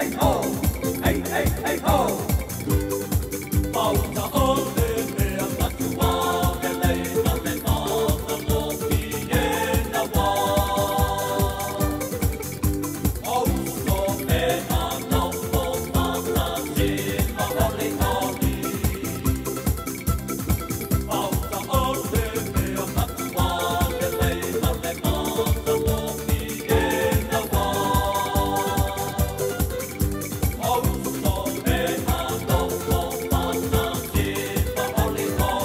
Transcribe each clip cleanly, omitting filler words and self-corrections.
hey ho, hey hey hey ho. Pauta o le mea matua lelei ma le matagofie na wā. O uso e a nofo faatasi ma olioli. Pauta o le mea matua lelei ma le matagofie na wā. O uso e a nofo faatasi ma olioli.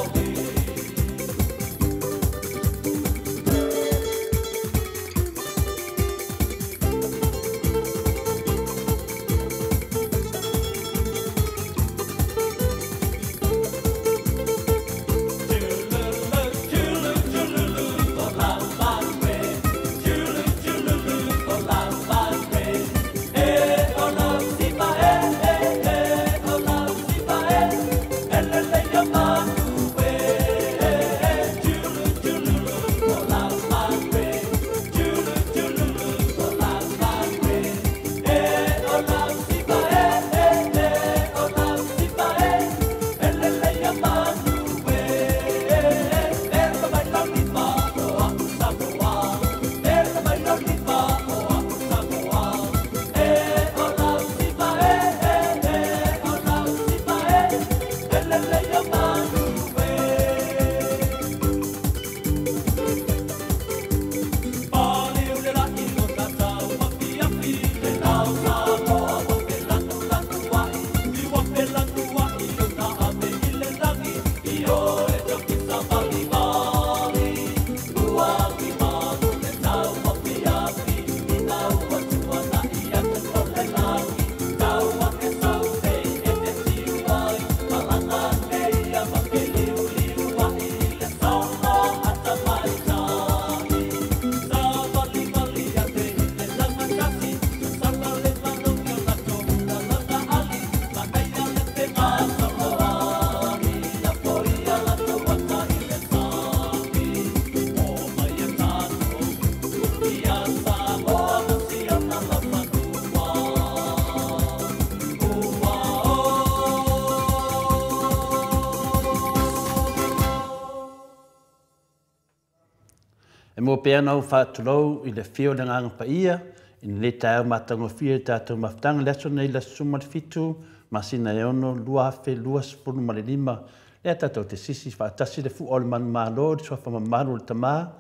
E mua pea ona ou faatulou i le afio o le Agaga Paia, i lenei taeao matagofie i le tatou mafutaga i le aso nei le aso 17 masina e 6 2025, lea tatou te sisi faatasi le fua o le manumalo i le suafa mamalu o le Tama,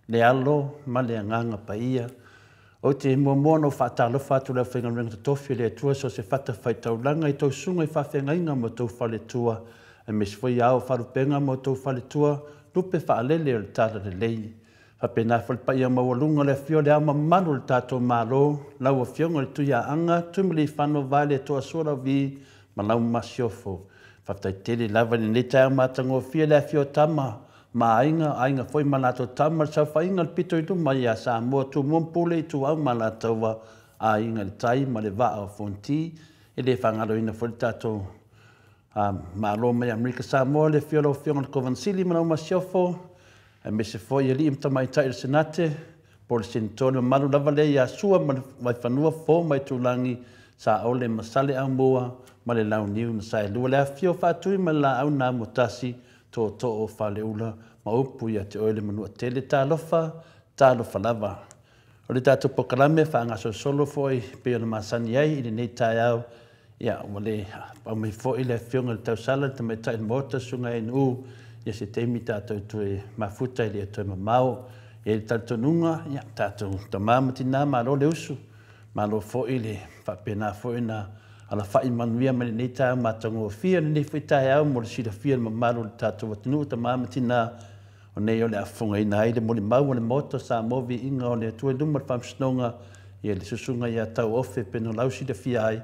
le Alo ma le Agaga Paia. Ou te muamua ona ou faatalofa atu i le aufaigaluega totofi a le Atua so o se fatafaitaulaga i tou susuga i faafeagaiga ma outou faletua, aemaise foi ao o faalupega ma outou faletua, lupe faalele o le Talalelei. Faapena foi le paia maualuga o le afio o le Ao mamalu o le tatou Malo, lau Afioga i le Tuiaana, Tuimalealiifano Vaaletoa Sualauvi ma lau Masiofo. Faafetai tele lava i lenei taeao matagofie le afio o Tama ma Aiga, Aiga foi ma latou Tama, le saofaiga le pito i luma ia Samoa, Tumua ma Pule, Ituau ma Alataua, Aiga i le Tai ma le Vaa o Fonoti. E le faagaloina foi le tatou Malo mai Amerika Samoa, le afio o lau Afioga i le Kovana Sili ma lau Masiofo, aemaise foi alii ma tamaitai o le Senate, po o le Senator, le mamalu lava lea ia Sua ma le Vaifanua, Fofo ma Aitulagi, Saole ma Saleaaumua ma le Launiu na Saelua, le afifio o Faatui ma le Laau na Amotasi, Tootoo o Faleula ma upu ia te oe le Manuatele. Talofa, talofa lava. O le tatou polokalame faagasolosolo foi pei ona masani ai i lenei taeao, ia ua le aumai foi le afioga i le tausala, le tamaitai o le Maota, Susuga NU, ia se taimi tatou toe mafuta i le toe mamao. E i ai le talitonuga, ia tatou tama ma tina, malo le usu, malo foi le faapena foi na alafai manuia mai lenei taeao matagofie, lenei foi taeao mo le silafia le mamalu o le tatou atunuu, tama ma tina, o nei o le a fofogaina ai le molimau o le Maota o Samoa, viiga o le Atua i luma o le Faamasinoga, ia le susuga ia Tauofe Penolau silafia ai,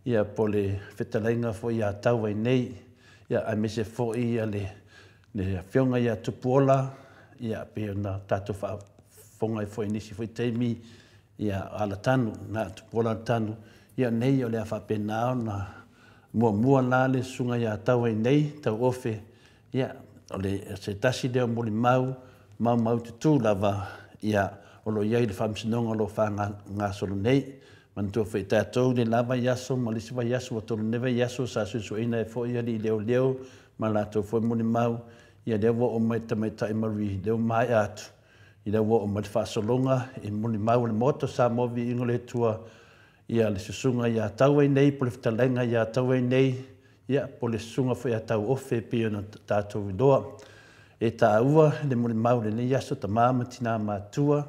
ia po le fetalaiga foi ia Tauai nei, ia aemaise foi ia le afioga ia Tupuola, ia pei ona tatou faafofoga ai foi i nisi foi taimi, ia Alatanu, na Tupuola Alatanu, ia nei o le a faapena ona muamua la le susuga ia Tauai nei, Tauofe, ia o le se tasi lea o molimau maumau tutu lava, ia o lo o i ai le Faamasinoga o lo o faagasolo nei. Manatua foi tatou le la vaiaso ma le isi vaiaso ua tolu nei vaiaso sa suesueina ai foi alii leoleo ma latou foi molimau, ia lea ua oo mai le tamaitai Marie, lea ua maea atu, ia lea ua oo mai le faasologa i molimau a le Maota o Samoa, viiga o le Atua, ia le susuga ia Tauainei po o le fetalaiga ia Tauainei, ia po o le susuga foi ia Tauofe e pei ona tatou iloa. E taua le molimau i lenei aso tama ma tina matua,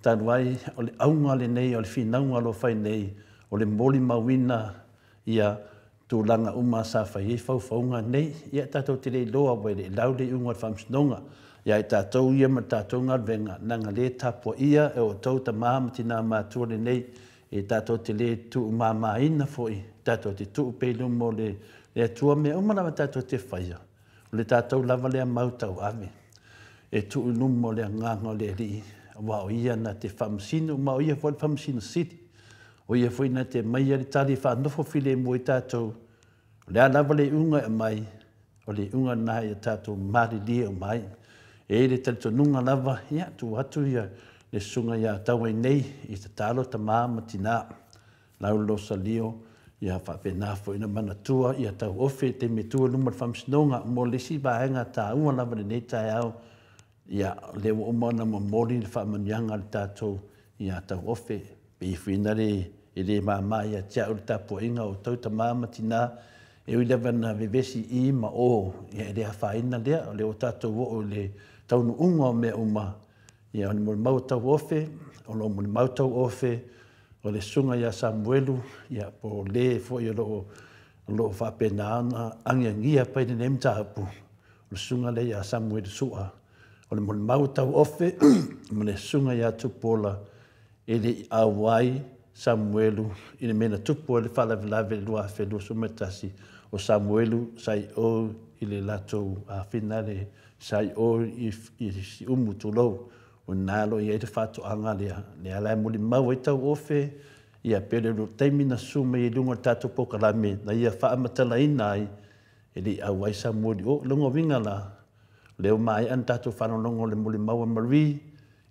talu ai o le auga lenei o le finauga o lo o fai nei, o le molimauina ia tulaga uma sa fai ai faufauga nei. Ia tatou te le iloa ua le lau le iuga o le faamasinoga. Ia i tatou ia ma le tatou galuega, leaga le tapuaia e outou tama ma tina matua lenei, e tatou te le tuumamaina foi, tatou te tuu pea i luma o le Atua mea uma lava tatou te faia, o le tatou lava lea mau tauave, e tuu i luma o le agaga o le Alii, aua o ia na te faamasino, ma o ia foi le faamasino sili. O ia foi na te aumaia le tali e faanofo filemu ai tatou, o le a lava le iuga e aumai, o le iuga lena ia tatou malilie uma ai. E i ai le talitonuga lava, ia tuu atu ia le susuga ia Tauainei i tatalo tama ma tina, lau le losalio, ia faapena foi ona manatua ia Tauofe i taimi e tu ai luma o le faamasinoga. Mo le isi vaega taua lava i lenei taeao, ia o lea ua uma ona momoli le faamanuiaga a le tatou ia Tauofe. Pei foi na le e le mama ia te au le tapuaiga o outou tama ma tina, e ui lava na vevesi i ma o, ia e le afaina lea, o lea ua tatou oo i le taunuuga o mea uma, ia o le molimau o Tauofe, o lo o molimau Tauofe, o le susuga ia Samuelu, ia po o le foi o lo o faapena ona agiagia pai lenei mataupu, o le susuga lea ia Samuelu Sua, o le molimau o Tauofe ma le susuga ia Tupuola, e le i auai Samuelu i le mea na tupu ai le faalavelave i le 2021, o Samuelu sa i o i le latou afina le sa i o i Siumu tulou, o lena lo i ai le faatoaga lea, lea la e molimau ai Tauofe, ia pe le taimi na susu mai ai i luga o le tatou polokalame, na ia faamatalaina ai, e le i auai Samuelu i o. Lona uiga la, lea ua maea ona tatou faalogologo i le molimau a Marie,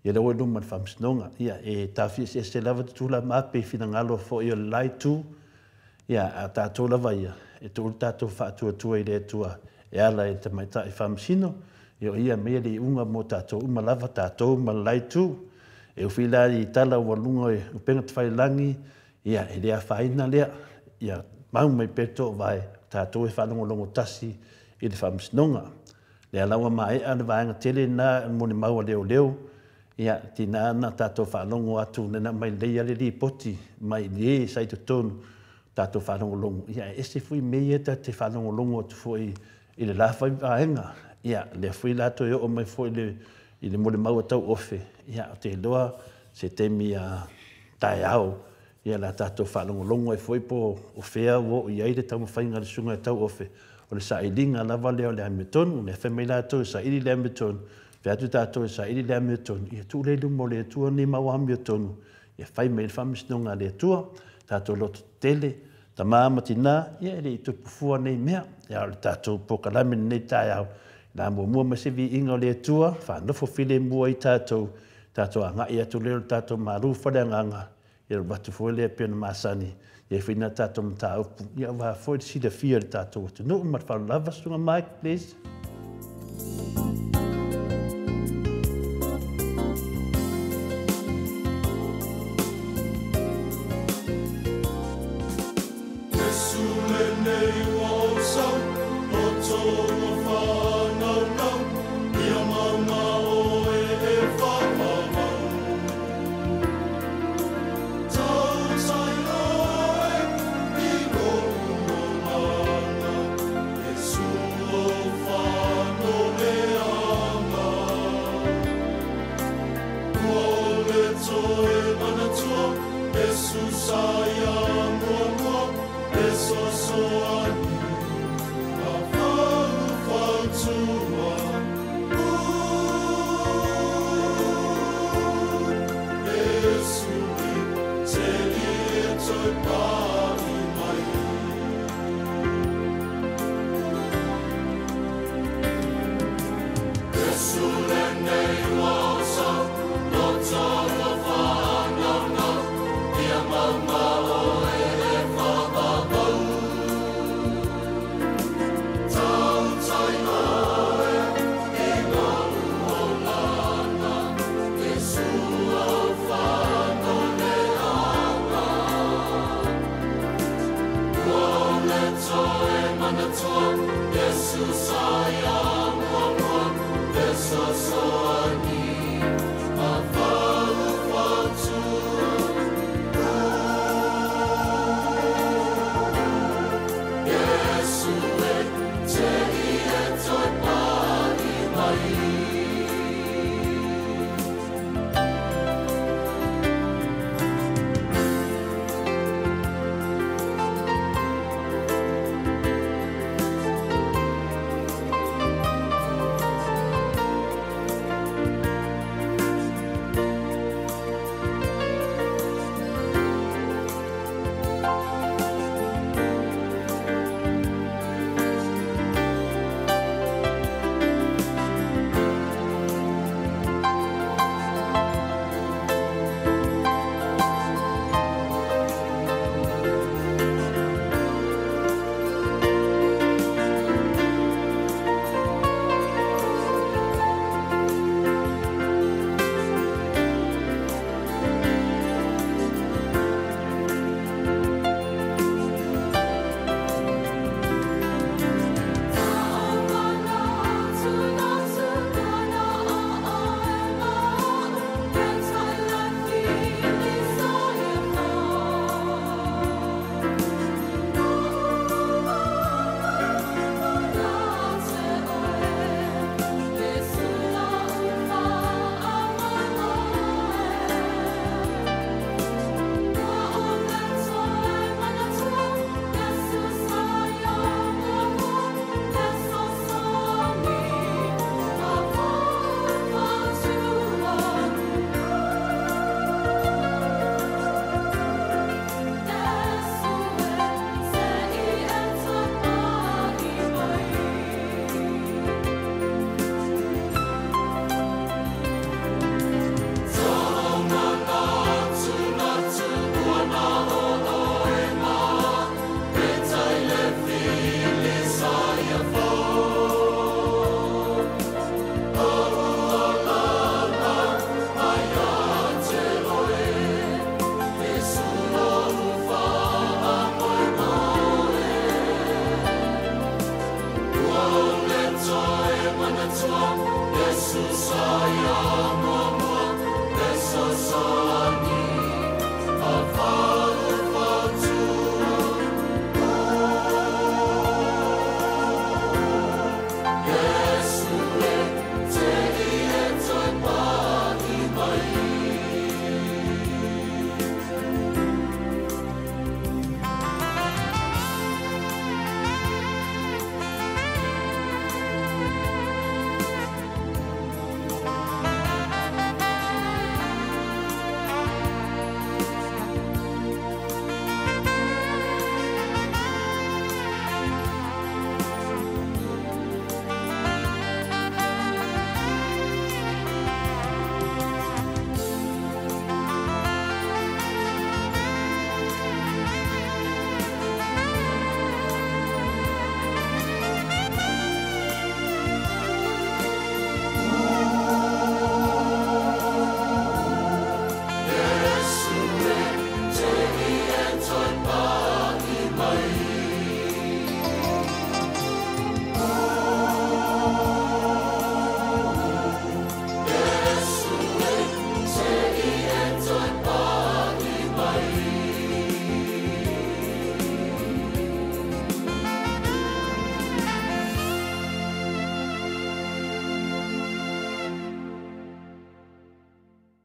ia lea ua i luma o le faamasinoga. Ia, e taofi eseese lava tutula ma ape i finagalo foi o le la itu, ia, a tatou lava ia, e tuu le tatou faatuatua i le Atua e ala i le tamaitai faamasino, ia o ia aumaia le iuga mo tatou uma lava, tatou ma le la itu. E ufi la i tala ua luga o upega tafailagi, ia, e le afaina lea, ia mau mai pea le toovae, tatou e faalogologo tasi i le faamasinoga. Lea la ua maea le vaega tele lena molimau a leoleo, ia tina na tatou faalogo atu lena mai lelei lava le lipoti mai le sa i totonu, tatou faalogologo, ia e ese foi mea ia ta te faalogologo atu foi i le la foi vaega. Ia lea foi la toe oo mai foi i le molimau a Tauofe, ia ou te iloa se taimi taeao, ia la tatou faalogologo ai foi po o fea ua oo i ai le taumafaiga a le susuga ia Tauofe, o le sailiga lava lea o le amiotonu. Lea fai mai latou e saili le amiotonu, fai atu tatou e saili le amiotonu, ia tuu lea i luma o le Atua nei mau amiotonu, ia fai mai le faamasinoga a le Atua, tatou loto tetele, tama ma tina, ia e le i tupu fua nei mea. Ia o le tatou polokalame lenei taeao, la muamua mai se viiga o le Atua, faanofo filemu ai tatou, tatou agai atu lea o le tatou malu faleagaga, ia alu atu foi lea pei ona masani, ia foi na tatou mataupu, ia aua foi le silafia o le tatou atunuu. Ma le faaaloalo lava, Susuga Mike, please. Iesu lenei ua ou sau, loto ua faanaunau, ia mauma oe e faamamau. Tautai oe i lou moana, Iesu o whanonea.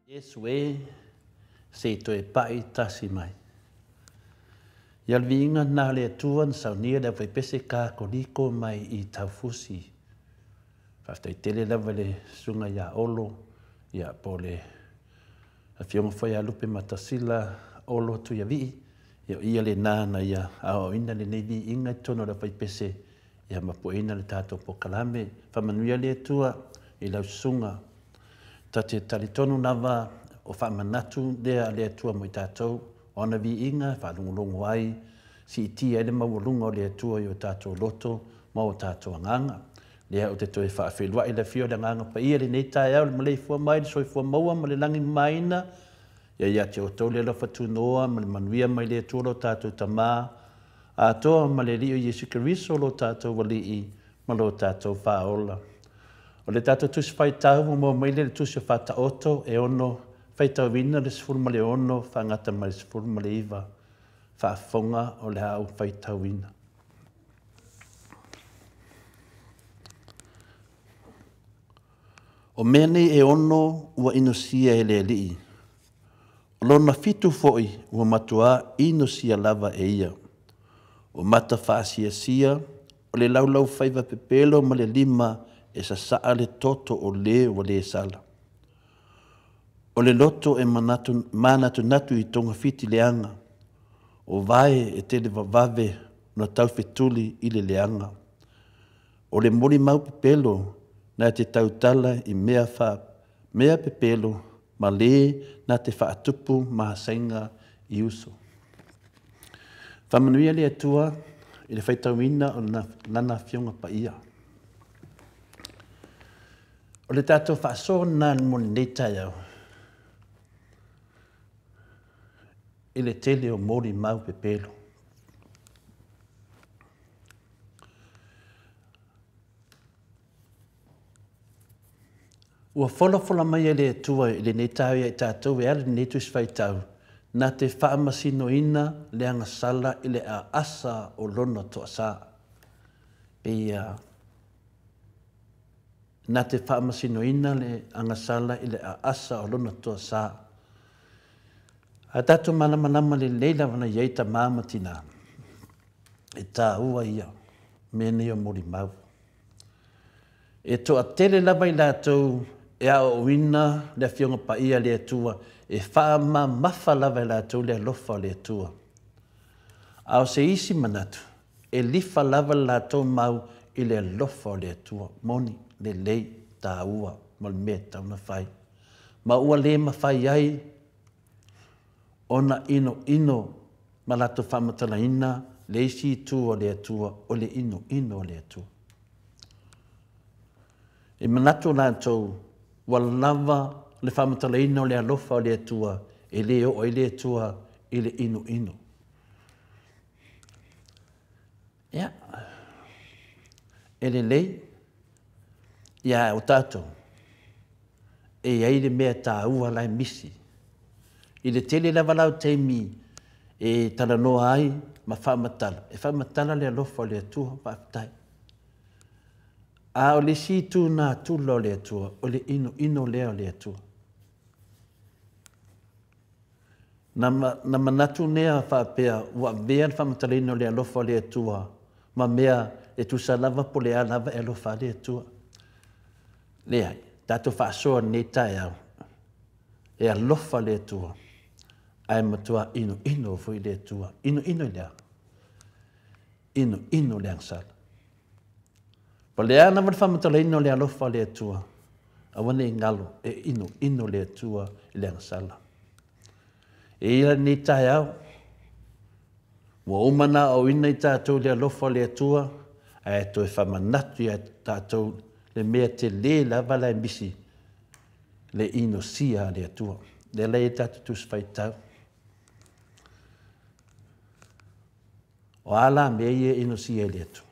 Iesu e, se i toe pa'i tasi mai. Ia le viiga lena a le Atua na saunia le aufaipese Kakoliko mai i Taufusi. Faafetai tele lava i le Susuga ia Olo, ia po o le Afioga foi ia Lupe Matasila Olo Tuiavii, ia o ia lena na ia aoaoina lenei viiga i totonu o le aufaipese ia mapueina le tatou polokalame. Faamanuia le Atua i lau susuga. Ta te talitonu lava o faamanatu lea a le Atua mo i tatou, o ana viiga e faalogologo ai, siitia ai le maualuga o le Atua i o tatou loto ma o tatou agaga. Lea ou te toe faafeiloai le afio o le Agaga Paia i lenei taeao i le maleifua mai i le soifua maua ma le lagi mamaina, ia ia te outou le alofa tunoa ma le manuia mai le Atua lo tatou Tama, atoa ma le Alii o Iesu Keriso lo tatou Alii, ma lo tatou Faaola. O le tatou Tusi Faitau ua maua mai lea i le Tusi o Faataoto e ono faitauina le 16 faagata mai le 19 faafofoga o le a ou faitauina. O mea nei e ono ua inosia e le Alii, o lona fitu foi ua matuā inosia lava e ia. O mata faasiasia, o le laulaufaiva pepelo ma le lima e sasaa le toto o le ua le sala. O le loto e manatu, manatunatu i togafiti leaga, o vae e televavave ona taufetuli i le leaga. O le molimau pepelo na te tautala i mea fa, mea pepelo ma le na te faatupu masaiga i uso. Faamanuia le Atua i le faitauina o Lana Afioga Paia. O le tatou faasoa lena mo lenei taeao i le tele o molimau pepelo. Ua folafola mai e le Atua i lenei taeao ia i tatou e ala i lenei Tusi Faitau, na te faamasinoina le agasala i le aasa o lona toasa. Pei na te faamasinoina le agasala i le aasa o lona toasa. A tatou malamalama lelei lava na i ai tamā ma tinā, e tāua ia mea nei o molimau. E toatele lava i latou e aoaoina le Afioga Paia a le Atua, e faamamafa lava e latou le alofa o le Atua. A o se isi manatu, e lifa lava le latou mau i le alofa o le Atua. Moni, lelei, tāua ma le mea e tatau ona fai. Ma ua le mafai ai ona inoino ma latou faamatalaina le isi itu o le Atua, o le inoino o le Atua. E manatu latou ua lava le faamatalaina o le alofa o le Atua, e le oo ai le Atua i le inoino. Ia, e lelei ia o tatou, e i ai le mea taua la e misi. I le tele lava la o taimi e talanoa ai ma faamatala, e faamatala le alofa o le Atua, faafetai. A o le isi itu natura o le Atua, o le inoino lea o le Atua. Na, na manatu nea faapea ua avea le faamatalaina o le alofa o le Atua ma mea e tusa lava po o le a lava e alofa ai le Atua. Leai, tatou faasoa lenei taeao, e alofa le Atua, ae matua inoino foi le Atua. Inoino i le a? Inoino le agasala. Po o le a lava le faamatalaina o le alofa o le Atua, aua ne i galo e inoino le Atua i le agasala. E ia lenei taeao, ua uma ona aoaoina i tatou i le alofa o le Atua, ae toe faamanatu ia tatou le mea tele lava la e misi, le inosia a le Atua. Lea la e i ai tatou Tusi Faitau. O a la mea ia e inosia e le Atua?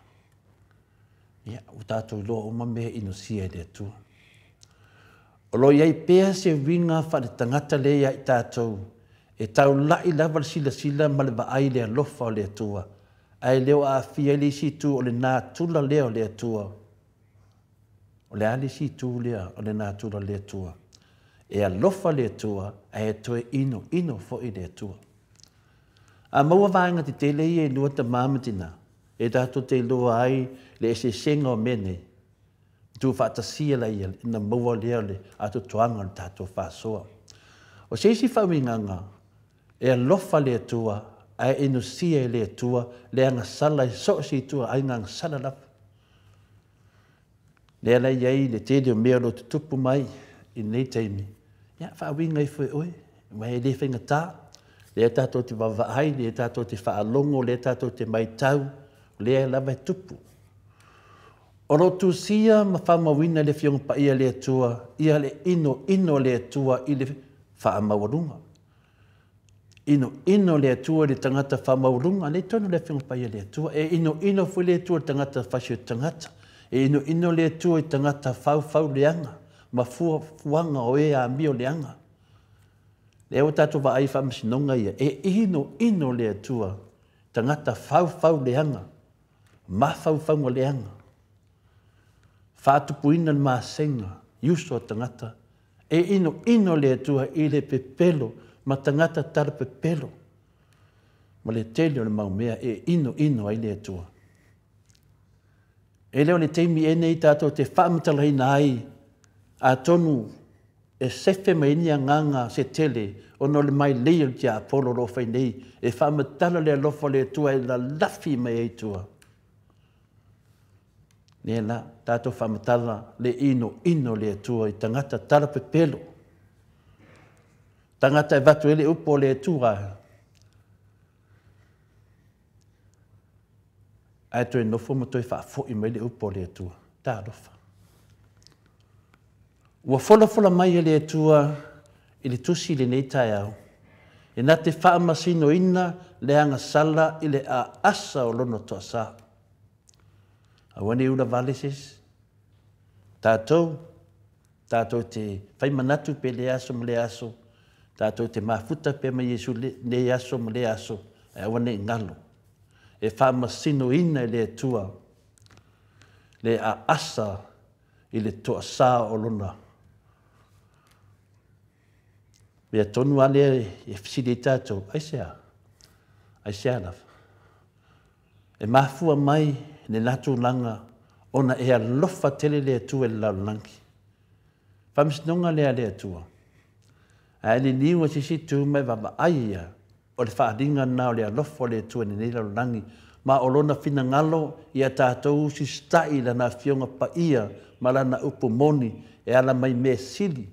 Ia, ua tatou iloa uma mea e inosia e le Atua. O lo o i ai pea se uiga faaletagata lea ia i tatou, e taulai lava le silasila ma le vaai i le alofa o le Atua, ae le o aafia ai le isi itu o le natura lea o le Atua. O le a le isi itu lea o le natura o le Atua? E alofa le Atua, ae toe inoino foi le Atua. A maua vaega tetele ia e lua tamā ma tinā, e tatou te iloa ai le eseesega o mea nei, tuufaatasia laia ina maua lea o le atoatoaga o le tatou faasoa. O se isi faauigaga, e alofa le Atua ae inosia e le Atua le agasala i so o se ituaiga agasala lava. Lea la e i ai le tele o mea o lo o tutupu mai i lenei taimi, ia faauiga ifo e oe, aua e le faigata. Lea tatou te vaavaai, lea tatou te faalogo, lea tatou te matau, o lea lava e tupu. O lo o tusia ma faamauina e le Afioga Paia a le Atua ia le inoino o le Atua i le faamaualuga. Inoino le Atua i le tagata faamaualuga, lea i totonu o le Afioga Paia a le Atua. E inoino foi le Atua i le tagata fasioti tagata. E inoino le Atua i tagata faufau leaga ma fuafuaga o e amio leaga. Lea ua tatou vaai i faamasinoga ia, e inoino le Atua i tagata faufau leaga, mafaufauga leaga, faatupuina le masega i uso a tagata. E inoino le Atua i le pepelo ma tagata talapepelo ma le tele o le mau mea e inoino ai le Atua. E le o le taimi ea nei tatou te faamatalaina ai, atonu e sefe mai ai ni agaga se tele ona o le mailei o le tiapolo o lo o fai nei e faamatala le alofa o le Atua e lalafi mai ai i tua. Lea la, tatou faamatala le inoino o le Atua i tagata talapepelo, tagata e avatu ai le upu o le Atua ae toe nofo ma toe faafoi mai le upu o le Atua. Talofa. Ua folafola mai e le Atua i le tusi i lenei taeao, e na te faamasinoina le agasala i le aasa o lona toasa. Aua ne i ula vale se isi. Tatou, tatou te fai manatu pe lea aso ma lea aso, tatou te mafuta pea ma Iesu lenei aso ma lea aso, ae aua ne i galo. E faamasinoina e le Atua le aasa i le toasa o lona mea tonu lava lea e fesili ai tatou, aisea? Aisea lava? E mafua mai lena tulaga ona e alofa tele le Atua i le lalolagi. Faamasinoga lea a le Atua. Ae liliu i se isi itu ma e vaavaai ia, o le faaaliga lena o le alofa o le Atua i lenei lalolagi, ma o Lona finagalo ia tatou usita'i i Lana Afioga Paia ma Lana upu moni e ala mai mea sili,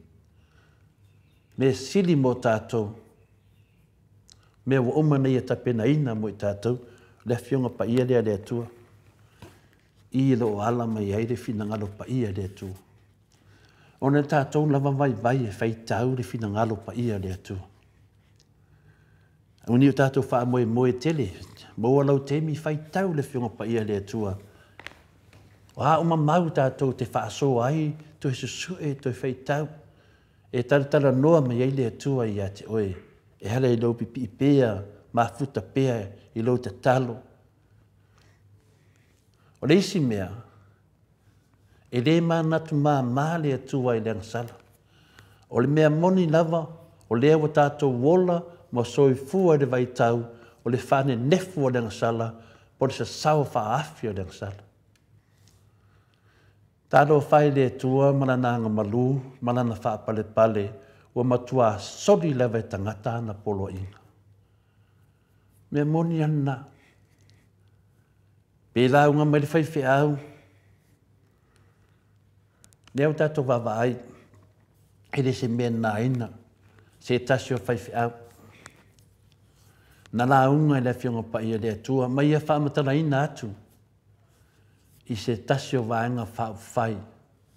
mea sili mo tatou, mea ua uma ona Ia tapenaina mo i tatou, le Afioga Paia lea a le Atua, i lo o ala mai ai le finagalo paia i le Atua. Ona e tatou lava vaivai e faitau le finagalo paia o le Atua. Aua ne i o tatou faamoemoe tele, maua lau taimi faitau le Afioga Paia a le Atua. O a uma mau tatou te faasoa ai, toe susue, toe faitau, e talatalanoa mai ai le Atua ia te oe, e ala i lou pipii pea, mafuta pea i lou tatalo. O le isi mea, E le manatu māmā le Atua i le agasala. O le mea moni lava, o lea ua tatou ola ma soifua i le vaitau o le faanenefu o le agasala po o le sasao faaafi o le agasala. Talofa e i le Atua ma Lana agamalu ma Lana faapalepale ua matua soli lava e tagata ana poloaiga. Mea moni lava lena. Pe lauga mai le faifeau, lea ua tatou vaavaai, e le se mea nāina se tasi o faifeau. Na lauga i le Afioga Paia le Atua ma ia faamatalaina atu i se tasi o vaega faaupufai,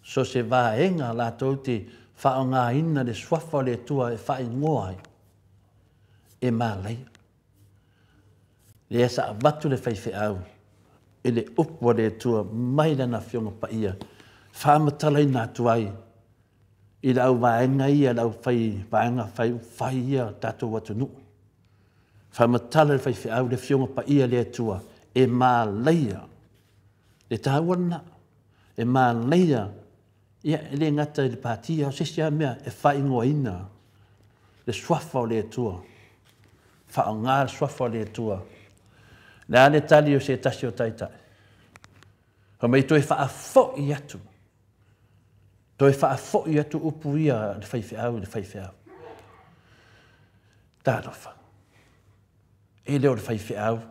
so se vaega latou te faaaogaina le suafa o le Atua e faaigoa ai, e malaia. Lea sa avatu le faifeau i le upu a le Atua mai Lana Afioga Paia, faamatalaina atu ai i le auvaega ia, le aufai vaega fai fai ia o tatou atunuu. Faamatala le faifeau le Afioga Paia a le Atua e malaia le taua lena, e malaia Ia, e le gata i le pati, a o se isi lava mea e faaigoaina le suafa o le Atua, faaaoga le suafa o le Atua. O le a le tali o se tasi o taitai? Fai mai toe faafoi atu, toe faafoi atu upu ia a le faifeau i le faifeau. Talofa. E le o le faifeau,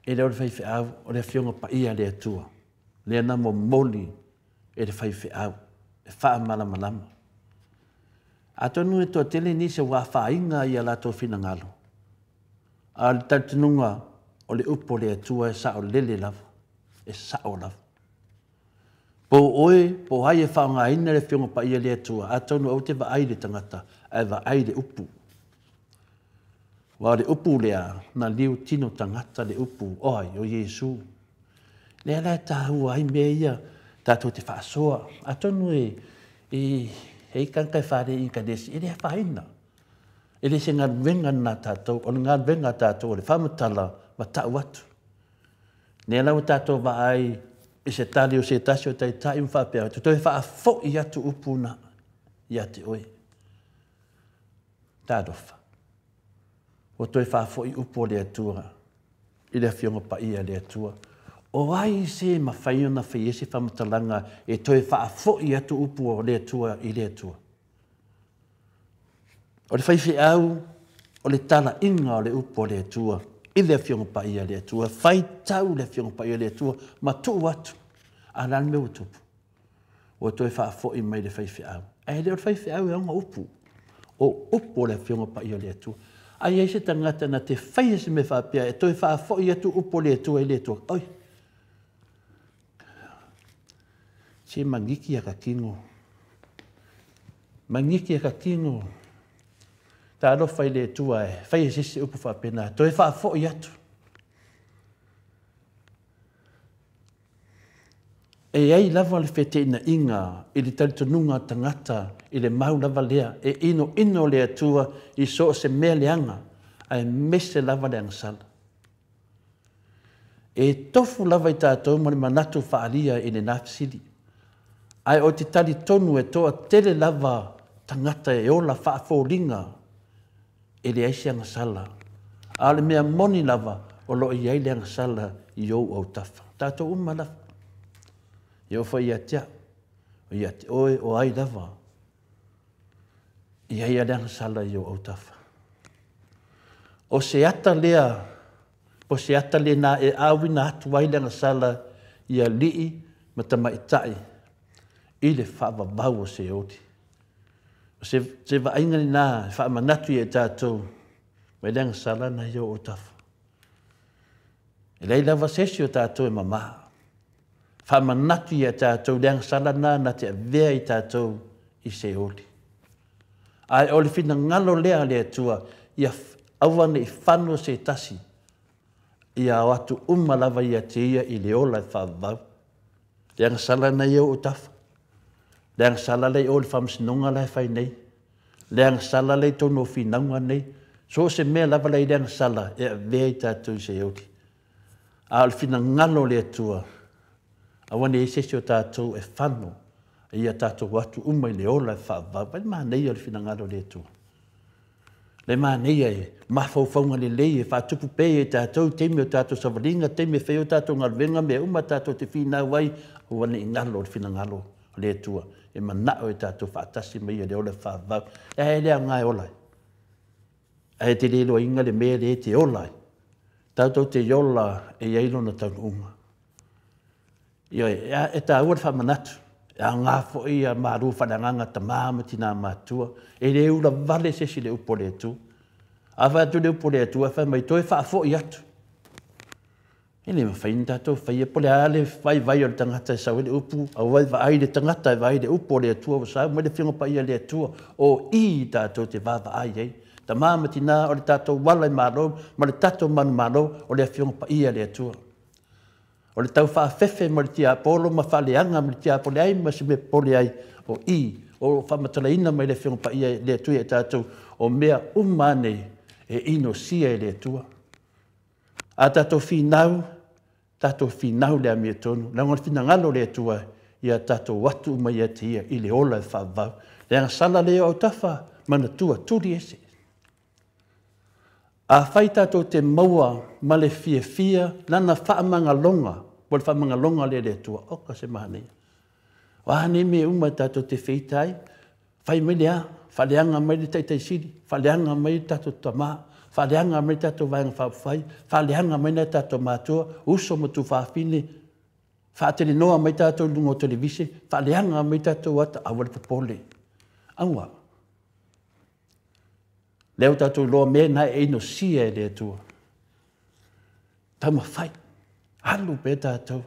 e le o le faifeau, o le Afioga Paia a le Atua. Lea na momoli e le faifeau e faamalamalama. Atonu e toatele nisi ua afaina i a latou finagalo, a o le talitonuga o le upu o le Atua e saolele lava, e sao lava. Po o oe, po o ai e faaaogaina le Afioga Paia i le Atua, atonu aua te vaai i le tagata, ae vaai i le upu. Aua o le upu lea, na liu tino tagata le upu, o ai? O Iesu. Lea la e taua ai mea ia tatou te faasoa. Atonu e e e i tagata e fale i Ekalesia, e le afaina. E le se galuega lena a tatou, o le galuega a tatou o le faamatala ma tau atu. Lea la ua tatou vaai i se tali o se tasi o taitai ma faapea atu, toe faafoi atu upu na ia te oe. Talofa, ua toe faafoi upu o le Atua i le Afioga Paia a le Atua. O ai se mafai ona faia se faamatalaga e toe faafoi atu upu o le Atua i le Atua? O le faifeau, o le talaiga o le upu a le Atua i le Afioga Paia a le Atua, faitau le Afioga Paia a le Atua ma tuu atu. A o le a le mea ua tupu? Ua toe faafoi mai le faifeau. Ae le o le faifeau e ona upu, o upu o le Afioga Paia a le Atua. A i ai se tagata na te faia se mea faapea e toe faafoi atu upu o le Atua i le Atua, oi, se magiki a ka tino. Magiki a ka tino. Talofa i le Atua e faia se isi upu faapena, toe faafoi atu. E i ai lava le feteenaiga i le talitonuga a tagata i le mau lava lea e inoino le Atua i so o se mea leaga, aemaise lava le agasala. E tofu lava i tatou ma le manatu faaalia i lena fesili. Ae ou te talitonu e toatele lava tagata e ola faafoliga e leai se agasala. A o le mea moni lava, o lo o i ai le agasala i ou autafa. Tatou uma lava. E oo foi ia te au, o ia te oe, o ai lava, e i ai lava le agasala i ou autafa. O se ata lea, po o se ata lena e auina atu ai le agasala i alii ma tamaitai i le faavavau o Seoli. O se, se vaaiga lena e faamanatu ia i tatou mai le agasala na i ou autafa. E leai lava se isi o tatou e mama. Faamanatu ia tatou le agasala lena na te avea i tatou i Seoli. Ae o le finagalo lea a le Atua, ia aua ne i fano se tasi, ia o atu uma lava ia te ia i le ola e faavavau. Le agasala lena i ou autafa. Le agasala la i o i le faamasinoga la e fai nei. Le agasala la i totonu o finauga nei. So o se mea lava la i le agasala e avea i tatou i Seoli. A o le finagalo o le Atua, aua ne i i ai se isi o tatou e fano, a ia tatou o atu uma i le ola e faavavau. Vaai le manaia o le finagalo o le Atua. Le manaia e mafaufauga lelei e faatupu pea i tatou i taimi o tatou savaliga, taimi e fai ai o tatou galuega, mea uma tatou te finau ai, aua ne i galo le finagalo o le Atua e manao e tatou faatasi ma ia i le ola e faavavau. Ae le aoga e ola ai. Ae te le iloaina le mea lea e te ola ai. Tatou te ola e i ai lona taunuuga. Ioe, e taua le faamanatu. E aoga foi ia malu faaleagaga tama ma tina matutua. E le ula vale se isi i le upu a le Atua. A fai atu le upu a le Atua, e fai mai, toe faafoi atu. E le mafai ona tatou faia, po o le a le vaivai o le tagata e sau ai le upu, aua e vaai le tagata, e vaai le upu a le Atua ua sau mai le Afioga Paia a le Atua, o i tatou te vaavaai ai. Tama ma tina, o le tatou ala i malo ma le tatou manumalo, o le Afioga Paia a le Atua. O le tau faafefe ma le tiapolo ma faaleaga ma le tiapolo, leai ma se mea popole ai, o i, o faamatalaina mai le Afioga Paia e le Atua ia i tatou, o mea uma a nei e inosia e le Atua. A tatou finau, tatou finau le amiotonu, leaga o le finagalo o le Atua ia tatou atu uma ia te ia i le ola e faavavau. Leaga sala lea o autafa, manatua, tuli ese. Afai tatou te maua ma le fiafia lana faamagaloga, po o le faamagaloga lea e le Atua, oka se manaia. O a nei mea uma tatou te feita ai, fai mai le a, faaleaga mai le Taitai Sili, faaleaga mai le tatou tama, faaleaga mai le tatou Vaega Faaupufai, faaleaga mai nai tatou matua, uso ma tufaafine, faatelenoa mai tatou i luga o televise, faaleaga mai tatou ata, aua le popole. Aua. Lea ua tatou iloa mea na e inosia e le Atua. Taumafai, alu pea tatou.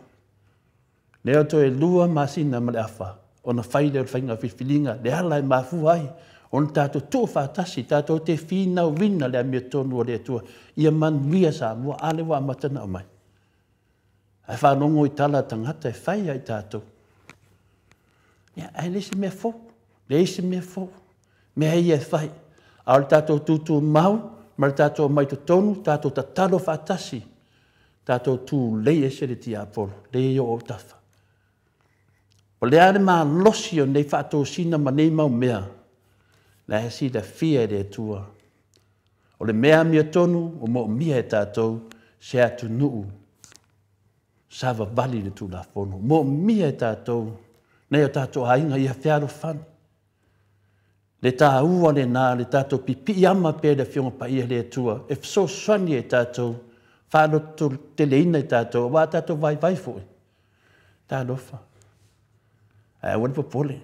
Lea toe 2 masina ma le afa ona fai lea o le faiga filifiliga, le ala e mafua ai ona tatou tuufaatasi, tatou te finauina le amiotonu o le Atua ia manuia Samoa. A lea ua amata ona aumai. Ae faalogo i tala a tagata e fai ia i tatou. Ia, ae le se mea fou, leai se mea fou. Mea ia e fai. A o le tatou tutumau ma le tatou omai totonu, tatou tatalo faatasi, tatou tulei ese le tiapolo, lea e o autafa. O le a le malosi o nei faatosina ma nei mau mea, la e silafia e le Atua. O le mea amiotonu ua moomia e tatou se atunuu savavali i le Tulafono. Moomia e tatou nai o tatou aiga ia fealofani. Le taua lena, le tatou pipiiama pea i le Afioga Paia i le Atua e fesoasoani e tatou, faalototeleina i tatou, aua a tatou vaivai foi, talofa, ae aua le popole.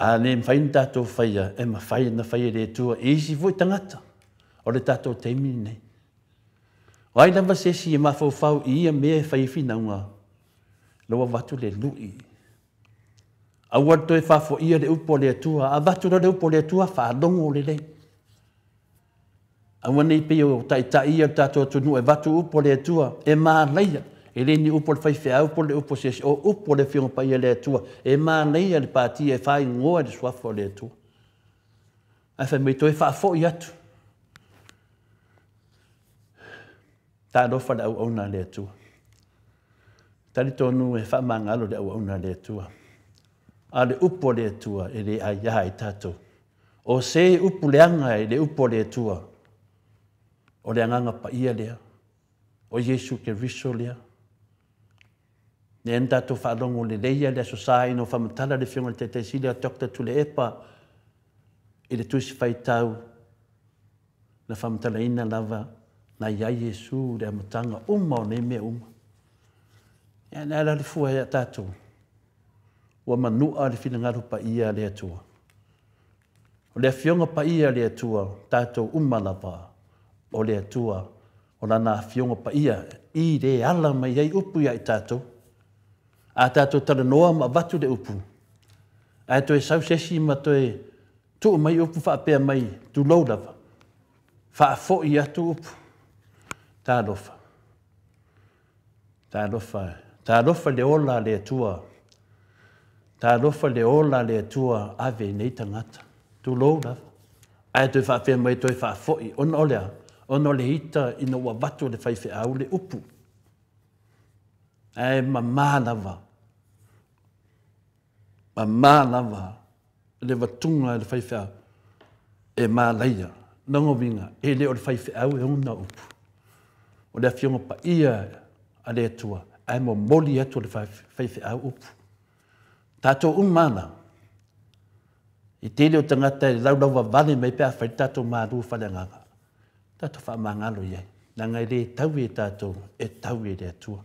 A le mafai ona tatou faia, e mafai ona fai e le Atua i isi foi tagata o le tatou taimi lenei. O ai lava se isi e mafaufau i ia mea e fai ai finauga, ua avatu le lui. Aua le toe faafoia le upu a le Atua. A avatu loa le upu a le Atua, faalogo lelei. Aua ne i pei o taitai ia o le tatou atunuu e avatu upu a le Atua, e manaia. E le ni upu a le faifeau po o le upu a se isi, o upu a le Afioga Paia a le Atua, e manaia le pātia e faaigoa i le suafa o le Atua. Ae fai mai toe faafoi atu. Talofa le auauna a le Atua. Talitonu e faamagalo le auauna a le Atua. A o le upu a le Atua e le aia ai tatou. O se upu leaga i le upu a le Atua, o le agaga paia lea, o Iesu Keriso lea. Lea na tatou faalogo lelei le Aso Sa ina ua faamatala le Afioga i le Taitai Sili a Dr. Tuilaepa i le Tusi Faitau, na faamatalaina lava na i ai Iesu i le amataga uma o nei mea uma. Ia, le ala le fua ia tatou, ua manua le finagalo paia a le Atua. O le Afioga paia a le Atua, tatou uma lava, o le Atua, o lana Afioga paia, i le ala mai ai upu ia i tatou. A tatou talanoa ma avatu le upu, ae toe sau se isi ma toe tuu mai upu faapea mai, tulou lava, faafoi atu upu. Talofa. Talofa. Talofa le ola a le Atua. Talofa le ola a le Atua ave i nei tagata. Tulou lava. Ae toe faapea mai toe faafoi. Ona o le a? Ona o le ita ina ua avatu le faifeau le upu. Ae mamā lava. Mamā lava le vatuga e le faifeau e malaia. Lona uiga, e le o le faifeau e ona upu. O le Afioga Paia a le Atua, ae momoli atu le faifeau upu. Tatou uma ana, i tele o tagata e laulauvavale mai pe a fai le tatou malu faaleagaga, tatou faamagalo i ai. Leaga e le taui e tatou, e taui e le Atua.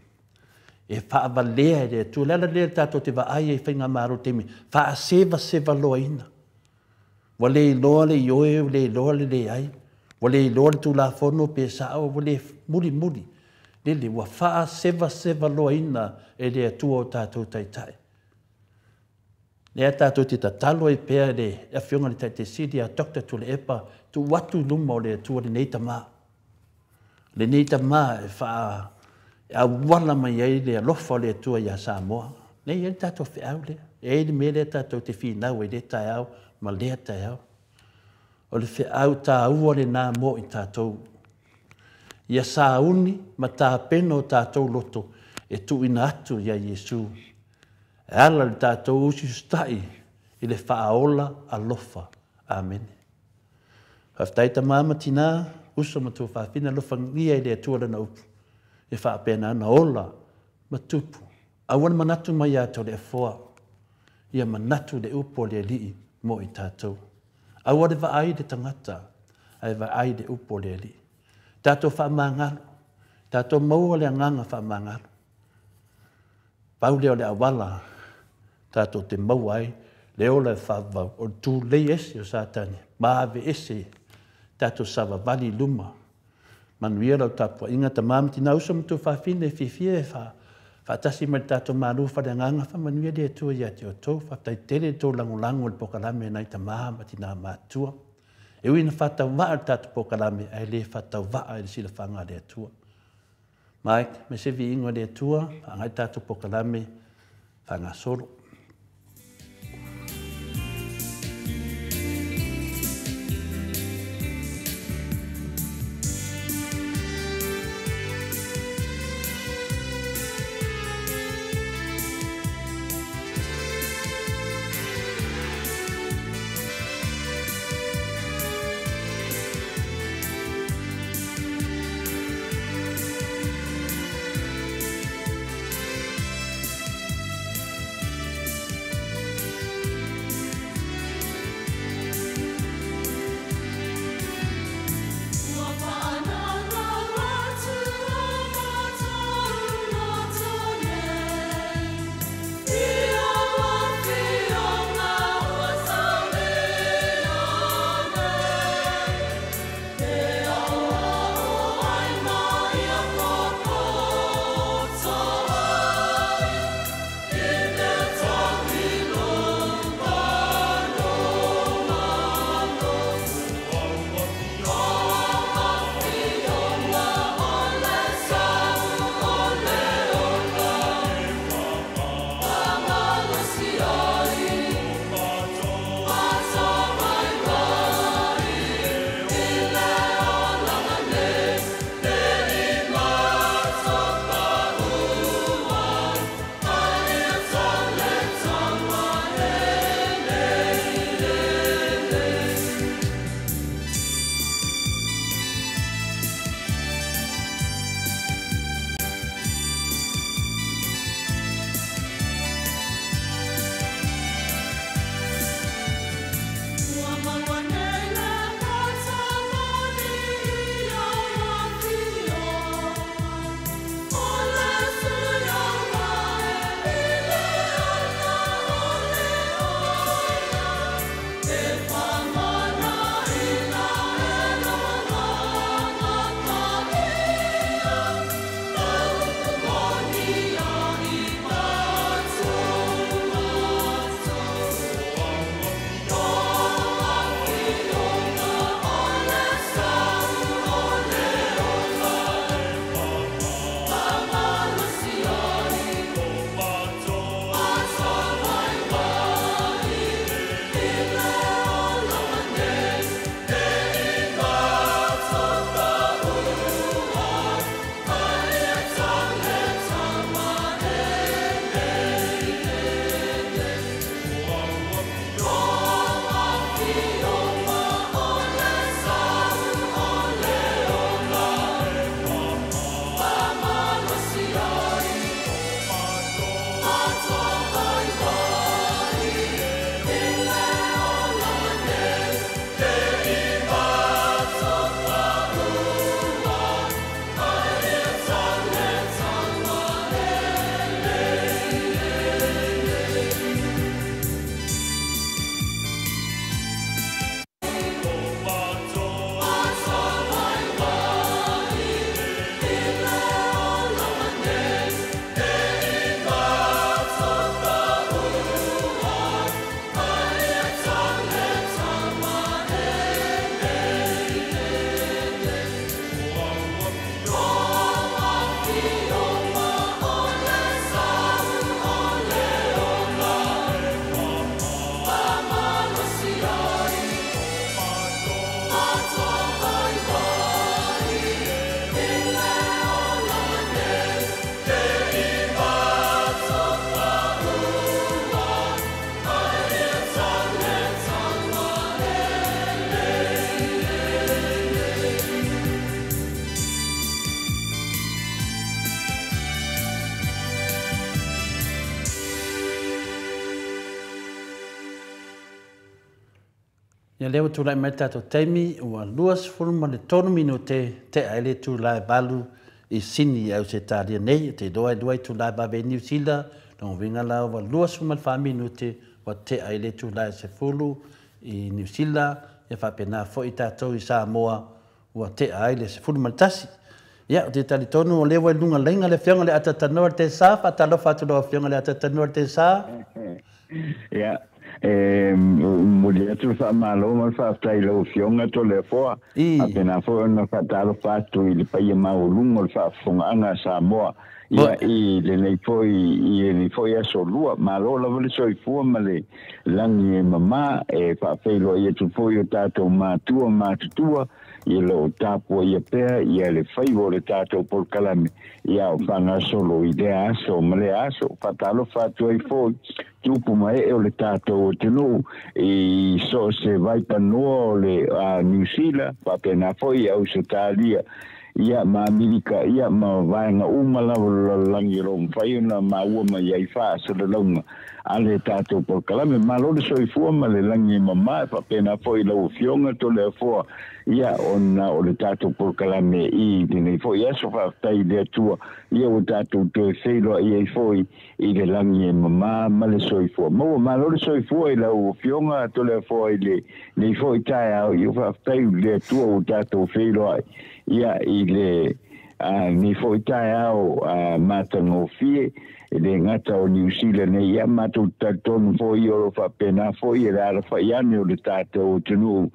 E faavalea e le Atua. Le ala lea tatou te vaai ai i faigamalo taimi, faasevasevaloaina. Ua le iloa le ioe, ua le iloa le leai, ua le iloa le Tulafono pe sao, ua le mulimuli. Lele, ua faasevasevaloaina e le Atua o tatou taitai. Lea tatou te tatalo ai pea le Afioga i le Taitai Sili a Dr. Tuilaepa, tuu atu i luma o le Atua lenei tamā. Lenei tamā e faa e auala mai ai le alofa o le Atua iā Samoa. Nei ai le tatou feau lea. E ai le mea lea tatou te finau ai lea taeao ma lea taeao. O le feau taua lena mo i tatou. Ia sauni ma tapena o tatou loto e tuuina atu iā Iesu. E ala le tatou usiusitai i le faaola alofa. Amene. Faafetai tama ma tina, uso ma tuafafine, alofagia e le Atua lana upu, e faapena ona ola ma tupu. Aua le manatu mai ia Toleafoa, ia manatu le upu a le Alii mo i tatou. Aua le vaai le tagata, ae vaai le upu a le Alii. Tatou faamagalo, tatou maua le agaga faamagalo. Pau lea o le auala tatou te maua ai le ola e faavavau, o le tulei ese o Satani, ma ave ese tatou savavali i luma. Manuia lau tapuaiga, tama ma tina, uso ma tuafafine, fiafia e faatasi mai le tatou malu faaleagaga, faamanuia le Atua ia te outou. Faafetai tele le tou lagolago i le polokalame nai tama ma tina matutua. E ui ina faatauvaa le tatou polokalame, ae le faatauvaa i le silafaga a le Atua. Mike, me se viiga i le Atua, faagai tatou polokalame faagasolo. Ia lea ua tulai mai le tatou taimi ua 23 minute tea ai le itula e 8 i Sini i Ausetalia nei. Ou te iloa e 2 itula e vave ai Niu Sila, lona uiga la ua 24 minute ua tea ai le itula e 10 i Niu Sila, ia faapena foi tatou i Samoa ua tea ai le 11. Ia, ou te talitonu o lea ua i luga laina le Afioga i le Atatanoa Tesa. Faatalofa atu lau Afioga i le Atatanoa Tesa. Ia, E momoli atu le faamalo ma le faafetai i lau Afioga Toleafoa, faapena foi ona faatalofa atu i le paia maualuga o le faafofogaaga a Samoa ia i lenei foi i lenei foi aso lua. Malo lava le soifua ma le lagi e mama, e faafeiloai atu foi i o tatou matua matutua i lo o tapuaia pea ia le faiva o le tatou polokalame ia o faagasolo i lea aso ma lea aso. Faatalofa atu ai foi tupu ma ee o le tatou atunuu i so o se vaipanoa o le Niu Sila, faapena foi i Ausetalia ia ma Amerika ia ma vaega uma lava o le lalolagi o lo o mafai ona maua mai ai faasalalauga a le tatou polokalame. Malo le soifua ma le lagi e mama, e faapena foi i lau Afioga Toleafoa, ia ona o le tatou polokalame i lenei foi aso. Faafetai i le Atua ia ua tatou toe feiloai ai foi i le lagi e mama ma le soifua maua. Malo le soifua i lau Afioga Toleafoa i lenei foi taeao, ia faafetai i le Atua ua tatou feiloai ia i le lenei foi taeao matagofie. E le gata o Niu Sila nei, ia matou te talitonu foi o lo o faapena foi e le alafai ane o le tatou atunuu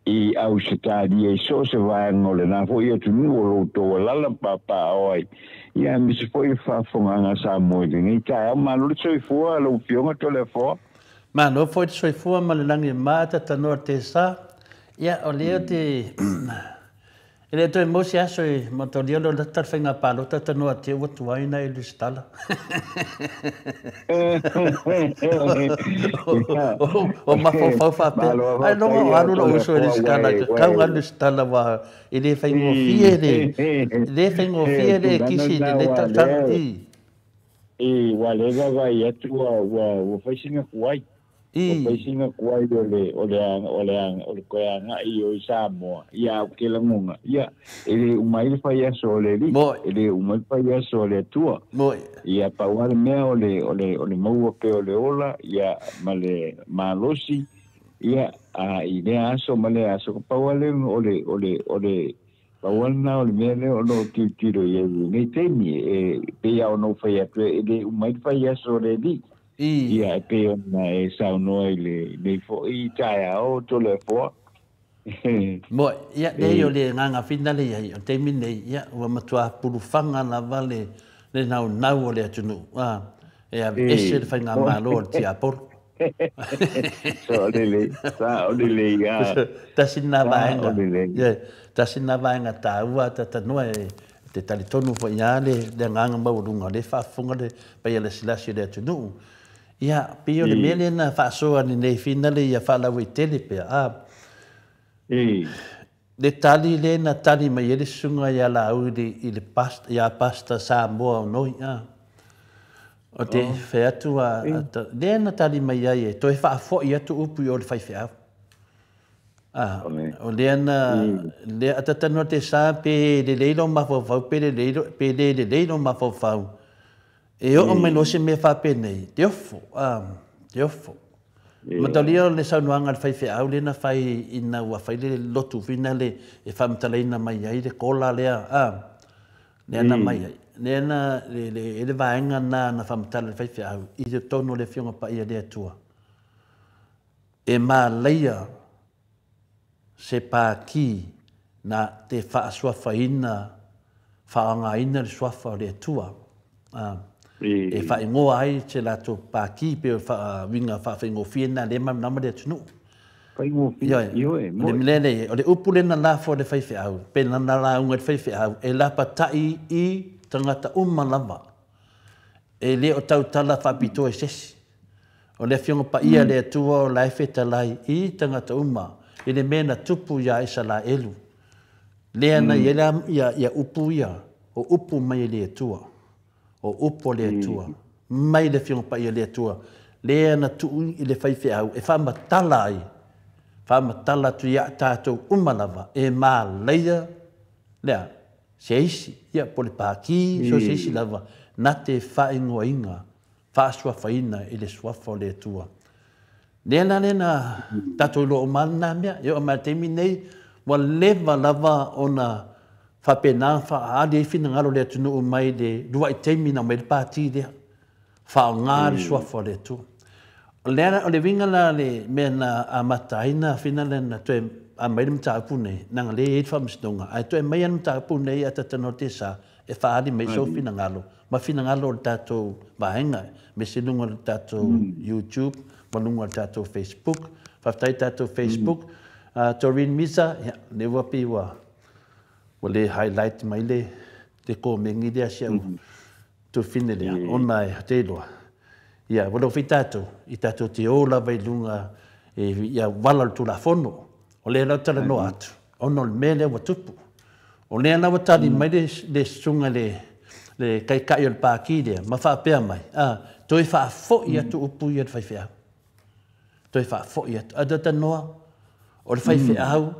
i Ausetalia i so o se vaega o lena foi atunuu o lo outou alaala ma papaaao ai, ia aemaise foi le faafofogaaga a Samoa i lenei taeao. Malo le soifua lau Afioga Toleafoa. Malo foi le soifua ma le lagi e mata tanoa tesa. Ia o lea te E le toe mau se aso e mataulia leo lata le faiga palota tanoa te ua tuai na e lesitala. O mafaufau faapea, ai loga o alu lou uso e lesitala, tatau ona alu lesitala aua e le faigofie le, le faigofie le kisi i lenei tausaga. I, ua leva vaai atu ua fai sina tuai. Ua fai sina tuai o le o le o le o le toe agai i o i Samoa, ia a ou te lagona, ia, e le uma ai le fai aso o le Alii, e le uma ai le fai aso o le Atua. Ia, pau lava le mea o le o le o le maua pea o le ola, ia, ma le malosi, ia, a i lea aso ma lea aso, pau lava le o le o le o le pau lava lena o le mea lea o lo o tilotilo i ai i lenei taimi, e pei lava ona ou fai atu, e le uma ai le fai aso o le Alii. Ia, e pei ona e saunoa i lenei foi taeao, Toleafoa. Moe, ia, leai o le agaga finale i ai, o le taimi lenei, ia, ua matua pulufaga lava le, le naunau o le atunuu, a, e aveese le faigamalo a le tiapolo. Sao lelei, sao lelei, a. Tasi lena vaega, ia, tasi lena vaega taua a tatanoa e te talitonu foi lava le agaga maualuga o lea e faafofoga le paia lasilasi o le atunuu. Ia, pei o le mea lea na faasoa nei finale ia faalauaitele pea, a. Le tali lea na tali mai ai le susuga ia Laauli i le past, ia Pastor Samoa Onoi, a. O te fai atu a, lea na tali mai ai e toe faafoi atu upu i o le faifeau. A, o lea na, lea a tatanoa te sa pe lelei lou mafaufau pe lelei, pe le lelei lou mafaufau. E oo mai loa se mea faapenei, te ofo, a, te ofo. Mataulia o le saunoaga a le faifeau lea na fai ina ua fai le lotu whina le e faamatalaina mai ai le kola lea, a, lea na mai ai. Lea na, le, le, le vaega na na faamatala e le faifeau i totonu o le Afioga Paia le Atua. E malaia se pākī na te faasuafaina, faaaogaina le suafa o le Atua, ā, e faaigoa ai se latou pākī pei o le faauiga faafaigofie lena lea e malamalama le atunuu. Faigofie, Ioe, ioe, o le moe. mea lea, o le upu lea na lafo e le faifeau, pe na lauga e le faifeau, e lapatai i tagata uma lava. E le o tautala faapitoa i se isi. O le Afioga Paia a le Atua o la e fetalai i tagata uma i le mea na tupu iā Isalaelu. Lea na i ai la ia upu ia, o upu mai e le Atua, o upu a le Atua, mai le Afioga Paia a le Atua, lea na tuu i le faifeau e faamatala ai, faamatala atu iā tatou uma lava e malaia lea se isi, ia po o le pākī, so se isi lava, na te faaigoaina faasuafaina i le suafa o le Atua. Lea la lea na tatou iloa uma lava lena mea. E oo mai i le taimi lenei, ua leva lava ona faapena faaali ai finagalo o le atunuu mai le luai taimi na aumai ai le pati lea. Faaaoga le suafa o le Atua. O le o le uiga la le mea na amata ai na fina le na toe aumai le mataupu nei, leaga lea e i ai le faamasinoga, ae toe aumai lava le mataupu nei a Tatanoa Tesa e faaali mai sou finagalo ma finagalo o le tatou vaega, aemaise luga o le tatou YouTube ma luga o le tatou Facebook. Faafetai i le tatou Facebook. Doreen Misa, ia, lea ua pei ua ua le highlight mai le le komeni lea si au tufine lea, ona e te iloa. Ia, ua leo tatou, i tatou te o lava i luga ia wala o le Tulafono. O lea lau talanoa atu, ona o le mea lea ua tupu. O lea la ua tali mai le susuga le taitai o le pati lea, ma faapea mai, toe faafoi atu upu ia le faifeau. Toe faafoi atu. A talanoa, o le faifeau,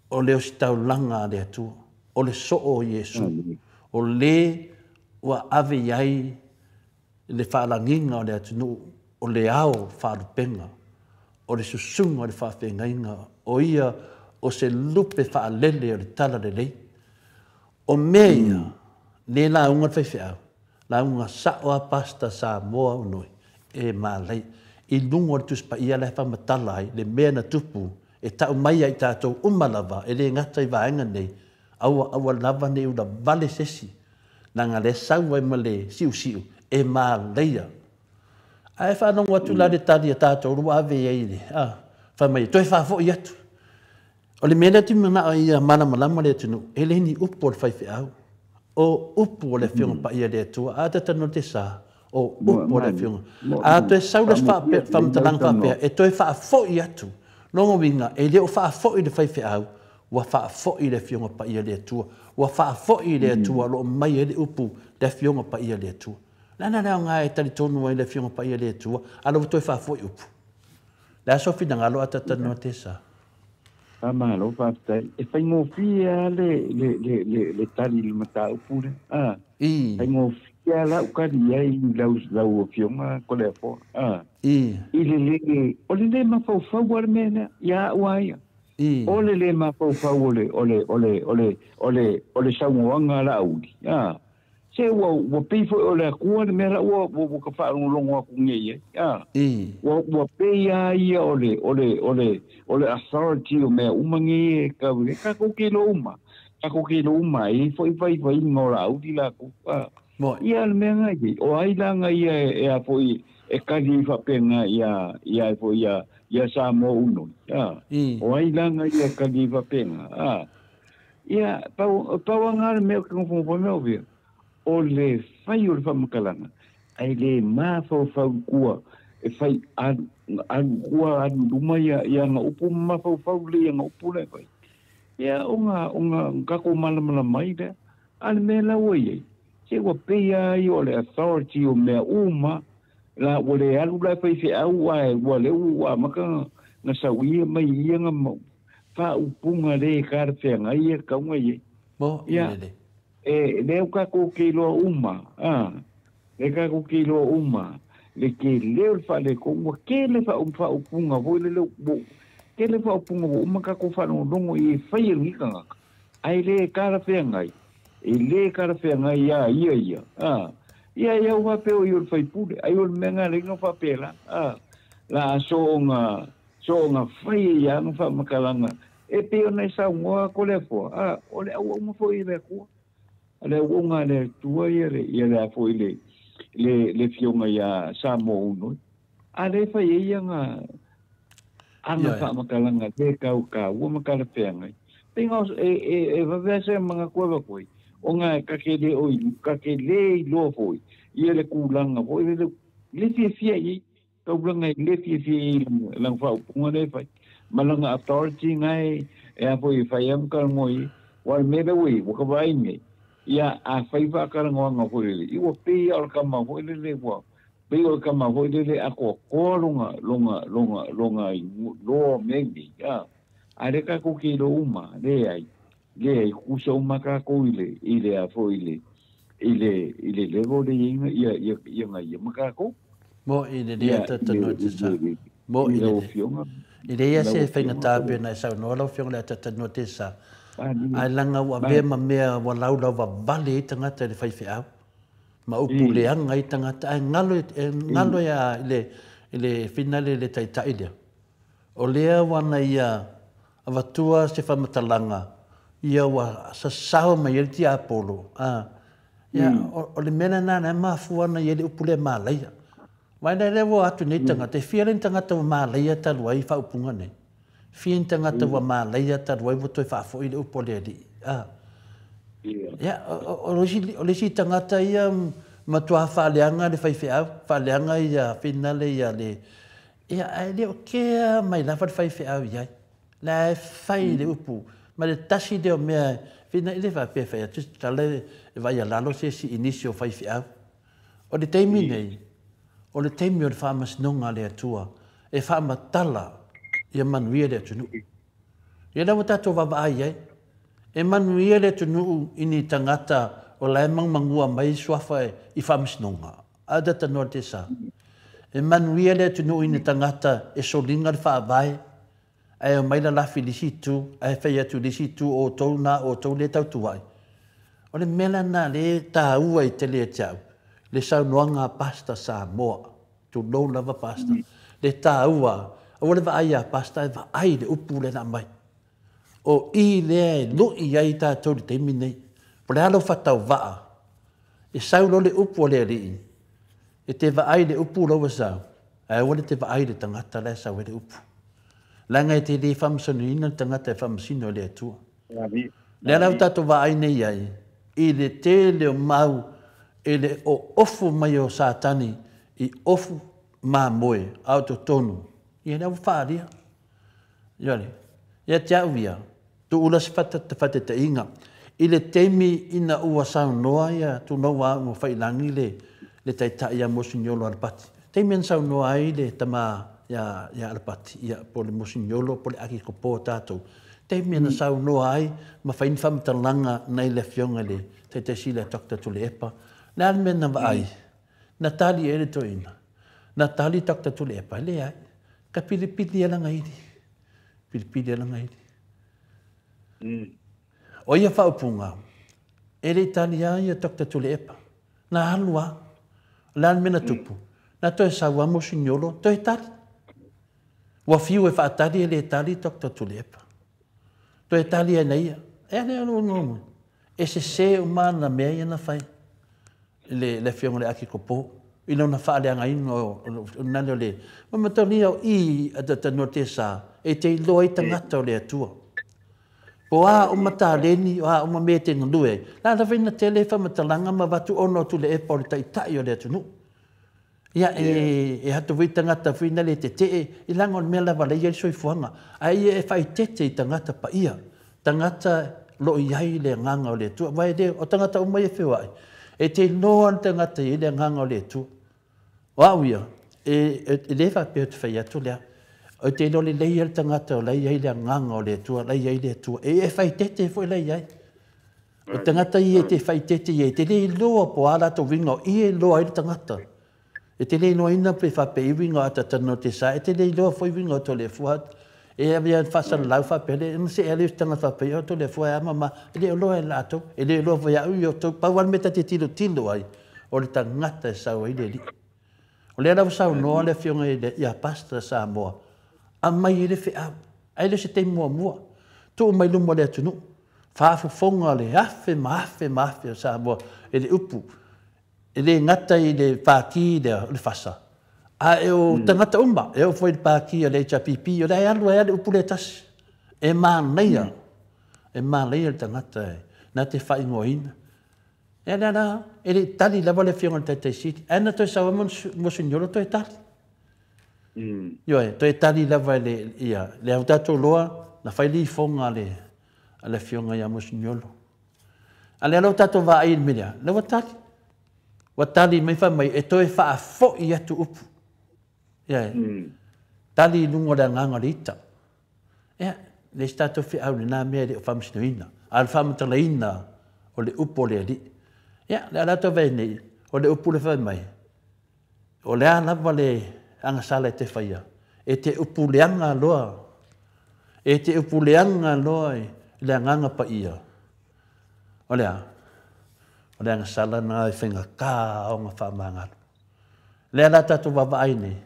o le ositaulaga a le Atua, o le soo o Iesu, o le ua ave i ai le faalagiga o le atunuu, o le ao faalupega, o le susuga o le faafeagaiga, o ia o se lupe faalele o le tala lelei. O mea ia, le lauga le faifeau, lauga sao a pasta Samoa unoi, e malai. I luga o le Tusi Paia la e faamatala ai, le mea na tupu, e tau mai ai tatou uma lava, e le gata i vaega nei, aua aua lava ne i ulavale se isi, leaga lea sau ai ma le siusiu, e malaia. Ae faalogo atu la le tali a tatou ua ave i ai le, fai mai, toe faafoi atu. O le mea lea manao ia malamalama le atunuu, e le ni upu o le faifeau, o upu o le Afioga Paia le Atua. A tatano te sa, o upu o le Afioga. A toe sau le faamatalaga faapea, e toe faafoi atu. Logo uiga, e le o faafoi le faifeau, ua faafoi le Afioga Paia le Atua. Ua faafoi le Atua, o lo o mai ai le upu le Afioga Paia le Atua. Lana lea nga e talitonu ai le Afioga Paia le Atua, a lo toe faafoi upu. Le aso finagalo a tatanoa te sa. Faamalo faafetai. E faigofie le tali i le mataupu lea. Faigofie lau tali ai lau afioga Toleafoa. I le le o le le mafaufau a le mea lea ia au a ia. O le le mafaufau o le o le o le o le o le o le saunoaga a la auli. Se ua pei foi o le Atua le mea la ua ka faalogologo atu nei ai. Ua pei a ia o le o le o le o le authority o mea uma nei e kau le tatou ke iloa uma. Tatou ke iloa uma e foi vaivaiga o la auli latou. Ia le mea ngai o ai laga ia e a foi e kali faapena ia ia foi ia ia Samoa unoi. O ai laga ia e kali faapena. Ia pau anga le mea o ke ngofongofo mea o via. O le fai o le faamakalaga ai le mafaufau kua e fai alu kua alu luma ia ia nga upu mafaufau le ia nga upu le fai. Ia o nga kako malamalama mai lea a le mea la ua i ai. Se ua pei ai o le authority o mea uma la ua le alu la fai feau ae ua le ua amaka na sauia mai ia nga faaupuga le kalafeagai ia kauga i ai. Mo Ia e lea o tatou ke iloa uma, le tatou ke iloa uma, le tele o le faaletonu, ua tele faaupuga foi lele, tele faaupuga ua uma tatou faalogologo i e fai e lenei tagata, ae le talafeagai, e le talafeagai ia ia ia, ia ia ua faapea o ia o le faipule, ai o le mea na leai na faapela, la soonga fai e ia na faamakalaga, e pei ona e saunoa Toleafoa, o le auauna foi i le Atua. Le auauna le Atua ia le ia le foi le fioga ia Samoa unoi. A le fai e ia nga anga faamakalaga le kaukau ma kalafeagai. Pei e vavea se magatua vakoi. O nga ka ke le oi ka ke le iloa foi. Ia le kulaga foi le le fiafia i kaulanga le fiafia i langa faaupuga le fai. Ma langa authority ngai e a foi fai am kalangoi. Wa le mea le ui ua ka vaai nei. Ia a fai faakalagoaga foi lele. I ua pei o le kama foi lele ua pei o le kama foi lele a koakoa longa longa longa longa loa mea nei. A le tatou ke iloa uma leai. Leai kusa uma tatou i le a foi i le level le iaiga ia ia ia ngaia ma tatou. Mo i le lea tatanoa te sa. Mo i le afioga. I le ia se faigata pe na e saunoa lau afioga le tatanoa te sa. Ai langa ua avea ma mea ua laulau vavale ai tagata i le faifeau. Ma upu leaga ai tagata ae galo galo ia le i le finale le taitai lea. O lea ua na ia avatua se faamatalaga ia ua sasao mai ai le tiapolo. Ia, o le mea lena na mafua na i ai le upu lea malaia. Vai lea lea ua atu nei tagata, e fia le tagata ua malaia talu ai faaupuga nei. Fia ni tagata ua malaia talu ai ua toe faafoi le upu o le alii. Ia, o le isi tagata ia matua faaleaga le faifeau, faaleaga ia finale ia le... Ia, ae le o kea mai lava le faifeau i ai. La e fai le upu. Ma le tasi lea o mea, fina i le faapea fai atu, tala e vai a lalo se si inisi o faifeau. O le taimi nei, o le taimi o le faamasinoga a le Atua, e faamatala ia manuia le atunuu. Ia la ua tatou vaavaai ai, e manuia le atunuu i ni tagata o la e magumagua mai suafa i faamasinoga. A tata noa te sa. E manuia le atunuu i ni tagata e soliga le faavae, ae o mai la lafi lisi tu, ae fai atu lisi tu o tou na o tou le tautuai. O le mea lena le tāua i tele e te au, le saunoaga a Pastor Samoa, tulou lava Pastor, le tāua, aua le vaai a Pastor e vaai le upu le na mai. O i lea e lui ai tātou le taimi nei. Po le alo whatau vaa, e sau lo le upu o le alii, e te vaai le upu lau sau, ae aua le te vaai le tangata la e sau e le upu. Langa e te le whamasanoina le tangata e whamasino e le Atua. Lea lau tātou vaai nei ai, i le tele o mau, e le o ofu mai o Satani, i ofu mamoe, au totonu. Ia lea ua whaaria. Ia le, ia te au ia, tu ula se whateteinga. I le teimi ina ua saunoa ia, tu noa ua whailangi le taitai ia Monsignolo Alapati. Teimi ana saunoa ai le tama ia Alapati, ia po le Monsignolo, po le akikopo tātou. Teimi ana saunoa ai, ma whaini whamatalanga nei le afioga le taitai le Dr. Tuilaepa. Le ale mea na vaai, na tali e le toina. Na tali Dr. Tuilaepa, le ai, ka pilipili e langa ili. Pilipili e langa ili. O ia whaupunga, e le tali ai ia Dr. Tuilaepa. Na alua, le ale mea na tupu. Na toe saua Monsignolo, toe tali. Ua fiu e whaatali e le tali Dr. Tuilaepa. Toe tali e nei ia. E ale alu ngongo. E se se o mana mea ia na whai. Le afioga le akikopo. I lona faaleagaina o nale o le. Ma mataulia o i a tata no te sa. E te iloa i tangata o le Atua. Po a o mataleni, o a o mea te ngalue. La la whina tele whamatalanga ma watu ono tu le epa o le taitai o le atunuu. Ia e hatu vui tangata whina le te te i langa o le mea lava le ia i soifuanga. A ia e whaitete i tangata pa ia. Tangata lo i ai le nganga o le Atua. Vai le o tangata umai e whiwai. E te noa le tangata i le nganga o le Atua. O au ia, e le whapea te whai atu lea. O te lo le leia le tangata o lei ai le nganga o le Atua, lei ai le Atua. E e whaitete foi lei ai. O tangata i e te whaitete i e te le loa po a lato winga o i e loa ai le tangata. E te le noa ina pe whape i winga atatano te sa, e te le loa foi winga o tole fua. E awia whasana lau whape, le se e le tangata whape o tole fua e ama ma, e le loa e lato, e le loa foi au i o tau, pau al meta te tilo tilo ai, o le tangata e sau ai le li. O le lau sau noa le afioga i a Pastor Samoa, a mai e le wheau, ai le se te mua mua, tuu mai lumo le atunuu, whaafufonga le afe ma afe ma afe o Samoa, e le upu, e le ngata i le pāki le whasa. A e o tangata uma, e o foi le pāki o le HRPP, o le alu e ale upu le tasi. E māneia, e māneia le tangata e, nā te whaingoina. E le ala, e le tali lava le afioga le taitai sili. Ana toe saua Monsignolo toe tali. Ioe, toe tali lava le, ia, le au tātou loa, na whai li fonga le, a le afioga ia Monsignolo. A le alau tātou vaai le mea, le ua tali. Ua tali mai wha mai, e toe whaafoi atu upu. Ia, tali i lunga o le anganga le ita. Ia, le si tātou whiau le nā mea le o whamasinoina. A le whamatalaina o le upu o le alii. Ia, le alatou vai nei, o le upu le whai mai. O le a lava le angasala e te whaia. E te upu leanga loa. E te upu leanga loa e le anganga pa ia. O le a, o le angasala nā i whainga kā o ngā whaamangalo. Le ala tātou wawaai nei.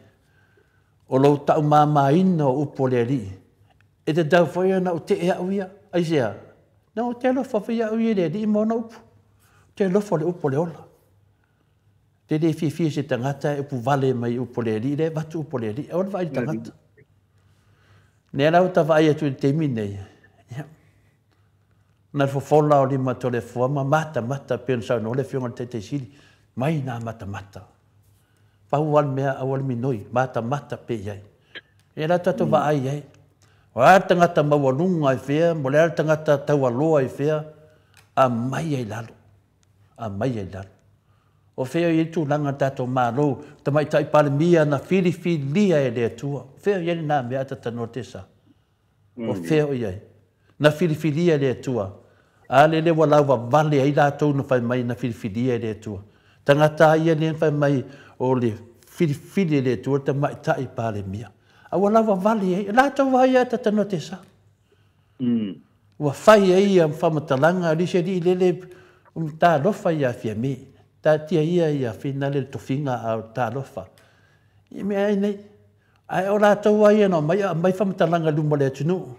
O lou taumāmāina o upu o le Alii, e tatau foi ona ou tee au ia. Aisea? Na ou te alofa foi au ia i le Alii ma ona upu. Ou te alofa o le upu o le ola. Te le fiafia se tagata e upu vale mai upu o le Alii, lea e avatu upu o le Alii. Aua le vaai i le tagata. Lea la ua ta vaai atu i le taimi lenei, ia, na le fofola o lima Toleafoa ma matamata pei ona saunoa le Afioga i le Taitaisili, mai nā matamata. Pau lava le mea, aua le minoi, matamata pea i ai. Ia la tatou vaai i ai. O le a le tagata maualuga i fea, mo le a le tagata taualoa i fea, aumai ai i lalo. Aumai ai i lalo. O fea o i ai le tulaga o le tatou Malo, Tamaitai Palemia na filifilia e le Atua. O fea o i ai lena mea a tatanoa te sa? O fea o i ai? Na filifilia e le Atua. A lele ua lauvavale ai latou na fai mai na filifilia e le Atua. Tagata ia lea na fai mai o le filifili e le Atua le Tamaitai Palemia. A ua lauvavale ai latou lava ia a tatanoa te sa. Ua fai ai ia faamatalaga a le isi alii lele talofa ia Fiame. Taatia ia ia finale le tofiga a o talofa. I mea ai nei. Ae o latou lava ia na omai aumai faamatalaga i luma o le atunuu.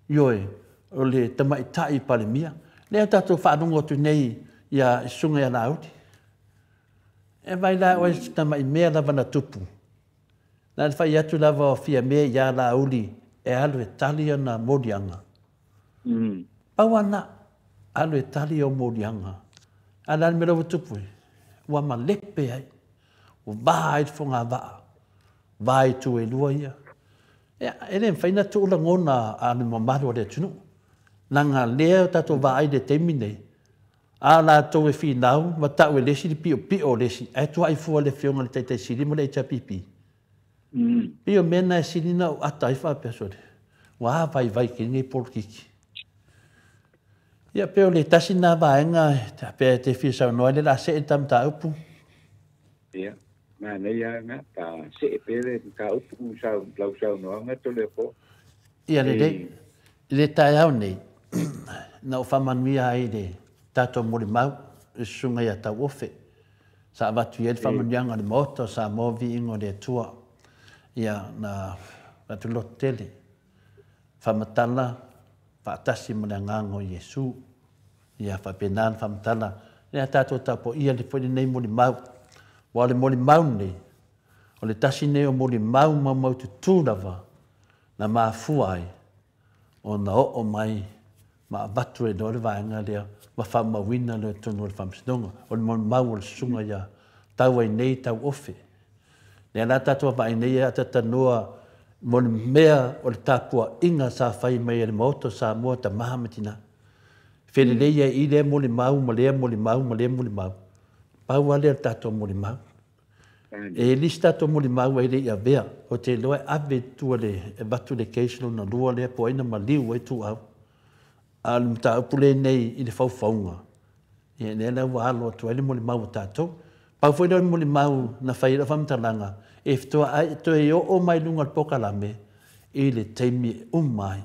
Ioe, o le Tamaitai Palemia. Lea tatou faalogo atu nei ia Susuga ia Laauli. E vai la oe se tamai mea lava na tupu. Na le fai atu lava o Fiame ia Laauli e alu e tali ona moliaga. Pau lava na, alu e tali ou moliaga. A o le a le mea la ua tupu ai? Ua malepe ai, ua va ai le fogavaa, va i itu e lua ia. Ia, e le mafai ona tuu lagona a le mamalu o le atunuu. Leaga lea tatou vaai i le taimi nei, a o latou e finau ma tau e le isi le piopio o le isi, ae tuai fua le Afioga i le Taitai Sili ma le HRPP. Pei o mea na e sili ona ou ata ai faapea, sole, ua vaivai tele nei polokiki. Ia, pei o le tasi lena vaega pe te fia saunoa ai, le o le a see le ta mataupu. Ia, manaia lava na, pa see pea le mataupu lau saunoaga Toleafoa. Ia lelei, i le taeao nei, na ou faamanuia ai i le tatou molimau i le Susuga ia Tauofe, sa avatu i ai le faamanuiaga a le Maota o Samoa Viiga o le Atua. Ia, na avatu loto tele, faamatala faatasi ma le agaga o Iesu. Ia faapena ona faamatala lea tatou tapuaia le foi lenei molimau. Aua o le molimau lenei, o le tasi lenei o molimau maumaututu lava na mafua ai ona oo mai ma avatu ai loa le vaega lea ma faamauina lea i totonu o le Faamasinoga. O le molimau o le susuga ia Tauainei Tauofe. Lea la tatou vaavaai nei e atatanoa mo le mea o le tapuaiga sa fai mai e le Maota o Samoa, tama ma tina. Felelei ai i lea molimau ma lea molimau ma lea molimau. Pau lava lea o le tatou molimau. E le isi tatou molimau e le i avea, ou te iloa e ave i tua le, e avatu le case lona lua lea po o ai na maliu ai ituau. A o le mataupu lenei i le faufauga, ia lea la ua alo atu ai le molimau a tatou. Pau foi lea o le molimau na fai ai lau faamatalaga, e fetoa e toe oo mai luga o le polokalame i le taimi e uma ai.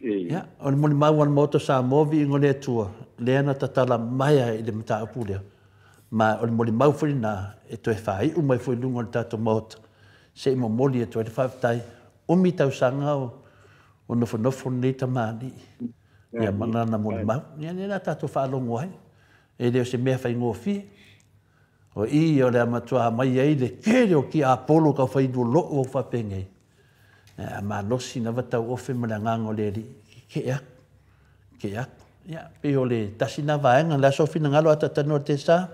Ia, o le molimau a le Maota o Samoa, viiga o le Atua, lea na tatala mai ai i le mataupu lea. Ma o le molimau foi lena e toe faaiu mai foi i luga o le tatou Maota, se i momoli atu ai le faafetai. Umi tausaga o nofonofo lenei tamalii, ia ma lana molimau. Ia, lea la tatou faalogo ai, e le o se mea faigofie. O i o le a matua mai ai le tele o tiapolo tau fai lolo'o au faapenei. A malosi lava Tauofe ma le agaga o le Alii, tetee atu, tetee atu. Ia, pei o le tasi lena vaega, o le a sou finagalo a taatanoa le tesa?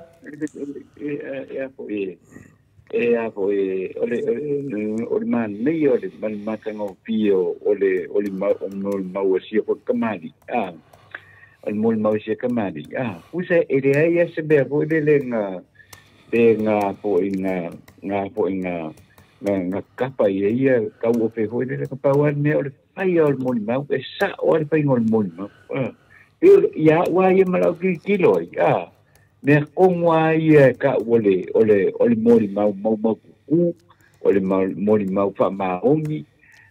E a foi o le manaia o le matagofie o le o le molimau a sia foi kamali'i a o le molimau a sia kamali'i a pusa e leai lava se mea foi lele na pe na foi na foi na na kapa i ai ia tauofe foi lele na pau lava le mea o le faia o le molimau e sa'o lava le faiga o le molimau a ia a'u lava ia ma la'u tilotilo ai a mea tonu lava ia e ta'u o le o le o le molimau maumaututu o le molimau faamaoni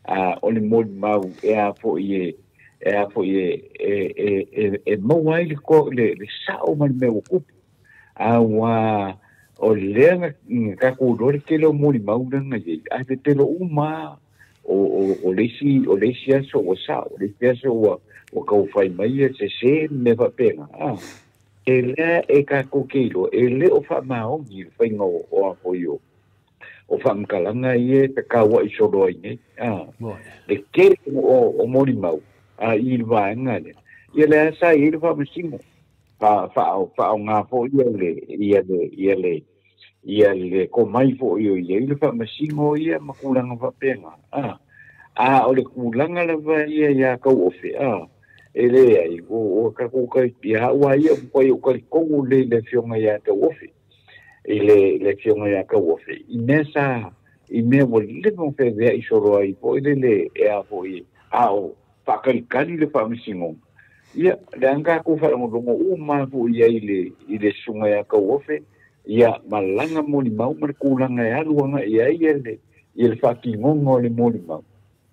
a o le molimau e a foi e e a foi e e e e maua ai le le sa'o ma le mea ua tupu a ua O lea na tatou iloa le tele o molimau lea na i ai, ae pepelo uma lava o le isi aso ua sao, o le isi aso ua taufai mai sese ma mea faapena. E lea e tatou te iloa, e le o faamaoni le faiga o a foi o faamatalaga ia e tatauai solo ai nei. Le tele o molimau i le vaega lea, ia lea sa i ai le faamasino. Faaaoga foi ia le komai foi o i ai le faamasino ia ma tulaga faapena. A o le tulaga lava ia ia Tauofe, e leai, o tatou ia ua ia matuai ou talitonu lelei i le afioga ia Tauofe, i le afioga ia Tauofe, i mea sa, i mea ua leva ona feaveai solo ai foi lele e a foi, a o faakalikali le faamasinoga. Ia, le aga tatou faalogologo uma foi ai i le susuga ia Tauofe, ia malaga molimau ma le tulaga e alu agai ai ia le faatinoga o le molimau.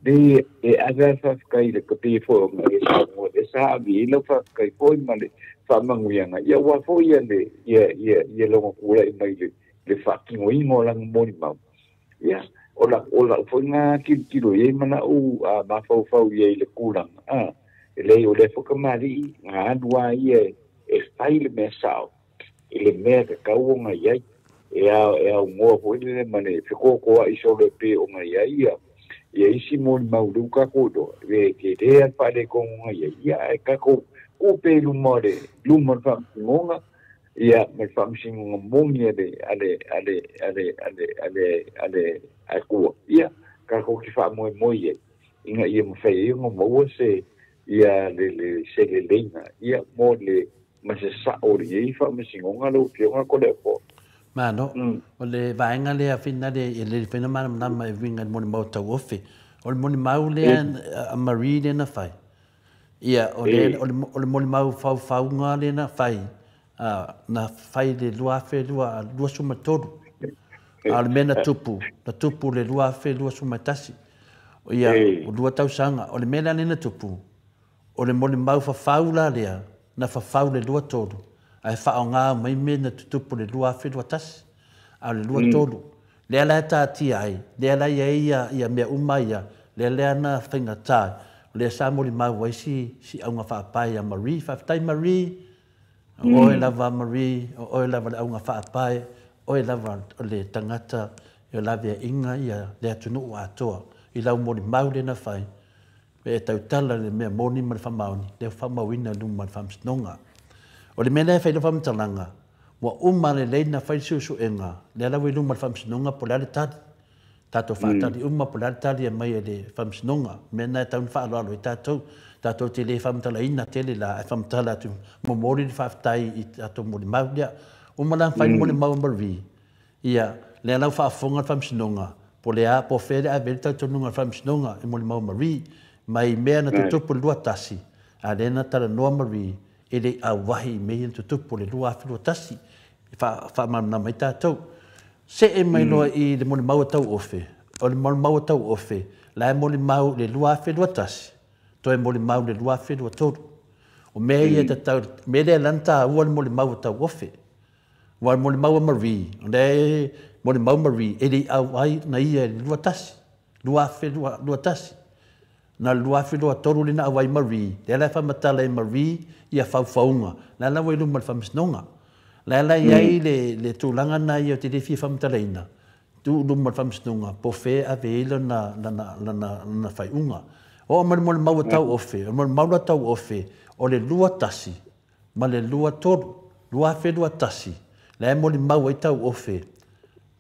Le e ave a le faafetai i le kapē foi o e saunoa lea sa ave i ai lau faafetai foi ma le faamanuiaga, ia ua foi ia le ia lona tulai mai le faatinoina o lana molimau. Ia o lau foi na tilotilo i ai ma lau mafaufau i ai i le tulaga. E leai, o lea foi kamali'i na alu lava ia e fai le mea sao i le mea tatau ona i ai, e aunoa foi lele ma le fekokoa'i solo e pei ona i ai ia isi molimau lea ua tatou iloa, e tele lava le faaletonu na i ai, ia ae tatou tupe i luma o le faamasinoga, ia ma le faamasinoga moni a le Atua, ia tatou te faamoemoe i ai ina ia mafai ai ona maua se ia le se leleiga ia mo le ma se sao o i ai faamasinoga lau afioga Toleafoa. Malo, o le vaega lea finale e le faina malamalama e uiga i le molimau Tauofe. O le molimau lea a Marie lea na fai. Ia, o le molimau faufauga lea na fai, na fai le 2023. A o le mea na tupu, na tupu le 2021. Ia, o lua tausaga. O le mea lea na tupu, o le molimau fafau la lea, na fafau le 23, ae faaaoga mai mea na tutupu le 2021, a o le 23. Lea la e taatia ai, lea la i ai ia mea uma ia, lea lea na faigata, lea sa molimau ai si auga faapae ia Marie. Faafetai Marie, o oe lava Marie, o oe lava le auga faapae, oe lava o le tagata e o laveaiga ia le atunuu atoa, i lau molimau lea na fai, e tautala le mea moni ma le faamaoni, lea faamauina i luma o le faamasinoga. O le mea lea e fai lau faamatalaga, ua uma lelei na fai le suesuega, lea la ua i luma o le faamasinoga po o le a le tali. Tatou faatali uma po o le a le tali e mai e le faamasinoga. Mea na e tau na faaaloalo ai tatou. Tatou te le faamatalaina tele la, ae faamatala atu momoli le faafetai i tatou molimau lea. Uma la fai le molimau a Marie, ia, lea la ua faafofoga le faamasinoga, po le a, po o fea le ave ai le talitonuga o le faamasinoga i molimau a Marie, mai mea na tutupu le 21, a lea na talanoa Marie, e le i auahi i mea ia na tutupu le 2021, e faamalamalama ai tatou. See mai loa i le molimau a Tauofe, o le molimau a Tauofe, la e molimau le 2021, toe molimau le 2023. O mea ia tatau, mea lea la na taua le molimau a Tauofe. Ua le molimau a Marie, o lea e molimau Marie, e le i auai na ia i le 21, 2021. Na le 2023 le na auai Marie, lea la e faamatala e Marie ia faufauga, lea la ua i luma o le faamasinoga. Lea la i ai le tulaga na ia o te le fia faamatalaina, tuu luma o le faamasinoga, po o fea e ave ai lana faiuga. O ma le molimau a Tauofe, o le molimau la Tauofe, o le 21 ma le 23, 2021, lea e molimau ai Tauofe,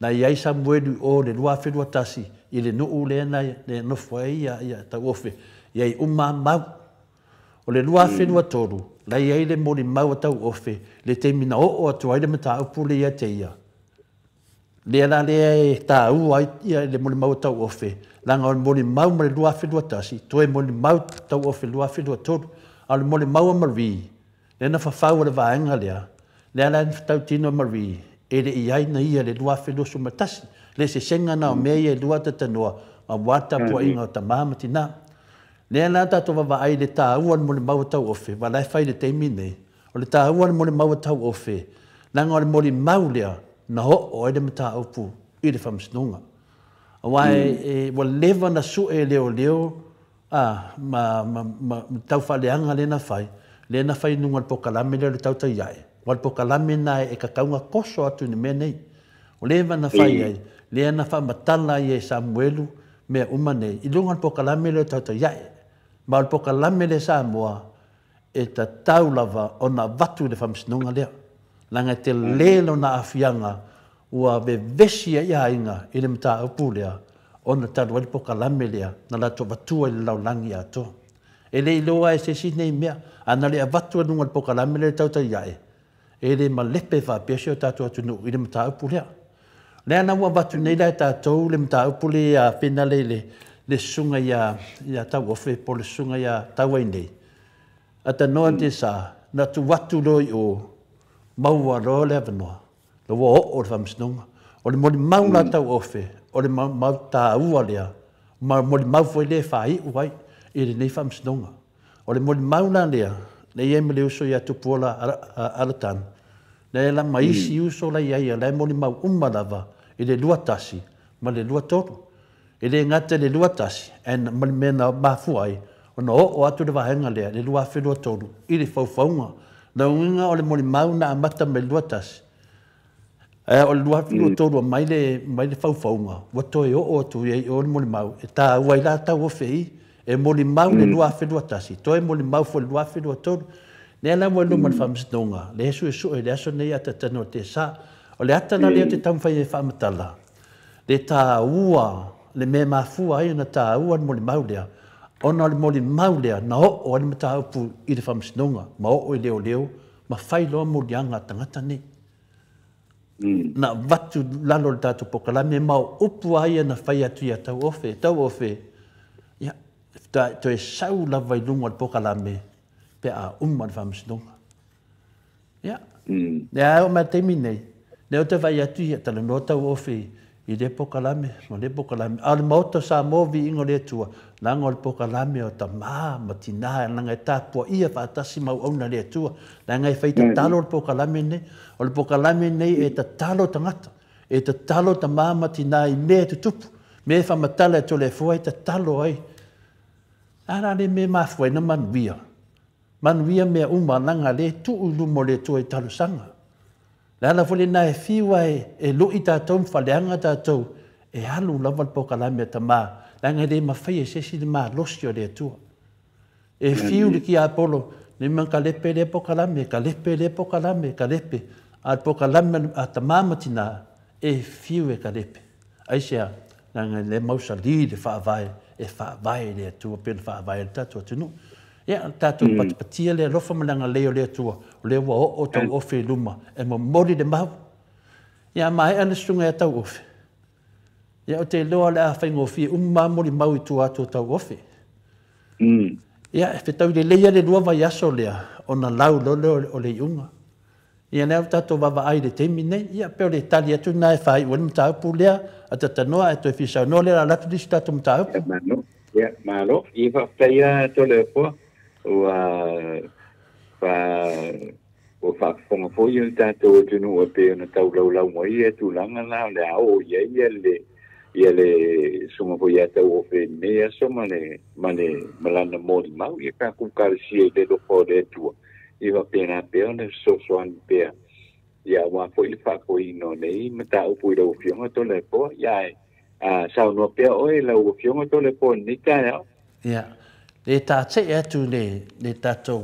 na i ai Samuelu o le 2021 i le nuu lea na nofo ai ia Tauofe, i ai uma mau. O le 2023, la i ai le molimau a Tauofe, le taimi na oo atu ai le mataupu le ia te ia. Lea la lea e tāua ai ia le molimau a Tauofe, laga o le molimau ma le 2021, toe molimau Tauofe 2023, a o le molimau a Marie, lea na fafau o le vaega lea, lea la na tautino Marie, e le i ai na ia le 2021, le sesega na o mea ia e lua tatanoa, ma ua tapuaiga o tamā ma tinā. Lea la tatou vavaai le tāua le molimau a Tauofe, wa la e fai le taimi nei, o le tāua le molimau a Tauofe, laga o le molimau lea, na oo ai le mataupu i le Faamasinoga. Aua e ua leva ona sue e leoleo ma tau faaleaga lea na fai, lea na fai i luga o le polokalame lea o le tautai ae. Aua o le polokalame lena e tatau ona toso atu i le mea nei. Ua leva ona fai ai, lea na faamatala ai e Samuelu mea uma nei i luga o le polokalame lea o le tautai ae. Ma o le polokalame lea Samoa e tatau lava ona avatu i le Faamasinoga lea. Leaga e tele lona aafiaga ua vevesi ai aiga i le mataupu lea ona talu ai le polokalame lea na latou avatua i le lalolagi atoa. E le iloa e se isi nei mea, a na le avatu i luga o le polokalame lea tautai ae, e le malepe faapea si o tatou atunuu i le mataupu lea. Lea na ua avatu nei la e tatou le mataupu lea fina le le susuga ia Tauofe po o le susuga ia Tauainei. Atanoa te sa, na tu atu loa i o, maua loa le avanoa, ua oo le Faamasinoga. O le molimau la Tauofe, o le mau tāua lea, ma molimau foi lea e faaiu ai i lenei Faamasinoga. O le molimau la lea, le i ai ma le uso ia Tupuola Alatano, lea la ma isi uso la i ai, la e molimau uma lava i le 21 ma le 23. E le gata i le 21, ma le mea na mafua ai, ona oo atu le vaega lea, le 2023, i le faufauga. Na uiga o le molimau na amata mai le 21, o le 2023 mai le faufauga, ua toe oo atu i ai o le molimau, e tāua ai la Tauofe i, e molimau le 2021, toe molimau foi le 2023. Lea la ua i luma o le Faamasinoga, le suesue le aso nei atatano o te sa. O le ata la lea o te taumafai e faamatala, le tāua, le mea mafua ai ona tāua le molimau lea, ona o le molimau lea na oo ai le mataupu i le Faamasinoga, ma oo i leoleo, ma fai loa moliaga a tagata nei. Na avatu lalo o le tatou polokalame, ma o upu lava ia na fai atu ia Tauofe. Tauofe, ia, toe sau lava i luga o le polokalame pe a uma le Faamasinoga. Ia, lea o mai taimi nei, lea o te vai atu ia talanoa Tauofe i le polokalame, ma le polokalame. A o le Maota o Samoa viiga o le Atua, leaga o le polokalame o tamā ma tinā, leaga e tapuaia faatasi ma auauna le Atua, leaga e fai tatalo le polokalame nei. O le polokalame nei e tatalo tagata, e tatalo tamā ma tinā i mea e tutupu, mea e faamatala e Toleafoa e tatalo ai. A la le mea mafua ai na manuia. Manuia mea uma, leaga le tuu i luma o le Atua i talosaga. Le ala foi lena e fiu ai e lui tatou ma faleaga tatou, e alu lava le polokalame a tamā, leaga e le mafai e se isi le malosi o le Atua. E fiu le tiapolo, le ma kalepe le polokalame, kalepe le polokalame, kalepe. A le polokalame a tamā ma tinā, e fiu e kalepe. Aisea, leaga le mausali le faavae, e faavae le Atua, pe le faavae le tatou atunuu. Ia, tatou patipatia le alofa ma le agalelei o le Atua, o lea ua oo Tauofe i luma, e momoli le mau. Ia, maea le susuga ia Tauofe. Ia, o te iloa le a faigofie uma molimau i tua atu o Tauofe. Ia, e fetau lelei le lua vaiaso lea, ona lau loa lea o le iuga. Ia, lea o tatou vaavaai i le taimi nei, ia, pe o le tali atu na e faaiu ai le mataupu lea, a tatanoa e toe fisaunoa lea la alu atu nisi tatou mataupu. Ia, malo. Ia, faafetai Toleafoa. Ua faafofoga foi le tatou atunuu e pei ona taulaulau mai ia tulaga la o le a oo i ai ia le susuga foi ia Tauofe i lenei aso ma le lana molimau. Ia tatou talosia i le alofa o le Atua, ia faapena pea ona fesoasoani pea ia aua foi le faafoeina o nei mataupu i lau Afioga Toleafoa. Ia, ae saunoa pea oe lau Afioga Toleafoa i lenei taeao. Ia, le tātei atu le tatou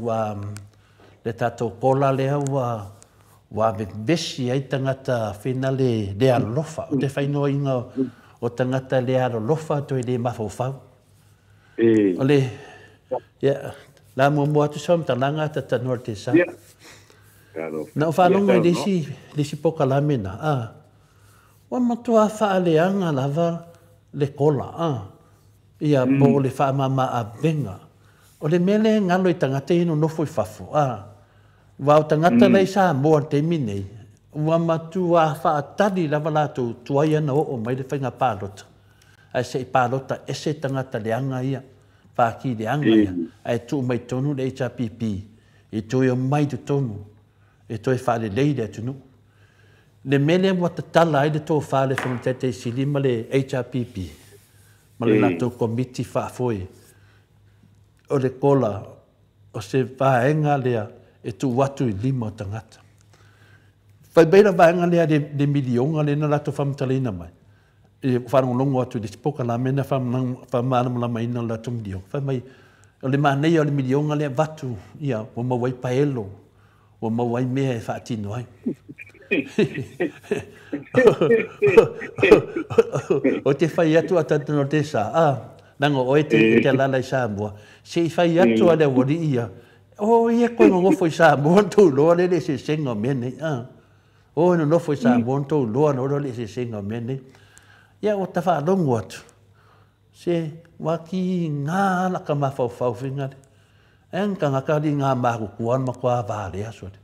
kola lea ua vevesi ai tagata fina le alolofa. O te whainoa o tagata le alolofa toe le mafaufau. O le, ia, la muamua atu sa matalanga tatanoa le te sa. Na o whanonga i lisi polokalame na, ua matua whaaleanga lava le kola, ia po o le whaamama avenga. O le mea le ngalo i tagata i nonofo i fafo, Ua o tagata lei Samoa le taimi nei, ua matua faatali lava latou tuai ana oo mai le faiga palota. Ae se i palota ese tagata leaga ia, pāki leaga ia, ae tuu mai tonu le HRPP, e toe o mai totonu, e toe faalelei le atunuu. Le mea lea ua tatala ai le tofa a le Afioga i le Taitaisili ma le HRPP ma le latou Komiti Faafoe, o le kola o se vaega lea e tuu atu i lima o tagata. Fai mai la vaega lea le miliona lea na latou faamatalaina mai, e faalogologo atu i le isi polokalame na faamalamalamaina o le latou miliona. Fai mai, o le manaia o le miliona lea avatu, ia, ua maua ai paelo, ua maua ai mea e faatino ai. O te fai atu a tata no te sa, a, leaga o oe te te alala i Samoa, se i fai atu a le aualii ia, o ia koe nonofo i Samoa na tou iloa lea le eseesega o mea nei, a. O nonofo i Samoa na tou iloa loa le eseesega o mea nei. Ia ua ta faalogo atu, se ua kiga la ka mafaufau fingale. E nga tagata ali ngā makukua na matua valea sole.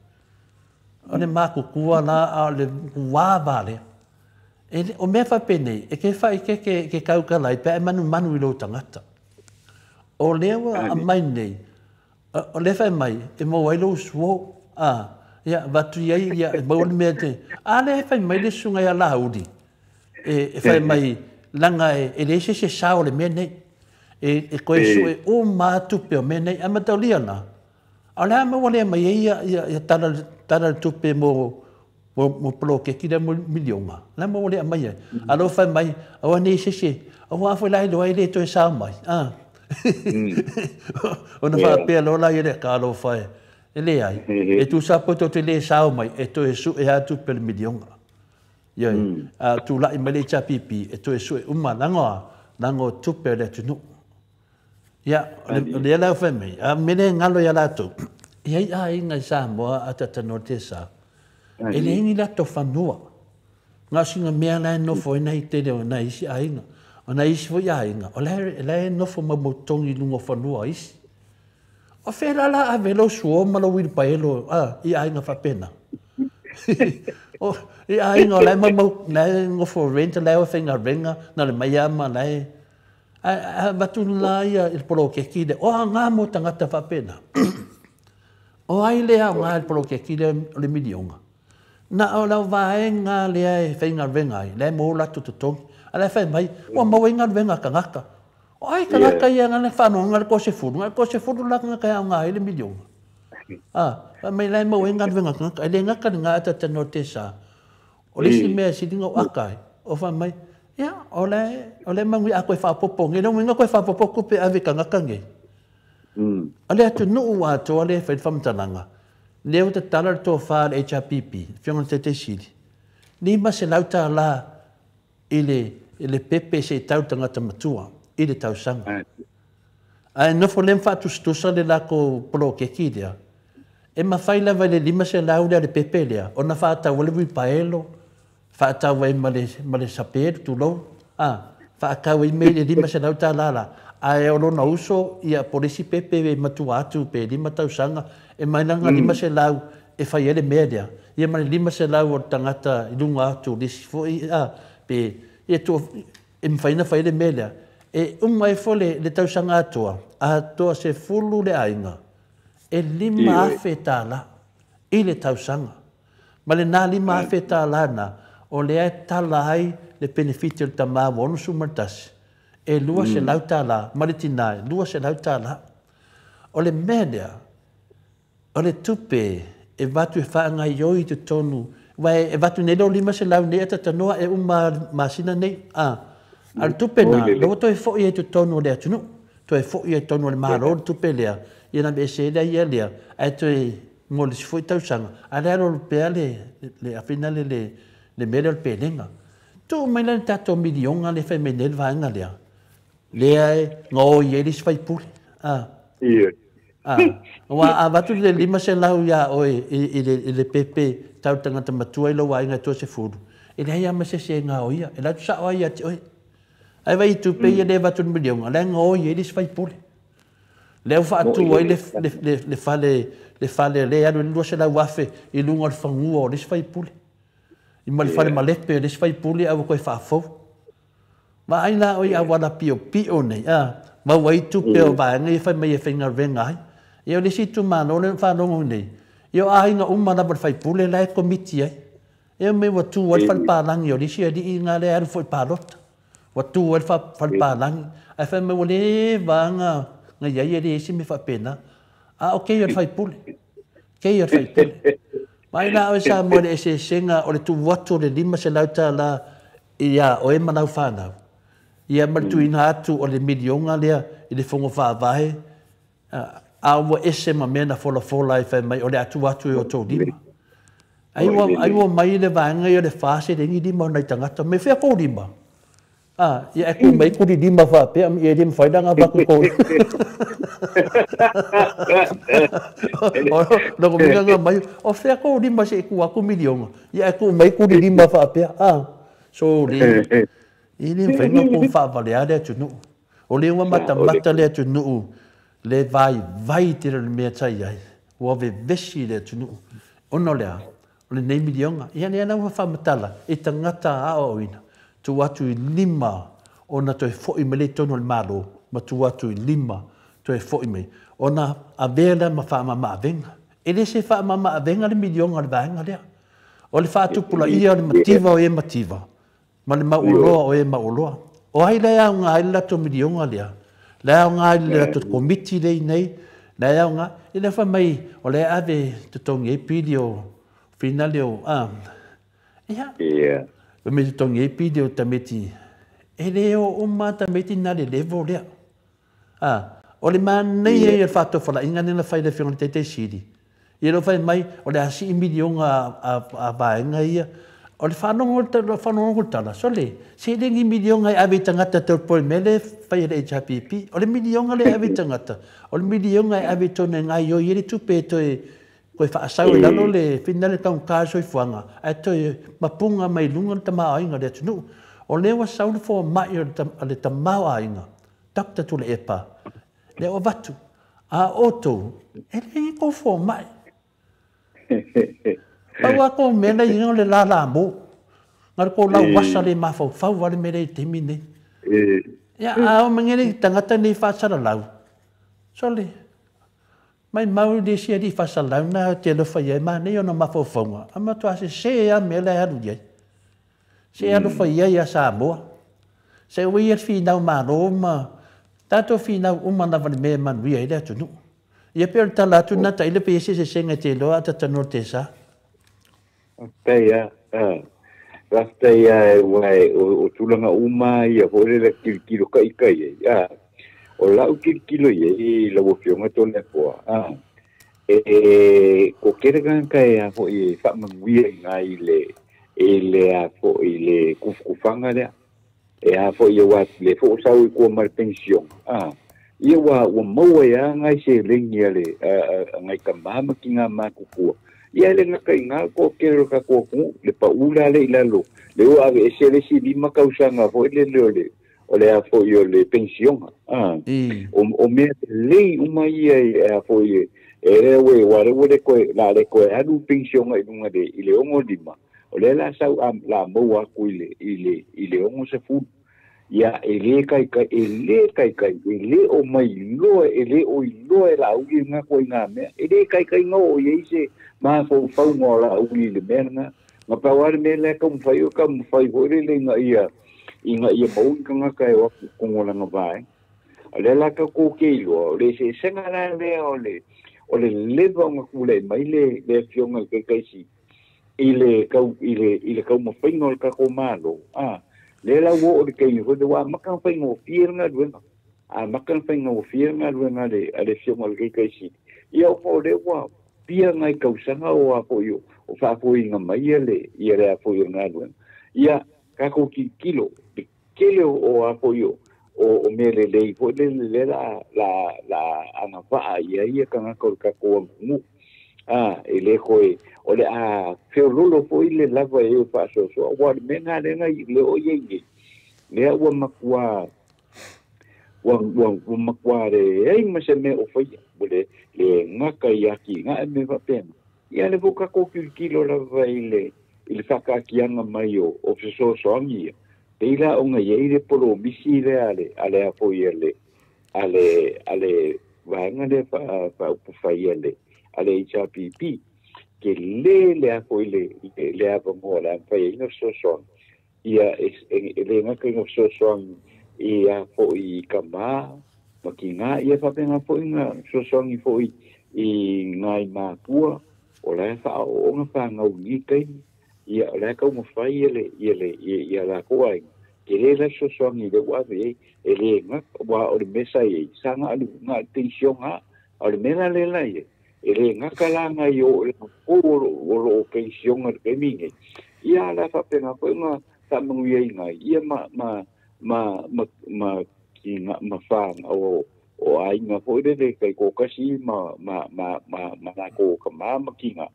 O le makukua la a o le wā valea. E le, o mea faapenei, e ke faaikeke e ke kaukala ai pe a e manumanu i lou tagata. O lea ua aumai nei, o lea fai mai, e maua ai lou suo, a, ia, avatu i ai, ia, e maua le mea te, a lea e fai mai le susuga ia Laauli, e, e fai mai, leaga e, e leai se isi e sao o le mea nei. E, e koe sue uma lava tupe o mea nei. Ae mataulia la, a o le a maua lea mai ai ia, ia, ia tala, tala le tupe mo, mo, mo poloketi lea mo miliona, la maua lea mai ai. A lea ua fai mai, aua ne i se isi, aua foi la iloa e le toe sao mai. A. Ona faapea loa la ia lea, talofa e, e leai, e tusa po tou te le sao mai, e toe sue lava tupe o le miliona. Ioe, a tulai mai le HRPP e toe sue uma leaga, leaga o tupe a le atunuu. Ia, o lea la ua fai mai, a o le mea lea e galo ia latou, e i ai aiga i Samoa a Tatanoa Tesa, e leai ni latou fanua. Na o sina mea la e nofo ai nai tele o nai isi aiga. O nai isi foi aiga, o la e, la e nofo maumautogi i luga o fanua o isi. O fea la la ave lou suo ma lou uilipaelo a, i aiga faapena? O, i aiga o la e maumau, la e nofo rent, la e faigaluega, na o le mai lava ma la e... Ae avatu la ia i le poloketi lea, o aoga mo tagata faapena. O ai le aoga i le poloketi lea o le miliona? Na o lau vaega lea e faigaluega ai, la e maua o latou totogi. A o la e fai mai, ua maua ai galuega a tagata. O ai tagata ia na faanoanoa le toasefulu, na o le toasefulu la tagata e aoga ai le miliona. A, fai mai la e maua ai galuega a tagata. E le gata i lena ae talatalanoa le Tesa. O le isi mea e sili ona ou aka ai, o fai mai, ia, o la e, o la e manuia a toe faaopoopo nei, lona uiga toe faaopoopo tupe e ave i tagata nei. O le atunuu atoa lea e fai le faamatalaga, lea ua tatala le tofa a le HRPP, le Afioga i le Taitaisili, $500 i le, i le pepe se i tau le tagata matua i le tausaga. Ae nofo lea ma faatusatusa le latou poloketi lea, e mafai lava i le 500 lea o le pepe lea ona faatau ai le uipaelo, faatau ai ma le, ma le sapelu, tulou, a, faatau ai mai le $500 la, ae o lona uso, ia, po o le isi pepe e matua atu pe 5 tausaga, e mai lana 500 e fai ai le mea lea, ia ma le 500 o le tagata i luga atu o le isi foi, a, pe, ia, tuu, e mafai ona fai le mea lea. E uma ifo le, le tausaga atoa, atoa 10 le aiga, e $5,000 i le tausaga. Ma lena $5,000 lena, o lea e tala ai le penefiti o le tama ua 61, e $200 ma le tina e $200. O le mea lea, o le tupe e avatu e faagaoioi i totonu, aua e avatu nei lou 500 nei ae talanoa e uma le masina nei, a o le tupe lena, lea ua toe foi ai i totonu o le atunuu, toe foi ai i totonu o le Malo le tupe lea, ia ona aveese ai lea ia lea, ae toe mo le isi foi tausaga, a o lea e alualu pea le, le afina le, le mea lea o le pelega. Tuu mai la le tatou miliona lea e fai mai nei le vaega lea, lea e gaoi ai le isi faipule. A. Ioe. A. Aua a avatu le 500 iā oe i, i, le, i le pepe tau tagata matua i lou aiga e toasefulu, e leai lava ma se isi e gaoia, e alu atu sao lava ia te oe. Ae vaai i tupe ia lea e avatu i le miliona, la e gaoi ai le isi faipule. Lea ua faatu ai le, le, le, le fale, le fale lea e alu ai le 200,000 i luga o le fanua o le isi faipule. I ma le fale malepe o le isi faipule ae ua toe faafou. Vaai la oe i auala piopio nei, a, maua ai tupe o vaega ia fai mai e faigaluega ai. Ia o le isi itumalo lea na faalogo nei, ia o aiga uma lava o le faipule la e komiti ai. E me ua tu ai falepālagi o le isi ali'i na lea alu foi palota. Ua tu ai falepālagi. Ae fai mai ua leva lava na iai e le isi mea faapena. A o kei o le faipule. Kei o le faipule. Mai la oe Samoa i le eseesega o le tuu atu o le $500 iā oe ma lau fanau. Ia ma le tuuina atu o le miliona lea i le Fono Faavae, a ua ese ma mea na folafola ai fai mai o le a tuu atu i outou lima. Ai ua, ai ua mai le vaega ia o le 45 o nai tagata, me fea kou lima? A, ia e ku mai kuli lima faapea, ia e le mafai la ona avatu i kou. Lona uiga na mai, o fea kou lima se i tuu atu miliona? Ia e tuu mai kuli lima faapea, a, so le, e le mafai ona tou faavalea le atunuu. O lea ua matamata le atunuu le vaivai tele o le mea sa i ai, ua vevesi le atunuu. Ona o le a? O lenei miliona. Ia lea la ua faamatala i tagata aoaoina, tuu atu i lima ona toe foi mai lea i totonu o le Malo, ma tuu atu i lima toe foi mai, ona avea lea ma faamama-avega. E le se faamama-avega le miliona o le vaega lea. O le faatupulaia o le mativa o e mativa, ma le mauoloa o e mauoloa. O ai la e aoga ai le latou miliona lea? La e aoga ai le latou komiti lea i inei, la e aoga, ia lea fai mai o lea e ave e totogi ai pili o finale o, a, ia, fai mai e totogi ai pili o tamaiti, e le o uma lava tamaiti na le level lea. A, o le manaia ia o le faatofalaiga lea na fai e le Afioga i le Taitai Sili, ia lea ua fai mai o le a sii miliona a vaega ia, o le faalogo o le tala, sole, se le ni miliona e ave i tagata tau po o le mea lea e fai e le HRPP, o le miliona lea e ave i tagata, o le miliona e ave i totonu e gaoioi ai le tupe e toe toe faasau i lalo le whina le taugata o le soifuaga, ae toe mapuga mai luga le tamaoaiga o le atunuu. O lea ua sau le fomai o le tamaoaiga, Doctor Tuilaepa, lea ua avatu, a outou, e le ni tou fomai. Pau lava tou mea la i ai o le lalamo. Na o le tou lauasa le mafaufau lava le mea lea i le taimi lenei. Ia, a o mai nei tagata nei faasalalau, sole, maimau i le isi alii faasalalau na ou te alofa i ai, manaia ona mafaufauga, a matua sese lava mea la e alu i ai. Se alofa i ai ia Samoa. Se ua ia le finau malo ma tatou finau uma lava i le mea e manuia ai le atunuu. Ia pei o le tala atu lena Tailo pe i ai se eseesega e te iloa a ta talanoa i le tesa. Faafetai a, faafetai a aua o tulaga uma ia foi lele tilotilo ka ita i ai, a. O lau tilotilo i ai lau Afioga Toleafoa, a, e ko kele tagata e a foi e faamanuia i ina i le i le a foi i le kufukufaga lea. E a foi aua le foi ua sau i tua ma le penisione, a, ia ua ua maua ai lava nai seleni a le a nai tama ma tina matutua. Ia e le gata i ina le toatele o le tatou atunuu, le pau la lea i lalo, lea ua aveese le isi 5 tausaga foi lele o le o le a foi o le penisiona, a. O mea lelei uma ia e a foi e lea ua aua lea ua le toe la le toe alu le penisiona i luga i le 65, O lea la sau a la maua atu i le i le i le 60. Ia e le taitai e le taitai e le o mai iloa e le o iloa e Laauli lena ituaiga mea. E le taitai na oo i ai se mafaufauga o Laauli i le mea lena. Na pau lava le mea lea e taumafai o taumafai foi lele ina ia ina ia maua ni tagata e o atu i totonu o lana vaega. O lea la tatou te iloa, o le eseesega la lea o le o le leva ona tulai mai le le Afioga i le Taitaisili i le tau i le i le taumafaiga o le tatou Malo, a, lea la ua oo i le taimi foi lea ua amata ona faigofie le galuega, amata ona faigofie le galuega a le a le Afioga i le Taitaisili, ia ona o lea ua pia nai tausaga o a foi o o faafoeina mai ia le ia le a foi o le galuega. Ia tatou tilotilo le tele o a foi o o mea lelei foi lele lea la la la agavaa i ai ia tagata o le tatou atunuu. A, e le toe, o le a feololo foi le lava e faasoasoa, aua o le mea lena lea na le o i ai nei, lea ua matua, ua, ua, ua matua leai ma se mea o faia, ua le, le gata i atinae ma mea faapena. Ia lea foi ua tatou tilotilo lava i le, i le faataatiaga mai o, o fesoasoani ia, pei la ona i ai le polomisi lea a le, a le a foi a le, a le, a le vaega lea faaupufai a le, a le HRPP. Ke le le a foi le le avanoa o le a mafai ai ona fesoasoani ia e lē gata ina fesoasoani i a fo'i i kamā ma tigā ia faapena fo'i na fesoasoani fo'i i nai matua o la e faaooga fanau i lenei taimi ia o la e taumafai ia le ia le ia latou aiga tele la fesoasoani lea ua ave i ai e lē gata uā o le mea sa i ai sa na o le penisiona a o le mea la lea la i ai e lē gata la nai o i latou o loo penisiona i le taimi lenei ia a o le a faapena foi ona faamanuiaina ai ia ma ma ma ma ma ma fanau o aiga foi lele taitoatasi ma ma ma ma ma latou tamā ma tinā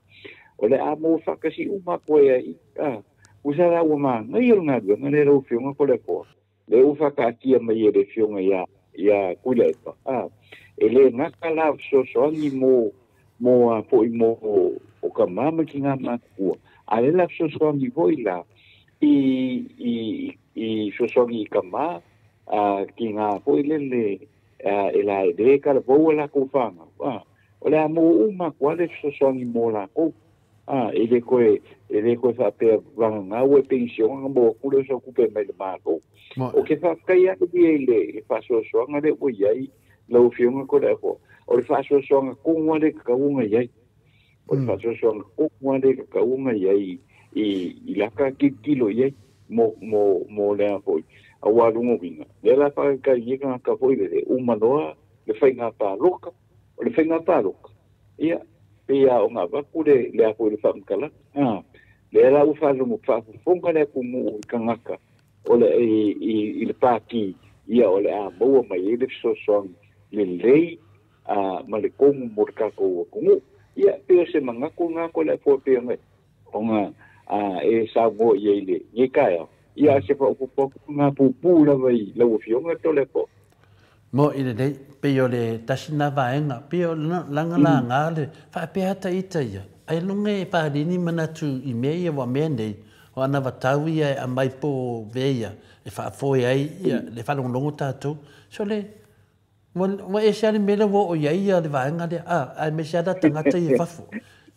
o le a maua faatasi uma atu ai ai a tusa la ua manaia le galuega lea lau Afioga Toleafoa lea ua faataatia mai e le Afioga ia ia Tuilaepa a e lē gata la o fesoasoani mo mo a foi mo o tamā ma tinā matutua a o le la fesoasoani foi la i i i fesoasoani i tamā a tigā foi lele e la e lē talavou a latou fanau a o le a maua uma atu lava le fesoasoani mo latou a e lē toe e lē toe faapea vagagā ua e penisiona ona maua atu lea o sau tupe mai le Malo. O ke faafetai atu ia i le faasoasoaga lea ua i ai lau Afioga Toleafoa o le faasoasoaga tonu lava lea e tatau ona i ai o le faasoasoaga tonu lava lea e tatau ona i ai i laka tilotilo i ai mo mo mo lea foi auā luga uiga lea la faataitai nei tagata foi lele uma loa le faiga palota o le faiga palota ia pei lava ona avatu le le a foi le faamatalaga a lea la ua faalogo faafofoga le atunuu i tagata o le i le pati ia o le a maua mai ai le fesoasoani lelei a ma le tonu mo le tatou atunuu ia pei o se manatu lena Toleafoa pei ona ona e saunoa i ai i lenei taeao ia a o se faaopoopo atu lena puupuu lava i lau Afioga Toleafoa. Mo'i lelei, pei o le tasi lena vaega, pei o lagalaga le faapea ata ita ia, ailoga e paleni manatu i mea ia aua o mea nei, o anavatau ia e aumai po o mea ia e faafoe ai le faalogologo tatou. Sole, Ua ese lava le mea lea ua oo i ai le vaega lea, aemaise lava tagata ia i fafo.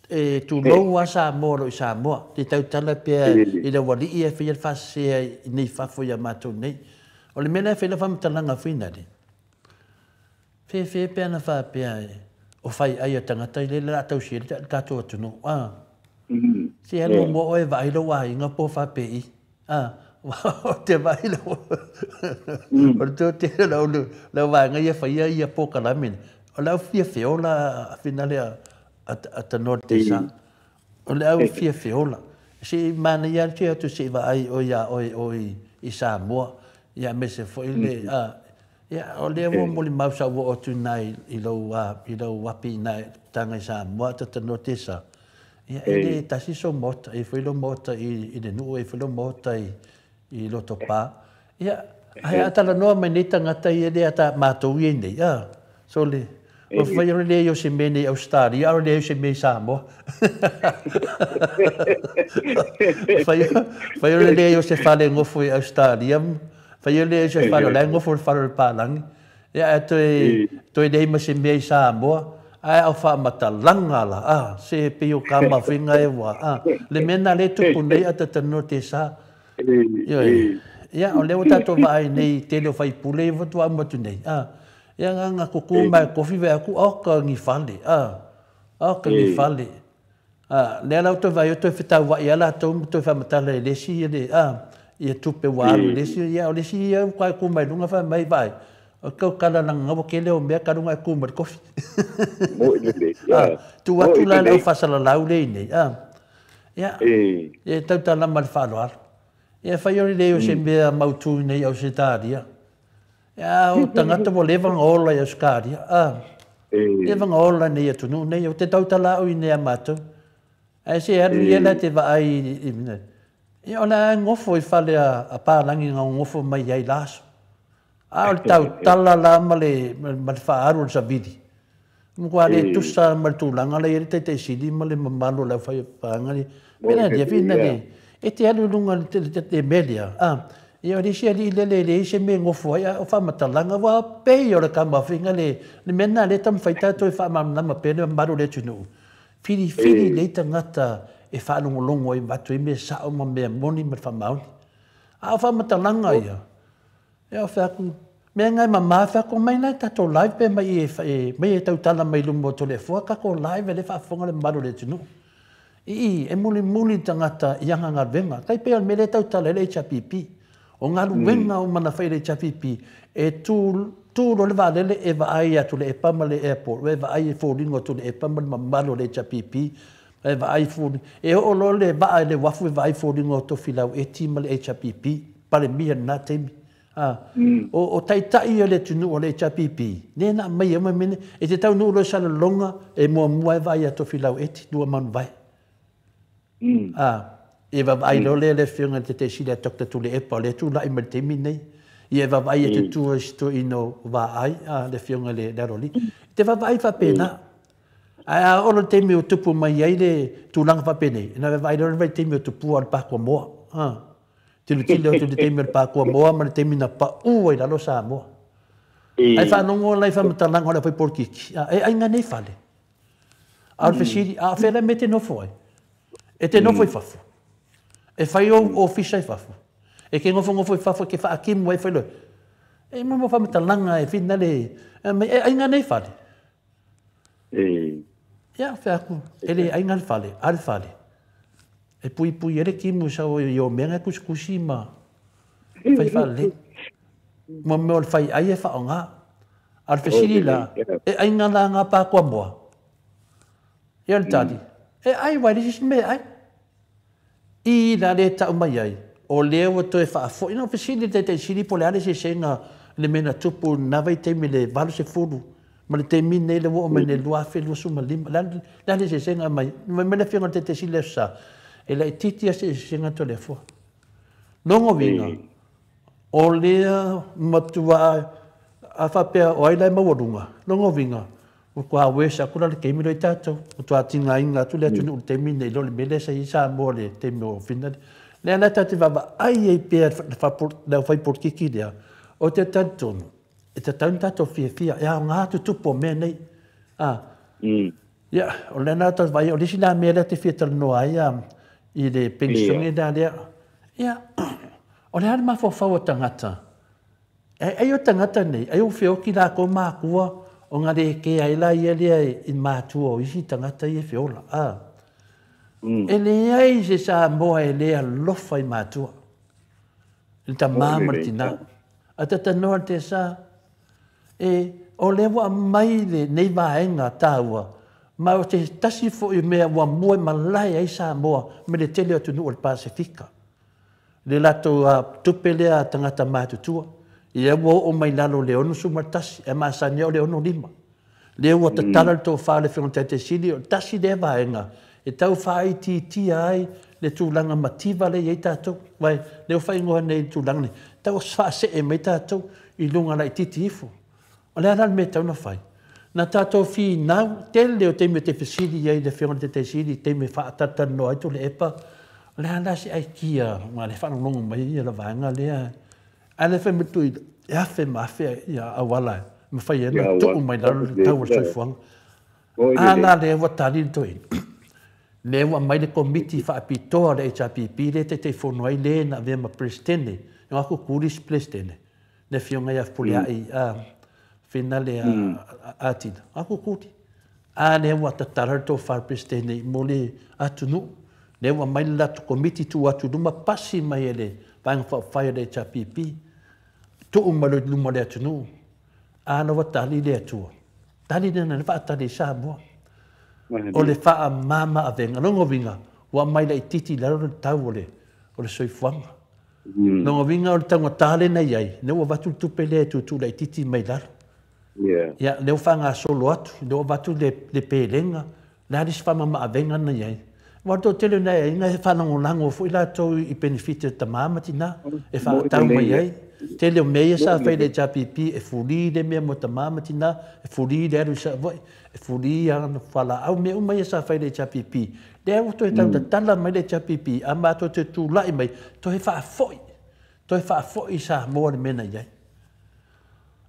E tulou lava Samoa o lo o i Samoa. Te tautala pea i le aualii e faia le faasese i nei fafo ia matou nei. O le mea lea e fai lau faamatalaga foi nale, fefe pe ana faapea o fai ai a tagata ia lea o le a tausi ai le tatou atunuu. Se alu muamua oe e vaai lou aiga po o faapei. Ou te vaai lau o le toatele o lau vaega ia faia ia polokalame nei, o le au fia feola a finale a tanoa le Tesa. O le au fia feola. Se i manaia lava le toe atu se i vaai oe iā oe o i Samoa, ia aemaise foi le, ia, o lea ua molimau sa ou oo atu i ina i lou i lou api i ina i taga i Samoa a tanoa Tesa. Ia, e le tasi sou maota, e i ai foi lou maota i le nuu, e i ai foi lou maota i Lotopa. Ia, ae a talanoa mai nei tagata ia lea ta matou ia nei, a, sole, o fai o le leai o se mea nei i Ausetalia, a o le leai o se mea i Samoa. Fai o le leai o se fale nofo i Ausetalia, fai o le leai o se fale, o la e nofo i le fale o le palagi. Ia ae toe toe leai ma se mea i Samoa, ae ao faamatalaga la, a, se pei o Kamafinga e ua, a, le mea na lea e tupu nei a talanoa Tesa. Ioe. Ia, o lea ua tatou vaai nei i tele o faipule ia faatoa uma atu nei, a, ia na ona tutu mai kofi vae atu, oka ni fale, a, oka ni fale. A, lea la ua toe vaai atu toe fetauai lava latou ma toe faamatala i le isi ia le, a, ia tupe ua alu i le isi, ia o le isi ia ua tu mai luga fai mai, vaai, o ke kala langa ua kele o mea ka luga e tu mai le kofi. A, tuu atu la le au faasalalau lea i inei, a, ia, e tautala ma le faaaloalo. Ia fai o le leai o se mea mautu i nei Ausetalia. Ia, o tagata ua leva ona ola i Ausetalia, a, leva ona ola i nei atunuu nei, ou te tautala au i nei a matou. Ae se alu ia la te vaai i, ia o le a nofo i fale a palagi na nofo mai ai la aso. A o le tautala la ma le faaalu o le savili, matua le tusa ma le tulaga la i ai le Taitaisili ma le mamalu o le aufaivaega lea. Mea la lia, fina le, e te alu i luga i le mea lea, a, ia o le isi alii lele e leai se mea e nofo ai, a o faamatalaga ua pei o le tamafinga le mea lena lea e taumafai tatou e faamalamalama pea le mamalu o le atunuu. Filifili lelei tagata e faalogologo ai avatu ai mea sao ma mea moni ma le faamaoni. A o faamatalaga ia, ia o fai atu, mea na e mama fai atu, omai la e tatou live pe mai e mai e tautala mai luma o Toleafoa, tatou live lea e faafofoga le mamalu o le atunuu. I e mulimuli le tagata i ana galuega. Tai pei o le mea lea e tautala ai le HRPP. O galuega uma na fai e le HRPP, e tu tu loa le vaalele e vaai atu le epa ma le airport, e vaai e foliga o Tuilaepa ma le mamalu o le HRPP, e vaai foliga, e oo loa le vaa i le uafu e vaai foliga o Tofilau Eti ma le HRPP, Palemia i lena taimi. O taitai o le atunuu o le HRPP, lea na aumaia uma mea nei. E te taunuu loa i Salelologa, e muamua lava e vaai ia Tofilau Eti, lua Manuvae. Ia vaavaai loa lea le afioga i le Taitaisili a Dr. Tuilaepa, o lea e tulai mai i le taimi lenei. Ia e vaavaai atu i tua i si toeaina o Vaai, le afioga i le Aloalii. E te vaavaai faapena. Ae a oo loa i le taimi ua tupu mai ai le tulaga faapenei, ona vaavaai loa lea i le taimi o tupua o le Pakomoa. Tilotilo atu i le taimi o le Pakomoa ma le taimi na pau ai lalo Samoa. Ae faalogo la i faamatalaga o le aufaipolikiki, e aiga nei fale. A o le fesili, a o fea la le mea e te nofo ai? E te nofo i fafo. E fai ou ofisa i fafo. E ke nofonofo i fafo e ke faatimu ai fai loe. E mo faamatalaga e finale e aiga nei fale. Ia fai atu, e le aiga le fale, a le fale. E puipui ai le timu i sau i o mea na e tusitusi ma fai faalelei. Mo mea o le fai ai e faaaoga. A o le fesili la, e aiga la ngā pākua moa? Ia o le tali, e ai wai le isi mea e ai. I la le tau mai ai, o lea ua toe faafoi. Na fesili le Taitaisili po o le a le eseesega i le mea na tupu i lena vaitaimi i le 80 ma le taimi lenei lea ua oo mai nei i le 2025. O le a le eseesega mai? Fai mai le Afioga i le Taitaisili i le Aso Sa, e laitiiti lava se eseesega Toleafoa. Lona uiga, o lea matua a faapea o ai la e maualuga, lona uiga, ua toa worse atu la le taimi lea i tatou, ua toa tigaina atu le atunuu i le taimi lenei i lo le mea lea sa i ai Samoa i le taimi o Finali. Lea la tatou te vaavaai ai pea le aufaipolikiki lea, ou te talitonu, e tatau ona tatou fiafia, e aoga tutupu o mea nei. Ia, o lea la tatou vaai, o le isi la mea lea ou te fia talanoa ai i le penisione la lea. Ia, o le a le mafaufau o tagata? Ai o tagata nei, ai ua feoti latou matua ona le kea ai la ia lea i matua o isi tagata ia e feola. E leai se Samoa e le alofa i matua, i le tama ma le tina. A tatanoa le tesa, e, o lea ua aumai lenei vaega taua, ma o se tasi foi mea ua mua e malae ai Samoa me le tele o atunuu o le Pasefika. Le latou tupe lea a tagata matutua, ia ua oo mai lalo i le 61, e masani ai o le 65. Lea ua tatala le tofa a le Afioga i le Taitaisili, o le tasi lea vaega e tau faaitiitia ai le tulaga mativa lea e i ai tatou. Aua lea ua faaigoa nei i le tulaga lenei, tau faasee mai tatou i luga laitiiti ifo. O le a la le mea e tatau ona fai? Na tatou finau, tele o taimi ou te fesili ai i le Afioga i le Taitaisili i taimi e faatalatalanoa ai Tuilaepa, o le a la se aikia aua o lea e faalogologo mai le vaega lea. Ae le fai mai Tuilaepa, e afe ma afe auala e mafai ai ona tuu mai lalo le tau o le soifuaga. A la lea ua tali le toeaina. Lea ua aumai le Komiti Faapitoa a le HRPP lea e Taitaifono ai le na avea ma Peresetene, e o atu tuli isi Peresetene, le Afioga ia Fepuleai Finale Atina, o atu tuli. A lea ua tatala le tofa a le Peresetene mo le atunuu, lea ua aumai le latou Komiti tuu atu i luma, pasi mai e le Vaega Faaupufai a le HRPP, tuu mai loa i luma o le atunuu. A la ua tali le Atua. Tali lea na faatali ai Samoa. O le faamama avega. Lona uiga, ua aumai laitiiti i lalo le tau o le soifuaga. Lona uiga o le taugata lea na i ai, lea ua avatu le tupe lea e tuutuu laitiiti mai lalo. Ia, lea ua faagasolo atu, lea ua avatu le pelega, le a le isi faamama avega na i ai. Aua o le toatele o nai aiga e faalagolago foi latou i penefiti a tama ma tina e faatau mai ai. Tele o mea ia sa fai i le HRPP e fuli le mea mo tama ma tina, e fuli le alu i Savaii, e fuli ana fualaau, mea uma ia sa fai i le HRPP. Lea ua toe tau tatala mai le HRPP, a matou toe tulai mai, toe faafoi, toe faafoi i Samoa le mea na i ai.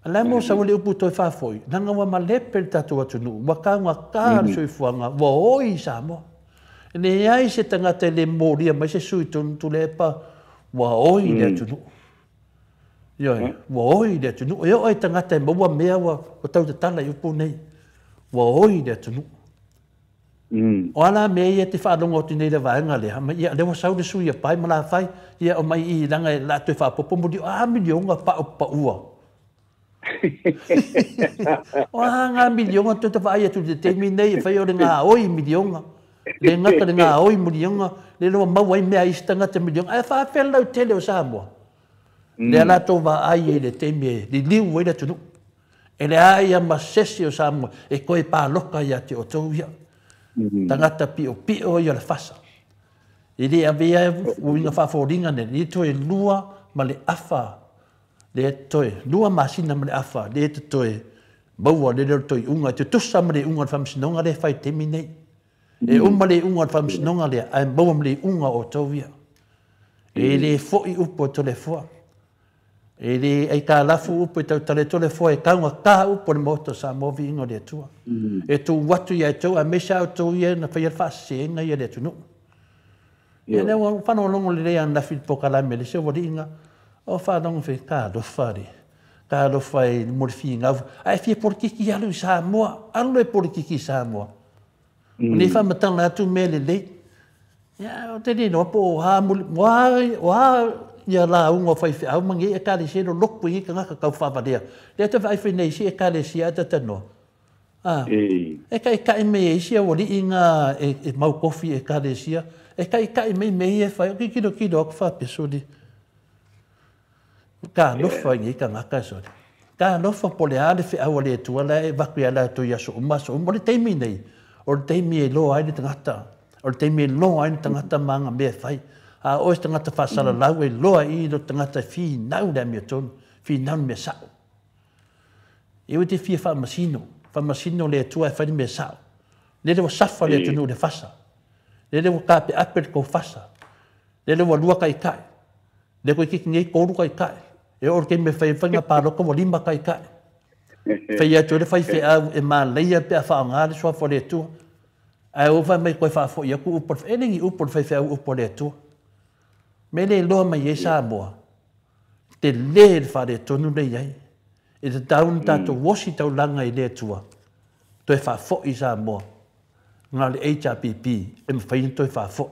La mo sa le upu toe faafoi, leaga ua malepe le tatou atunuu, ua taugata le soifuaga, ua oi Samoa. E leai se tagata e le molia mai se sui tonu Tuilaepa, ua oi le atunuu. Ioe, ua oi le atunuu. E oo i tagata e maua mea ua tautatala i upu nei. Ua oi le atunuu. O ala mea ia te faalogo atu nei le vaega lea, ma ia lea ua sau le sui a pai ma la fai, ia o mai i langa e la toe faapopo muli, a milionga pau paua. O a ngā milionga toe tawhaai atu te taimi nei, e whai o le ngā oi milionga. Le ngata le ngā oi milionga, le loa mau ai mea isi tangata milionga. Ae whaawhela lau tele o Samoa. Le ala tō wā ai e le taimi e liliu ai le atunuu. E le ai a masesi o Samoa, e koe pāloka ia te o tau ia. Tangata pio pio ia le fasa. I le avea uinga whaaforinga ne, le toe lua ma le afa. Le toe lua masina ma le afa, le te toe maua le leo toi unga, te tusa ma le unga le whamsinonga le whai temi nei. E uma le unga le whamsinonga le, ai maua ma le unga o tau ia. E le foi upo tole fua. E le ai ka lafu upo i tau tale tole fua e kaunga ka upo le moto sa movi ingo le atua. E tū watu ia e tau, a mesa au tau ia na whai whaasenga ia le atunuu. E lea whanau longo le lea na whil pokalame le se wari inga, o whanau whi ka alofa re. Ka alofa e mo le whingau. Ai whia porikiki alu i Samoa, alu e porikiki i Samoa. O nei whamatanga atu mea le lei. Ia, o te rino, po o ha muli, o ha ia la unga whai whiau mangi e kalesia no loku i ka ngaka kau whawarea. Lea te whai whai nei si e kalesia e tatanoa. E kai kai me e isi a wali inga e mau kofi e kalesia. E kai kai me me e whai, o ki kilo kilo aku whapesori. Ka alofa i ka ngaka sori. Ka alofa po le ale whiau ale atua la e waku ia la tui aso uma aso uma. O le taimi nei, o le taimi e loa ai le tangata. O le taimi e loa ai le tangata manga mea whai. A o se tangata whasalalau e loa i lo tangata whinau le amia tonu, whinau le mea sao. E ue te whia whaamasino, whaamasino le atua e whai mea sao. Lele wa safa le atunu le fasa. Lele wa kape ape le kou fasa. Lele wa lua kai kai. Le koe kiki ngei koru kai kai. E oro ke me whai whainga pāloka wa lima kai kai. Whai atu le whai wheau e māleia pe a whaangā le soa le atua. Ai o whai mai koe whaafo i aku upo, e lengi upo le whai wheau upo le atua. Me le loa mai e Samoa, te le le whare tonu le iai. E te taunu tātou wosi taulanga i le atua, toe whaafo i Samoa. Ngā le HRPP, e mwhai toi whaafo.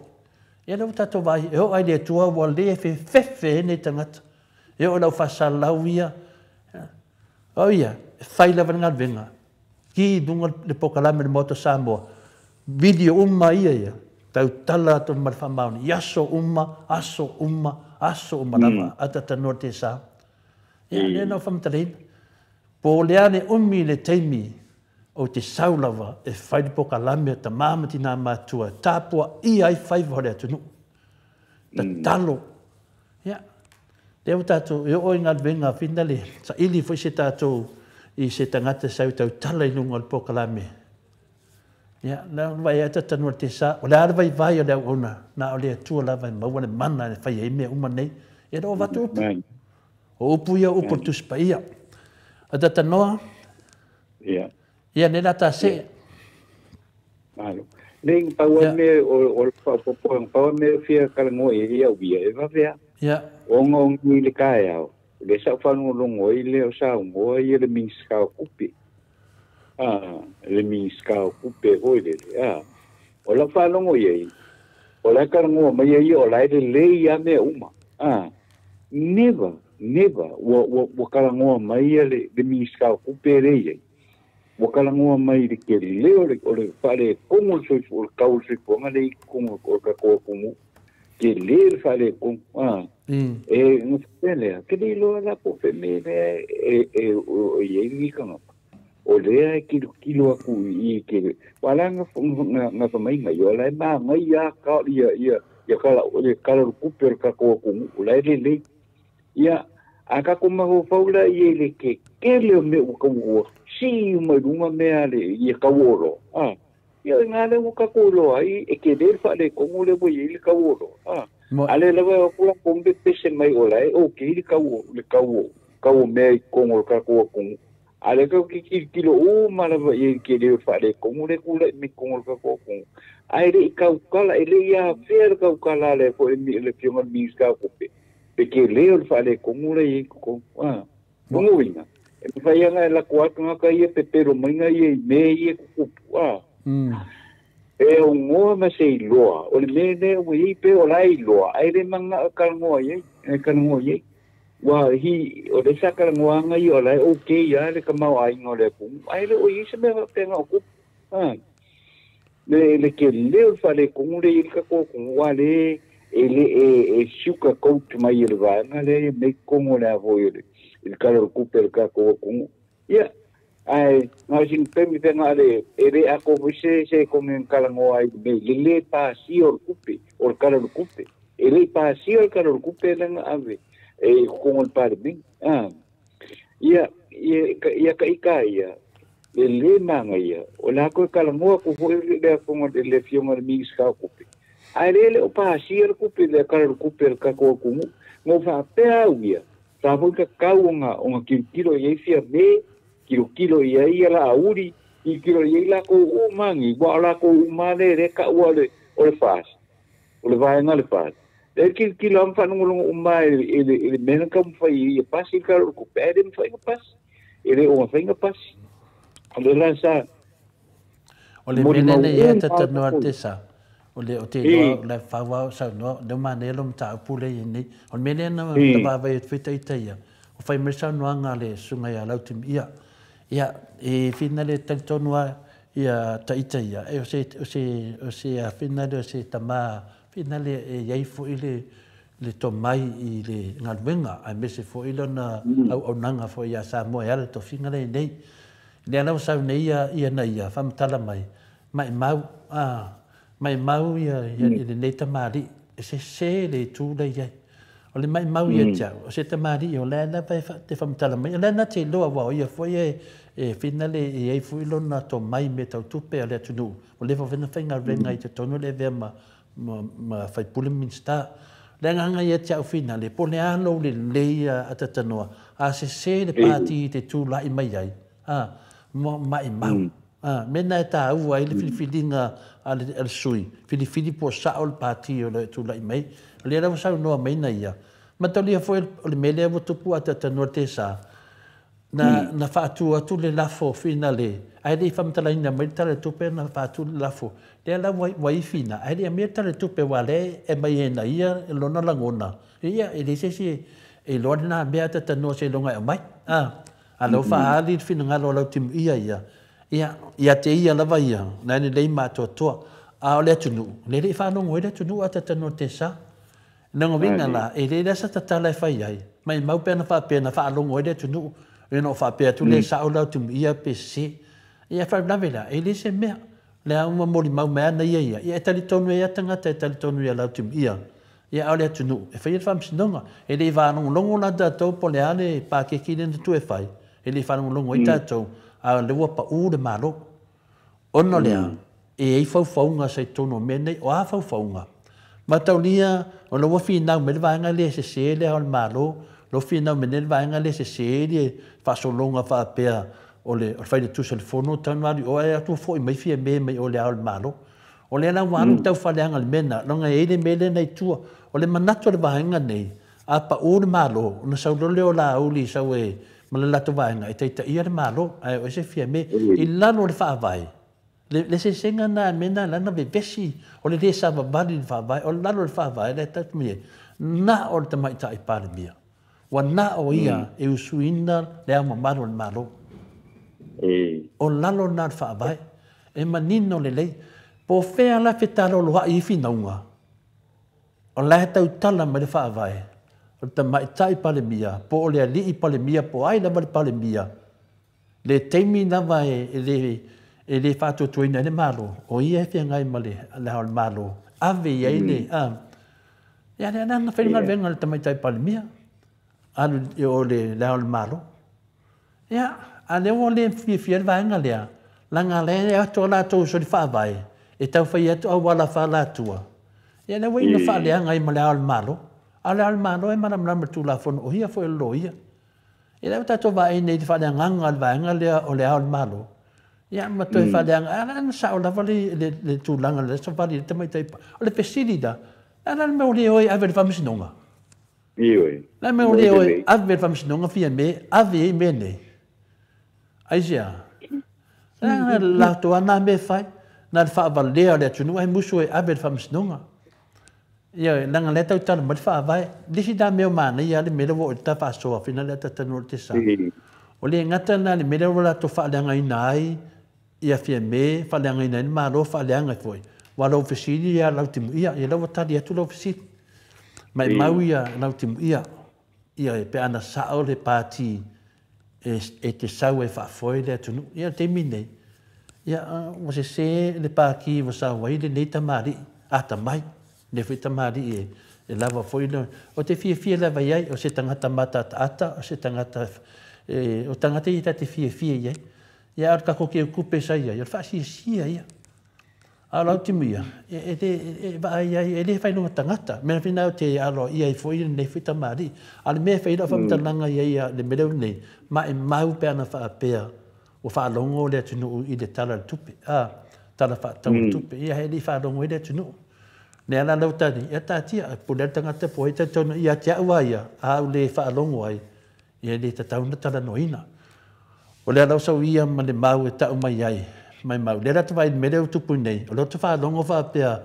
E lau tātou vai, e o ai le atua wa le whewhewhe e nei tangata. E o lau whasalau ia. O ia, e whai lava ngā venga. Ki dunga le pokalame le moto Samoa. Video uma ia ia. Tau tala atu ma le whamaoni. I aso uma, aso uma, aso uma lava. Ata tanoa te sa. Ia, lea nau whamataleina. Po lea le umi le teimi o te saulava e whai le pokalame ta māmati nā mātua. Tāpua i ai whaiwa hore atunu. Ta talo. Ia. Lea o tātou, e o i ngā venga whina le. Sa ili fo i se tātou i se tangata sau tau tala i lunga o le pokalame. Ia, nā vai ata tanoa te sa. O le ara vai vai o le au ona. Nā o le atua lava e maua le mana e whai e mea uma nei. Ia rao watu upu. O upu ia upu le tuspa ia. Ata tanoa. Ia. Ia, ne rata se. Malo. Nei, paua me o le whapopo, paua me whia karangoa e ia uia e wawea. Ia. O ngā ngi le kaeao. Le sa whango longo i le o sa ungoa ia le minskao kupe. Le minskao kupe hoi le. O la whanongo ia i. O la karangoa mai ia o la ele le ia mea uma. Never, never. Wa karangoa mai ia le minskao kupe le ia. Wa karangoa mai le ke leo le o le whare kongo le soifu, o le kau le soifu, anga le kongo o le kakoa kongo. Ke le le whare kongo. E ngā lea, ke le loa la po fe me lea e o i e ngi kanga. O lea e kilo kilo aku i ke le. Wala ngā whamainga, i o la e maa ngai ia ka ia ia ia kala o le kala le kupe o le kakoa kongo, o la e le le. Ia, a kako maho faula i e le ke kele o me ua ua si mai runga mea le i e kauoro. Ia ngā le ua kakolo ai e ke le whare kongo le ua i le kauoro. Ale lawa o kula kombe pese mai o la e o ke i le kauo, le kauo. kau mea i kongo le kako akongo. A le kau ki kilo o malava i ke leo whaare kongo le kula i me kongo le kako akongo. Ai le i kaukala, e le ia fea le kaukala le fo e mi le fionga le minista kupe. Pe ke leo le whaare kongo le i kongo. Kongo winga. E mwhaianga e lako atu ngaka ia pe pero mainga ia i me ia kukupu. E o ngoa ma se iloa. O le me le o i pe o la iloa. Ai le manga kalangoa iei. E kalangoa iei. Wa hi o le sa kalangoa nga i o la e okay ia le kamau ainga o le kumu. Ai le o i se mea penga o kupu. Le ke leo whare kongu le i ka kōkongu. Wa le e le e siuka koutu mai e le vaenga le e mei kongo le a voi o le. I le kala o kupe le kako kongu. Ia. Ai, ngā sing pemi penga le, e le ako se se kongen kalangoa i me, le le pāsi o le kupe, o le kala o le kupe. E le pāsi o le kala o le kupe lenga ave, e kongo le pare mingi. Ia, ia ka ika ia, le le manga ia, o le ako e kalangoa ku hoi le kongo le fionga le mingi ska kupe. Ai le le o pāsi o le kupe, le kala o le kupe le kako o kungu, ngō whaapea au ia, tā ka kau o ngā kilo i e fia me, kilo kilo ia ia la auri, i kilo ia la ko o mangi, wa la ko o male re ka o le o le fas. O le vaenga le fas. Le kilo kilo am whanungolongo o mai e le mena ka mwhai i pasi ka ro ko pere mwhai ka pas. E le o mwhai ka pas. O le la sa. O le mele le ia tata noa te sa. O le o te loa le whawau sa noa, le manelo mta upule i nei. O le mele na vava i whita i teia. O whai mesa noa ngā le sunga ia lautim ia. Ia, e whina le talitonua ia taita ia. E o se a whina le o se tama, whina le e iai fo i le tomai i le ngaluenga. A mese fo i lona au nanga fo ia sa moe ala to whina le nei. Le alau sau nei ia na ia, whamatala mai. Mai mau, mai mau ia i le nei tamari. E se se le tūla ia. O le mai mau ia tiau, o se tamari o le ana pai te whamatala mai. O le ana te loa wao ia fo ia e whina le e ei fo ilona tō mai me tau tupe a le atunu. O le wawena whainga renga i te tono le vea ma whaipule minsta. Le nganga ia tiau whina le po le alo le leia atatanoa. A se se le pāti i te tūla i mai ai. Mai mau. Mena e tā ua i le filifilinga a le sui. Filifili po sao le pāti o le tūla i mai. O le rawa sau noa meina ia. Matalia foi o le mele a tupu atatanoa te sa. Na whaatu atu le lafo whina le. Ai le whamtalaina mai tale tupe na whaatu le lafo. Le ala waiwhina. Ai le a mea tale tupe wa le e mai e na ia e lona langona. Ia e le sesi e loa nā mea atatanoa se longa e mai. A lau whaali whina ngalo lau timu ia ia. Ia, ia te ia lava ia. Nā ni lei mātoa toa. A o le atunu. Le le whanongo e le atunu atatanoa te sa. Nanga winga la, e le sa tatala e whai ai. Mai mau pena whaapena whaalongo e le atunu. E no whaapea tu le sao lau timu ia pe se. Ia whaulave la, e le se mea. Le a uma mori mau mea na ia ia. Ia e tali tonu e atangata e tali tonu ia lau timu ia. Ia au le atunu. E whai e whamsinonga. E le whanongo la tātou po le ale pākeki le tu e whai. E le whanongo i tātou. A le ua pa u le malo. Ono lea, e ei whauwhaunga sei tono mea nei, o a whauwhaunga. Mataulia, o le ua whinau me le vaenga le se se le o le malo, lo whinau me le vaenga le se se le whasolonga whaapea o le whai le tusa le fono tanu o e atu fo i mai fia me mai o le ao le malo. O le ala wanu tau whaleanga le mena, longa e le mele nei tua, o le manato le vaenga nei, a pa o le malo, na saulole o la auli sau e ma le lato vaenga, e teita ia le malo, ai o se fia me, i lalo le whaavai. Le se senga na mena lana vevesi, o le le sa vavali le whaavai, o lalo le whaavai, le tatu mie, na o le tamaitai palemia. Wa na o ia e usuina le au mamalo le malo. O lalo na le whaavai, e manino le lei, po whea la whetalo loa i whinaunga. O la he tautala mai le whaavai, o le tamaitai palemia, po o le alii palemia, po ai lava le palemia. Le teimi lava e le whaatuatuaina le malo, o ia e whiangai ma le hao le malo. Ave ia i le, ia le anana whainga venga le tamaitai palemia, alu o le hao le malo. Ia, a le o le whiawhia le vaenga lea, langa le atoa lātou so le whaavai, e tau whai atu au wala wha lātua. Ia le wai na whaaleanga i ma le hao le malo, a le hao le malo e mana mlama tū la fono, o hia fo e lo ia. E lea ua tatou vaai nei i le faaleagaga o le vaega lea o le Ao o le Malo, ia ma toe faaleaga, a la na sao lava le tulaga o le savali i le tamaitai. O le fesili la, o le a la le mea ua le o e ave i le faamasinoga? Ioe. Le a le mea ua le o e ave i le faamasinoga Fiame, ave ai mea nei? Aisea? Leaga latou lava na mea e fai, na o le faavalea o le atunuu ae musu e ave i le faamasinoga. Ioe, leaga o lea e tautala mai le faavae. Le isi la mea o manaia lava le mea lea ua oo i le ta faasoa fina lea ta talanoa i le tesa. O le gata lena i le mea lea ua latou faaleagaina ai ia Fiame, faaleagaina ai le Malo, faaleaga ai foi. Aua o lau fesili ia Lautimuia, ia lea ua tali atu lau fesili. Maimau ia Lautimuia, ioe, pe ana sao le pati e te sau e faafoe le atunuu. Ia o le taimi lenei, ia ua sese le pati ua sau ai lenei tamalii atamai, lenei foi tamalii e lava foi le... Ou te fiafia lava i ai, o se tagata mataataata, o se tagata, o tagata ia ta te fiafia i ai. Ia a o le tatou teutupe sa i ai, o le faasiasia ia. A o lau timuia, e le e vaai ai, e le fai lona tagata. Mea lena ou te aloaia ai foi lenei foi tamalii. A o le mea e fai ai lau faamatalaga i ai i le mea lea nei, maimau pe ana faapea ua faalogo le atunuu i le Tala o le Tupe, a, Tala Faatatau o le Tupe. Ia e le i faalogo ai le atunuu. Lea la lau tali, ia taatia, e pule lava le tagata po o ai e talitonu ia te au lava ia, a ou le faalogo ai, ia e le tatau ona talanoaina. O le ala o sau ia ma le mau e tau mai ai, maimau, lea la te vaai i le mea lea ua tupu nei, o lea ou te faalogo faapea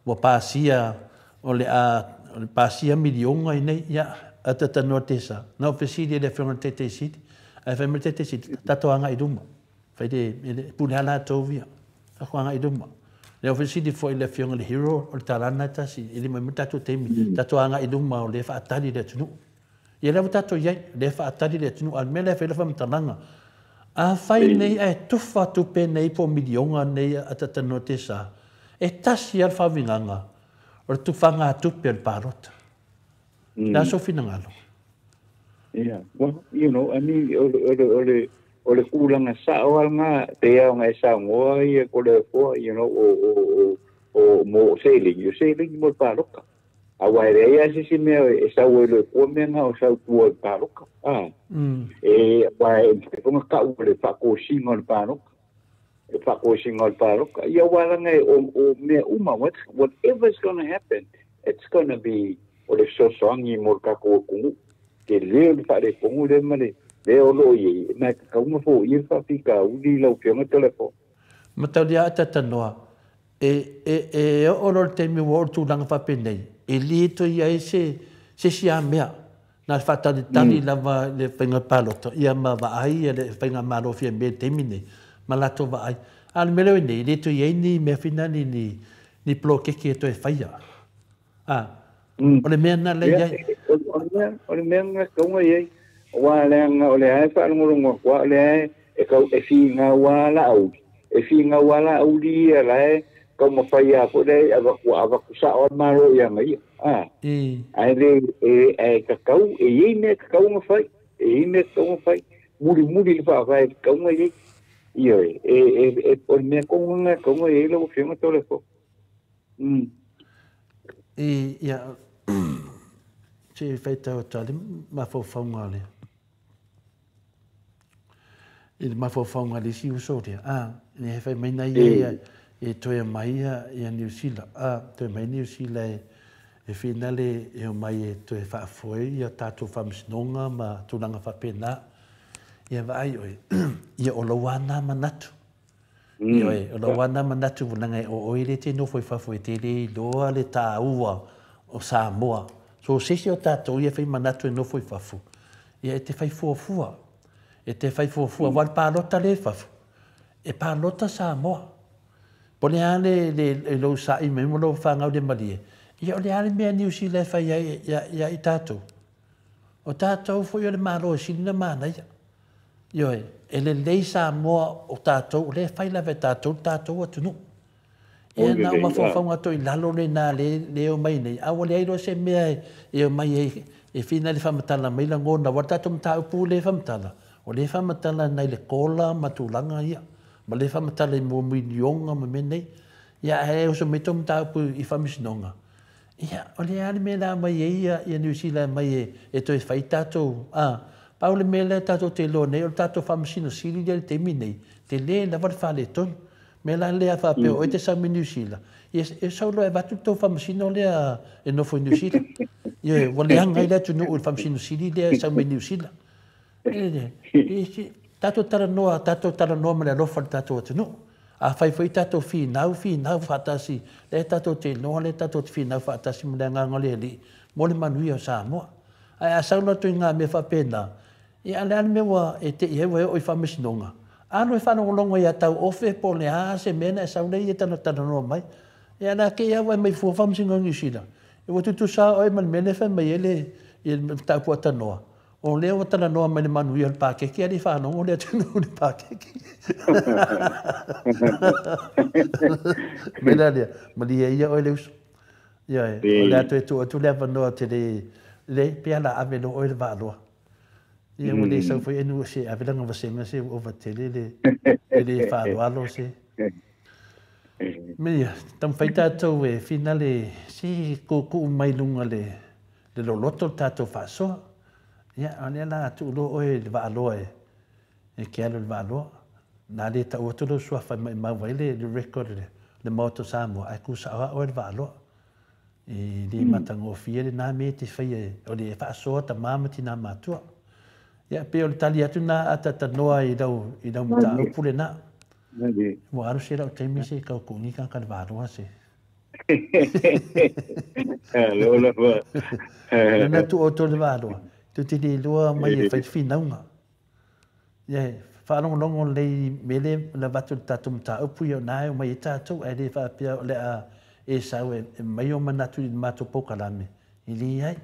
ua pasia, o le a pasia miliona i nei, ia, atatanoa tesa. Na ou fesili i le Afioga i le Taitai Sili, ae fai mai le Taitai Sili, tatou agai i luma. Fai le, le pule lava latou ia, tatou agai i luma. Le ou fesili foi i le Afioga i le Hero, o le tala lena e tasi, e le mai mai le tatou taimi, tatou agai i luma o lea e faatali le atunuu. Ia lea ua tatou i ai, lea e faatali le atunuu, a o le mea lea e fai ai lau faamatalaga, afai nei ae tufa tupe nei po o miliona nei a Tatanoa Tesa, e tasi lava le faauigaga, o le tufaga tupe o le palota. O le a sou finagalo? Yeah, well, you know, I mean, o le, o le, o le, o le tulaga sao lava lena, pei lava ona e saunoa ia Toleafoa, you know, o, o, o, o mo seleni, o seleni mo le palota. Aua e leai lava se isi mea e sau ai loa i tua mea na o sau tua i le palota. A, e, aua e mafai foi ona tau o le faatosina o le palota. Le faatosina o le palota. Ia aua leaga e, o, o mea uma, what, whatever is gonna happen, it's gonna be o le fesoasoani mo le tatou atunuu. Tele o le faaletonu lea ma le mea o lo o i ai, ma e tatau ona foia le faafitauli lau Afioga Toleafoa. Mataulia a Tatanoa, E, e, e oo loa le taimi ua oo le tulaga faapenei, e le toe i ai se, se isi lava mea, na o le faatalitali lava i le faiga palota, ia ma vaai le faigamalo Fiame i le taimi lenei, ma latou vaai. A o le mea lea ua i nei, e le toe i ai ni mea foi na, ni, ni, ni poloketi e toe faia. A, o le mea lena lea e i ai. O le mea lena e tatau ona i ai, aua leaga o lea e faalogologo atu lava, o lea e tau e finau lava Laauli, e finau lava Laauli ia la e taumafai lava foi lea e avatu avatu sao lava le Malo i ana ia, a, ae le ae tatau, e i ai mea e tatau ona fai, e i ai mea e tatau ona fai, mulimuli le faavae e tatau ona i ai. Ioe, e, o le mea tonu lena e tatau ona i ai lau Afioga Toleafoa. Ia, se i faitau atu lava le mafaufauga o le, i le mafaufauga o le isi uso lea, a, e fai mai na ia e toe aumai ia Niu Sila, a, toe aumai Niu Sila e finale e omai e toe faafoe ia tatou faamasinoga ma tulaga faapena. Ia vaai oe, ia o lou lava na manatu. Ioe, o lou lava manatu leaga o oe lea e te nofo i fafo e te le iloa le taua o Samoa. So o se isi o tatou ia e fai manatu e nofo i fafo, ia e te fai fuafua. E te fai fuafua, aua o le palota lea i fafo, e palota Samoa. Po o le a le, le, lou sa'i mai ma lou fagaulimalie, ia o le a le mea a Niu Sila e fai ai ia i tatou? O tatou foi o le Malo e sili ona manaia. Ioe, e lelei Samoa o tatou, o lea e fai lava e tatou le tatou atunuu. Ia na o mafaufauga atu i lalo lena lea e omai nei, a ua leai loa se mea e omai ai e fina le faamatala mai lagona, aua o le tatou mataupu lea e faamatala, o lea e faamatala nai le kola ma tulaga ia, ma lea e faamatala i mua miliona ma mea nei. Ia ae oso mai tou mataupu i faamasinoga, Ia, o le a le mea la aumai ai ia Niu Sila e aumai e toe fai tatou, a, Pau le mea lea tatou te iloa nei, o le tatou Faamasino Sili lea i le taimi nei, tele lava le faaletonu. Mea la lea faapea o oe e te sau mai Niu Sila, ia e sau loa e avatu le tou faamasino lea e nofo i Niu Sila. Ioe, ua leaga ai le atunuu i le Faamasino Sili lea e sau mai Niu Sila. Tatou talanoa, tatou talanoa ma le alofa i le tatou atunuu. Afai foi tatou finau, finau faatasi, lea tatou te iloa, lea tatou te finau faatasi ma le Agaga o le Alii mo le manuia o Samoa. Ae a sau loa ituaiga mea faapena, ia a o le a le mea ua e te i ai ua e oo i faamasinoga? Alu e faalogologo ia Tauofe po o le a se mea na e sau lea ia talanoa mai. Ia o le a te i lava ua e aumai fua faamasinoga i Niu Sila. Ua tutusa lava oe ma le mea lea e fai mai ai le mataupu atalanoa. O lea ua talanoa mai le manuia o le pakeke, ae le i faalogo le atunuu i le pakeke. O le mea la lea, malie ia oe le uso. Ioe, o le a toe tuu atu le avanoa te le, le, pe a la ave loa oe le vaaloa. Ia ua le sau foi enu se ave lana vasega se ua ova tele le, le le faaaloalo se. Mea ia, taumafai tatou e finale se tuutuu mai luga le, le loloto le tatou faasoa. Ia, a o lea la a tuu loa oe i le vaaloa e, e ke alu i le vaaloa. Na le tau atu lou suafa e maimau ai le, le record le, le Maota o Samoa, ae tu sao lava oe i le vaaloa. E le matagofie lena mea e te faia e, o le faasoa tama ma tina matua. Ia, pei o le tali atu na a talanoa i lau, i lau mataupu lena. Ua alu se lau taimi se i tau tuugi tagata i le vaaloa se. Alo lava. Lena tuu outou i le vaaloa, tou te le iloa mai e fai le finauga. Ia, faalogologo lelei i mea lea na avatu i le tatou mataupu, ia o na e omai ai tatou, ae le faapea o le a e sau e aumai ou manatu i le matou polokalame, e leai.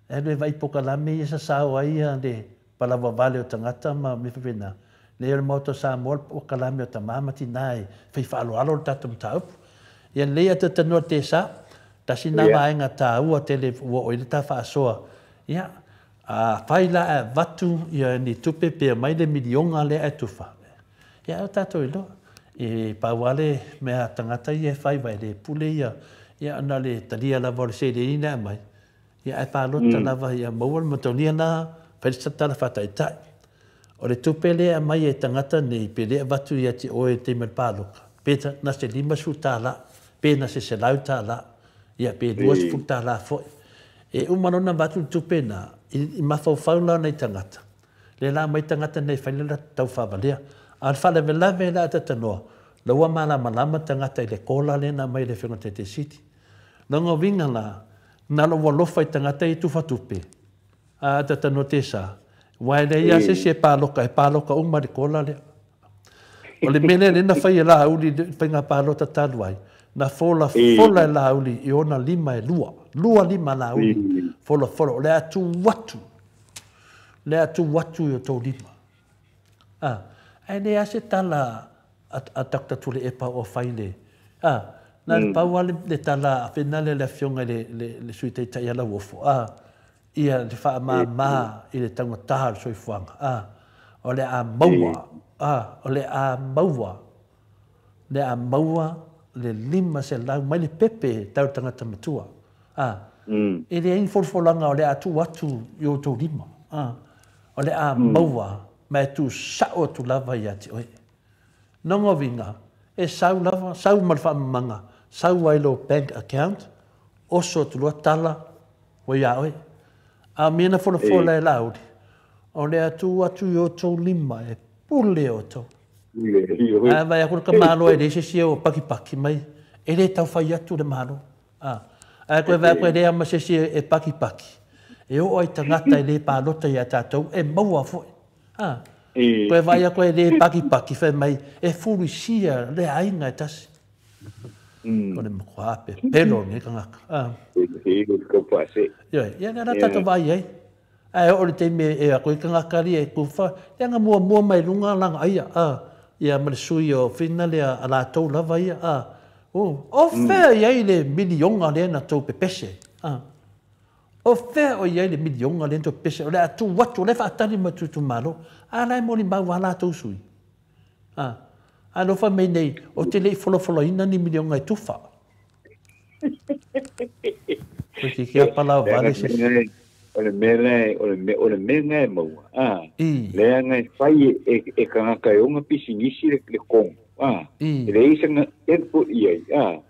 E alu e vaai polokalame ia sasao ai le palauvavale o tagata ma mea faapena. Leai o le Maota o Samoa le polokalame o tama ma tina e fai faaaloalo le tatou mataupu. Ia lelei ae talanoa i le tesa, tasi lena vaega taua tele ua oo i ai le ta faasoa. Ia, afai la ae avatu ia ni tupe pe aumai le miliona lea ae tufa, ia ae o tatou iloa. E pau lava le mea a tagata ia e fai aua e le pule ia, ia na o le talia lava o le seleni lea e aumai, Ia ae palota lava ia maua le mataonia la, fai le tala faataitai. O le tupe lea e aumai e tagata nei pe le avatu ia te oe i le taimi o le palota, pe na se $50, pe na se $100, ia pe $20 foi. E uma loa ona avatu le tupe na, i mafaufau la o nai tagata, lea la aumai tagata nei e fai le latou taufaavalea. A o le faalavelave la a talanoa, la ua malamalama tagata i le kola lea na aumai e le Afioga i le Taitai Sili. Lona uiga la, na lou alofa i tagata ia tufatupe, a talanoa tesa, aua e leai lava se isi e paloka, e paloka uma i le kola lea. O le mea lea lea na fai e Laauli i le faiga palota talu ai, na folafola e Laauli i ona lima e lua, lua lima a Laauli, folafola, o le a tuu atu, o le a tuu atu i o outou lima. A, ae leai lava se tala a Doctor Tuilaepa o fai le, a, na o le pau lava le tala a lea le Afioga i le Sui Taitai a Lauofo, a, ia le faamama i le taugata o le soifuaga, a, o le a maua, a, o le a maua, le a maua le 500 mai le pepe tau le tagata matua, a, e leai ni folafolaga o le a tuu atu i outou lima, a, o le a maua ma e tuusao atu lava ia te oe. Lona uiga, e sau lava, sau ma le faamamaga, sau ai lou bank account, oso atu loa tala ua ia oe. A o mea na folafola e Laauli, o le a tuu atu i outou lima e pule outou. Ae vaai atu le tamaloa e leai se isi e o pakipaki mai, e le tau fai atu le Malo. Ae toe vaai atu e leai lava ma se isi e pakipaki, e oo ai tagata e le palota ia tatou, e maua foi. Toe vaai atu e le pakipaki, fai mai, e fulisia le aiga e tasi. O le matua pepelo o lenei tagata. Ioe, ia lea la tatou vaai ai. Ae oo i le taimi e o atu ai tagata alii e tufa, leaga muamua mai luga lana aia, ia ma le sui o Fina lea a latou lava ia, O fea i ai le miliona lea na tou pepese? O fea o i ai le miliona lea na tou pepese? O le a tuu atu, o lea e faatali mai le itumalo. A la e molimau lava latou sui. A alofa mai nei, ou te le i folafolaina ni miliona e tufa. Koe ki kia palau vale se. O le mea lea o le mea lena e maua, a, leaga e fai e tagata e ona pisinisi le kogo, a, e leai se input i ai, a.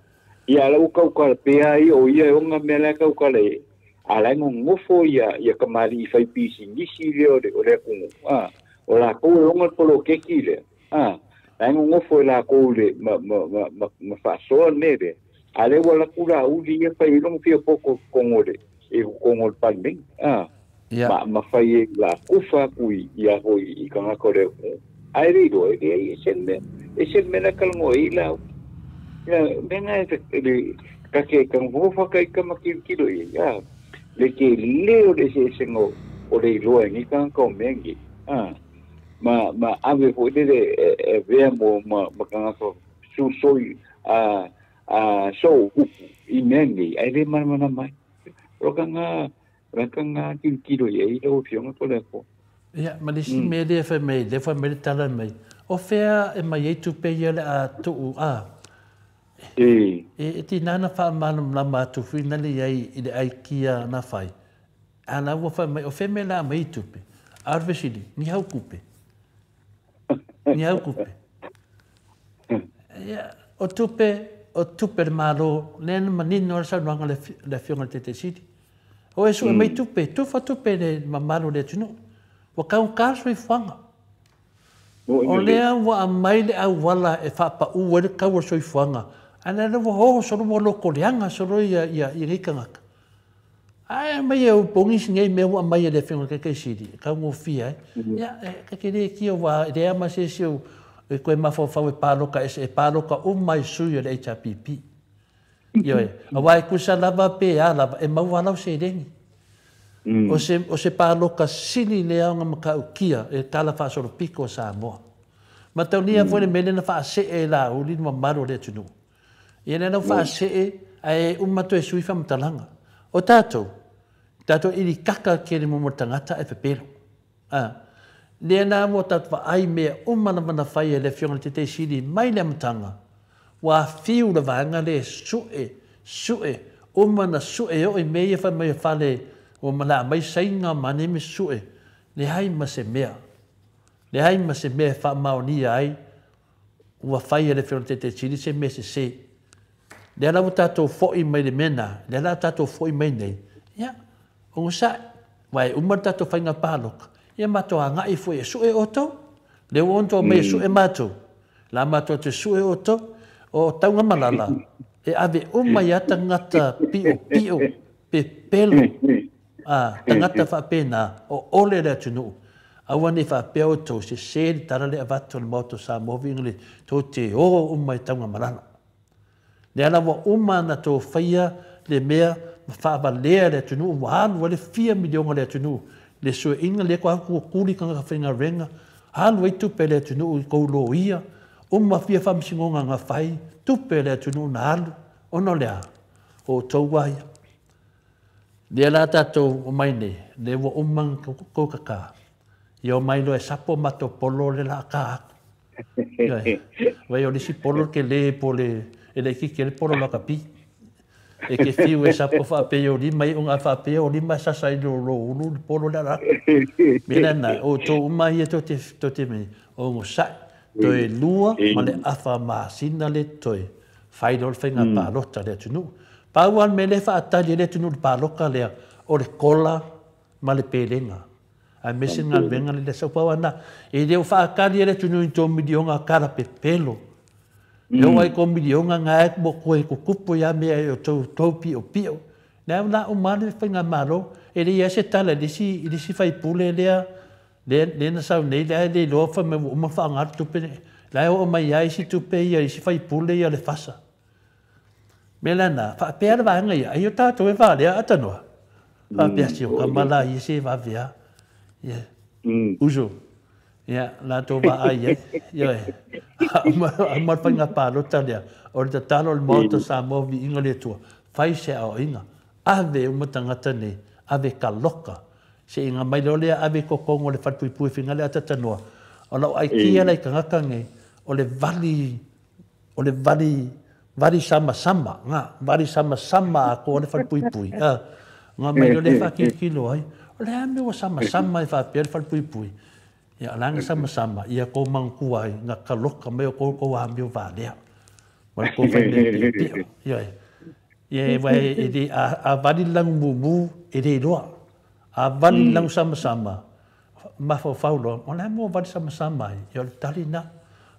Ia ala ua tautala pea ai o ia e ona mea la e tautala i ai, a la e nonofo ia kamali'i fai pisinisi lea o le atunuu, a, o latou e ona le poloketi lea, a, la e nonofo e latou le ma faasoa le mea lea, a lea ua alu atu Laauli ia fai ai lona fia poto i totonu o le i totonu o le Palemene, a, ma fai ai la kufa atu i tagata o le atunuu, ae le iloa e leai e se mea, e se mea la talanoa ai Laauli. Ia, mea na e ta te tagofogofa ka ita ma tilotilo i ai, a, le tele o le eseesega o le iloa e nei tagata o mea nei, a, ma ave foi lele e avea mo ma tagata susoi a so upu i mea nei, ae le malamalama ai. O laka ngā tilotilo i ai lau Afioga po le apo. Ia, ma le isi mea lea e fai mai, lea fai mai le tala mai, o fea e mai ai tupe ia le a tuu, a? E tinā na faamalamalama atu foi na le i ai i le aikia na fai. A la ua fai mai, o fea mea la a mai ai tupe? A o le fesili, ni hau kupe? Ni hau kupe? Ia, o tupe, o tupe le Malo, lea na manino le saunoaga le Afioga i le Taitaisili. O e sue mai tupe, tufa tupe le mamalu o le atunuu. Ua taugata le soifuaga. O lea ua aumai le auala e faapaū ai le tau o le soifuaga, ae lea ua o solo ua lotoleaga solo ia nei tagata. Ae aumai e opogi si nei mea ua aumai e le Afioga i le Taitaisili, e taugofie ai. Ia, e te le tia ua e leai ma se isi e toe mafaufau e paloka ese, e paloka uma i sui o le HRPP. Ioe, aua e tusa lava pe a lava, e maua lau seleni. O se paloka sili lea ona matautia e tala faasolopito o Samoa. Mataulia foi le mea lea na faasee e Laauli le mamalu o le atunuu. Ia lea na faasee ae uma toe sui faamatalaga. O tatou, tatou ilikaka tele mo tagata e pepelo. Lea na ua tatou vaai mea uma lava na fai e le Afioga i le Taitaisili mai le amataga. Ua fiu le vaega le sue, sue, uma na sue o i mea ia fai mai o fale ua malaa mai saina ma nei me sue, leai ma se mea. Leai ma se mea e faamaonia ai ua fai e le Afioga i le Taitaisili se mea sese. Lea la ua tatou foi mai le mea na, lea la tatou foi mai nei, ia, ogasai, ua e uma le tatou faiga paloka, ia matou agai foi e sue outou. Lea ua onto mai e sue matou, la matou te sue outou, o Taugamalala, e ave uma ia tagata pio pio, pepelo, tagata faapena, o ole le atunuu. Aua nei faapea outou, se se le tala le avatu o le Maota o Samoa viiga le tou te o uma i Taugamalala. Lea la ua uma na tou faia le mea ma faavalea le atunuu, ua alu ai le fia miliona le atunuu, le sueina lea koa ua kuli tagata faigaluega, alu ai tupe le atunuu i kou loia, uma fia faamasinoga na fai, tupe le atunuu na alu, ona o le a, o outou a ia. Lea la tatou omai nei, lea ua uma na tou kaka, ia omai loa e sapo matou polo le la ka atu. Ioe, vai o le isi polo ke le po le e le kiki le polo la kapi. E ke fiu e sapo faapea o lima i unga faapea o lima sasa i lo lo ulu le polo le ala. Mea na o tō uma ia tō te me o ngosai toe lua ma le afa masina le toe fai le whainga pālota le atunuu. Pau al me le whaatali le atunuu le pāloka lea o le kola ma le pelenga. A mese ngā venga le lesa pau ana e leo whaakali le atunuu i tō milionga kara pepelo. Leo ai ko milionga ngā e mo koe kukupu ia mea e o tō pio pio. Nā la o male whainga malo e le ia se tala i lisi whaipule lea le na sau nei lea le loa wha me uma whaangaru tupe la e o mai ai si tupe ia i si whaipule ia le fasa. Me lana, whaapea le vaanga ia, ai o tātou e whaalea atanoa. Whaapea si o kamala ia se wawea. Ia, uso. Ia, la tō wā ai e. Ia e, amar whainga pālota lea, o le tatalo le Maota Samoa vi inga le tua, whai se ao inga, ave uma tangata nei, ave ka loka. Se inga mai leo lea ave kokongo le whalpuipui whinga le atatanoa. O lau ai kia lai kangaka ngai, o le vali, vali sama sama, ngā, vali sama sama a ko le whalpuipui. Ona mai lea o lea e faatilotilo ai, o le a le mea ua samasama ai faapea le falepuipui? Ia, o le a na samasama, ia tou manatua ai, na taloka mai outou tou amio valea ma le tou faimea piopio. Ioe. Ia, aua e le, a vali le lanu mumu, e le iloa. A vali le lanu samasama, mafaufau loa, o le a le mea ua vali samasama ai? Ia, o le tali lena.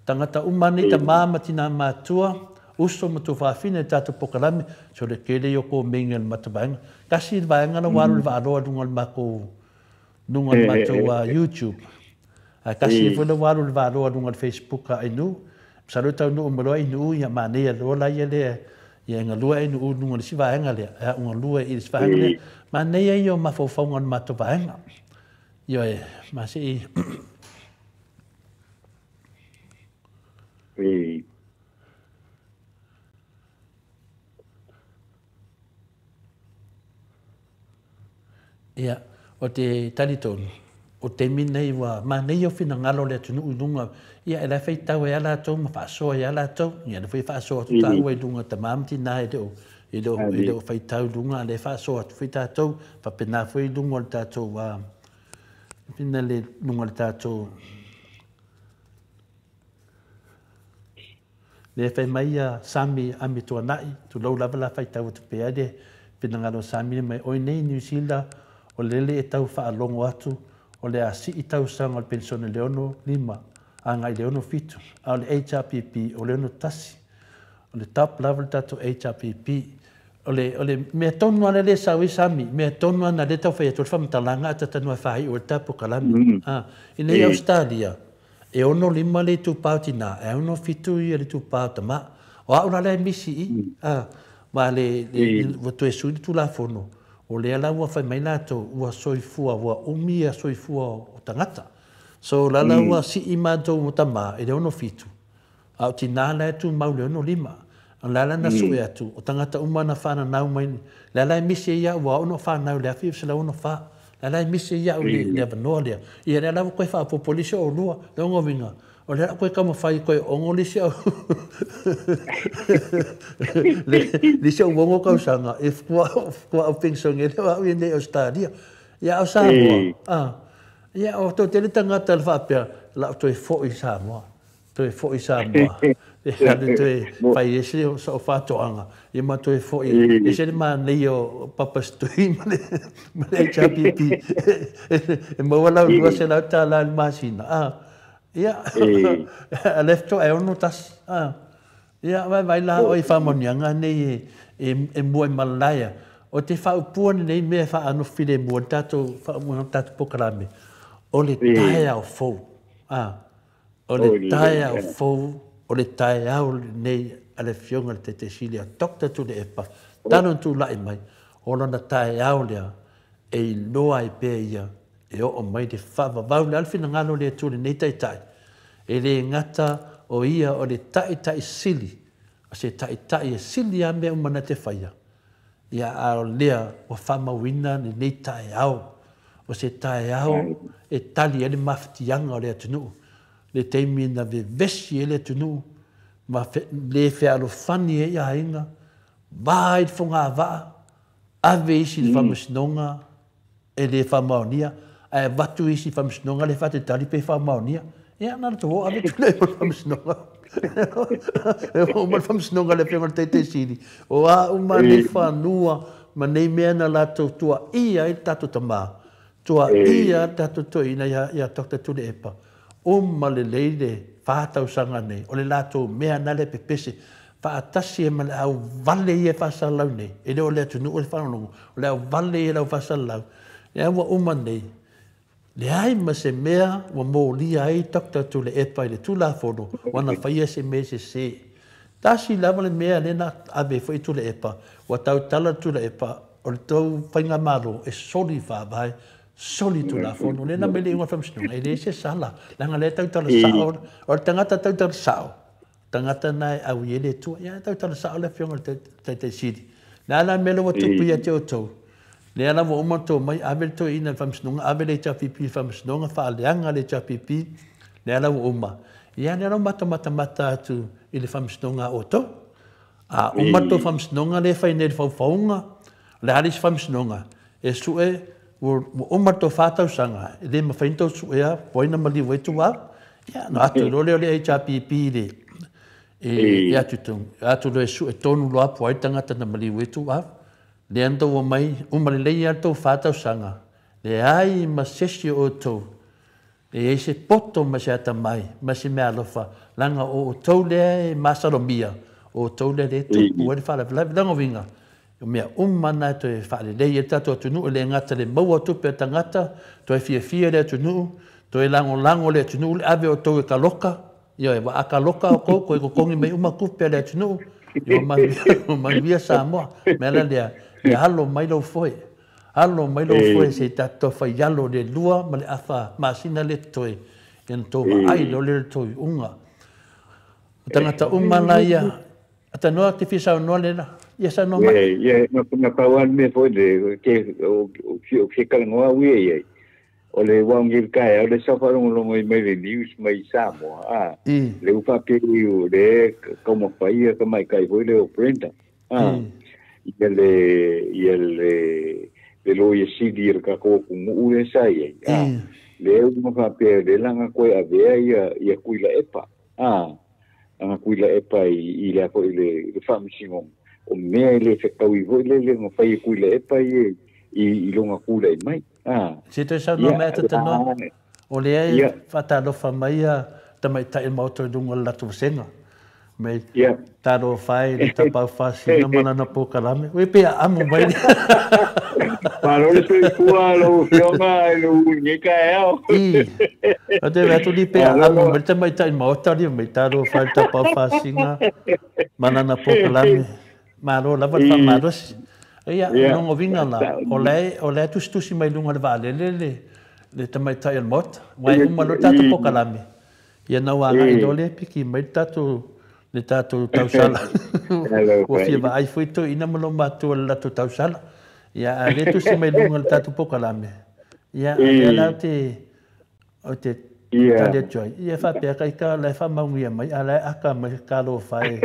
Tagata uma nei, tama ma tina matua, uso ma tuafafine i le tatou polokalame, se o le tele ia o tou meiga i le matou vaega. Tasi le vaega la ua alu i le vaaloa i luga o le matou, luga o le matou YouTube. Ae tasi foi la ua alu i le vaaloa i luga o le Facebook a Ainuu. Masalo e taunuu mai loa Ainuu, ia manaia loa la ia lea, ia e galue Ainuu i luga o le isi vaega lea, ae au galue i le isi vaega lea. Manaia ia o mafaufauga o le matou vaega. Ioe, ma se i... Ia, o te talitonu, o taimi nei ua manaia o finagalo o le atunuu i luga, ia e la e faitau ai lava latou ma faasoa ai lava latou. Ia lea foi e faasoa atu taua i luga tama ma tina e le o, e le o, e le o faitau i luga, a o lea e faasoa atu foi tatou, faapena foi i luga o le tatou, luga o le tatou Lea fai mai ia Sami Amituanai, tulou lava la faitau atu pea le finagalo o Sami mai oi nei Niu Sila o lele e tau faalogo atu o le a sii tausaga o le penisione le 65 agai i le 67 a o le HRPP o le 61 o le top lava le tatou HRPP. O le, o le mea tonu lava lea e sau ai Sami, mea tonu lava lena lea e tau fai atu ai le faamatalaga a tatanua e faaiu ai le ta polokalame. I nei Ausetalia, E 65 le itupa o tinā, e 67 ia le itupa o tamā. O au la lea e misi i i, a, ma le, le, ua toe sui le Tulafono, o lea la ua fai mai latou, ua soifua, ua umi ia soifua o tagata. So, la la ua sii matou o tamā i le 67, A o tinā la e tumau i le 65. O le a la na sue atu, o tagata uma na fananau mai, le a la e misi ai au, ua oo ona fanau i le 1964. Le a la e misi ai au i le avanoa lea. Ia lea la ua toe faaopoopo le isi oulua. Lona uiga, o lea la ua toe taumafai e toe ono le isi au le isi au ono tausaga e faatoa au penisione ai lea o au ia nei i Ausetalia. Ia a o Samoa, a, ia o toatele tagata e faapea, o le a ou toe foi i Samoa. Toe foi i Samoa, e alu toe fai ai se o faatoaga, ia ma toe foi, e ese le manaia o Papa Stui ma le HRPP, e maua lau $200 i le masina, a, ia, a lea faatoa e 61, a, ia, vaivai la oe i faamanuiaga nei e mua i Malalaea. O te faaupua lenei mea e faaano filemu ai le tatou polokalame, o le taeao fou, a. O le taeao fou, o le taeao lenei a le Afioga i le Taitaisili a Doctor Tuilaepa, talu ona tulai mai, o lona taeao lea e iloa ai pea ia e oo mai le faavavau. O le a le finagalo o le Atua i lenei Taitai? E le gata o ia o le Taitai Sili, o se Taitai e sili lava mea uma na te faia, Ia, a o lea ua faamauina lenei taeao, o se taeao e tali ai le mafatiaga o le atunuu, le taimi na vevesi ai le atunuu ma le fealofani ai aiga, va ai le fogavaa, ave isi i le faamasinoga e le faamaonia, ae avatu isi i faamasinoga le faatalitali pe faamaonia. Ia, na o le tou o ave tulai mo le faamasinoga. E oo mai le faamasinoga a le Afioga i le Taitaisili, o a uma nei fanua ma nei mea na latou tuaia ai le tatou tama, tuaia le tatou toeaina ia Doctor Tuilaepa, uma lelei le 4 tausaga nei, o le latou mea na lea pepese, faatasi ai ma le auvale ia e faasalalau nei, e le o le atunuu e faalogologo, o le auvale ia e lau faasalalau, lea ua uma nei, leai ma se mea ua molia ai Doctor Tuilaepa i le Tulafono ua na faia se mea sese. Tasi lava le mea lea na ave ai foi Tuilaepa, ua tautala le Tuilaepa, o le tou faigamalo e soli faavae, soli Tulafono. Lea na aumai le iuga o le faamasinoga, e leai se sala, leaga lea e tautala sao, o le tagata tautala sao, tagata na e au i ai le Atua. Ia, e tautala sao le Afioga i le Taitaisili. Le a la le mea lea ua tupu ia te outou? Lea la ua uma ona mai, ave le toeaina i le faamasinoga, ave le HRPP i le faamasinoga, faaleaga le HRPP, lea la ua uma. Ia, lea la ua matou matamata atu i le faamasinoga a outou. A uma le tou faamasinoga lea e fai nei i le faufauga, o le a le isi faamasinoga? E su'e ua uma le tou 4 tausaga, e le mafai ona tou su'ea po o ai na maliu ai Tuuau. Ia, ona atu loa lea o le HRPP i le, e atu i totonu, atu loa e su'e tonu loa po o ai le tagata na maliu ai Tuuau. Lea na tou omai, uma lelei lava le tou 4 tausaga, leai ma se isi o outou e i ai se poto ma se atamai ma se meaalofa, leaga o outou lea e masalomia, o outou lea e tupu ai le faalavelave. Lona uiga, o mea uma na e toe faalelei ai le tatou atunuu, e le gata i le maua o tupe a tagata, toe fiafia le atunuu, toe lagolago le atunuu le ave outou e kaloka, ioe, ua a kaloka outou, toe totogi mai uma tupe a le atunuu, ua manuia Samoa. O le mea la lea, ia alo mai lou foe. Alo mai lou foe se i tatou fai alo le 2 ma le afa masina le totoe, ia na tou vaai loa lea i le tou iuga. O tagata uma la ia, atanoa te fia saunoa le la, ia saunoa mai. Ia, na pau lava le mea foi le, ke, o, o, o kalanoa ui ai ai. O le waongil kai, o le sa whaalongolongo i mai le news mai Samoa. Ah, le upa pe o le kaumawhai ia ka mai kai foi le o Brenda. Ah, ia le, ia le, le lo ia sili le ka ko ku ngu le sa ia. Ah, le u ma fa pe le langa koe avea ia ia kuila epa. Ah, anga kuila epa i le ko i le le fa'amasinoga o mea i le fetaui foi le le mafai e kuila epa i i longa kula i mai. Ah, Se toe saunoa mai atatanoa, o lea e faatalofa mai ia tamaitai maoto i luga o le latou vasega. Mai talofa e le tapau faasina ma lana polokalame. Ue pe aamu mai le. Malo le soifua lau afioga i lou nei taeao. I. O te atu li pe aamu mai le tamaitai maota li mai talofa e le tapau faasina ma lana polokalame. Malo lava le faamalosi. Ia, longa uiga la, o le tusitusi mai luga o le vaalele le tamaitai o le maota. Ua e uma loa le tatou polokalame. Ia na ua agai loa le piki mai le tatou tausala. Ua fia vaai foi toeaiina ma lou matua i le latou tausala. Ia, a le tusi mai luga o le tatou polokalame. Ia, a lea la o te tali atu ai. Ia faapea ka ika la e faamaugia mai, a la e aka mai talofa e.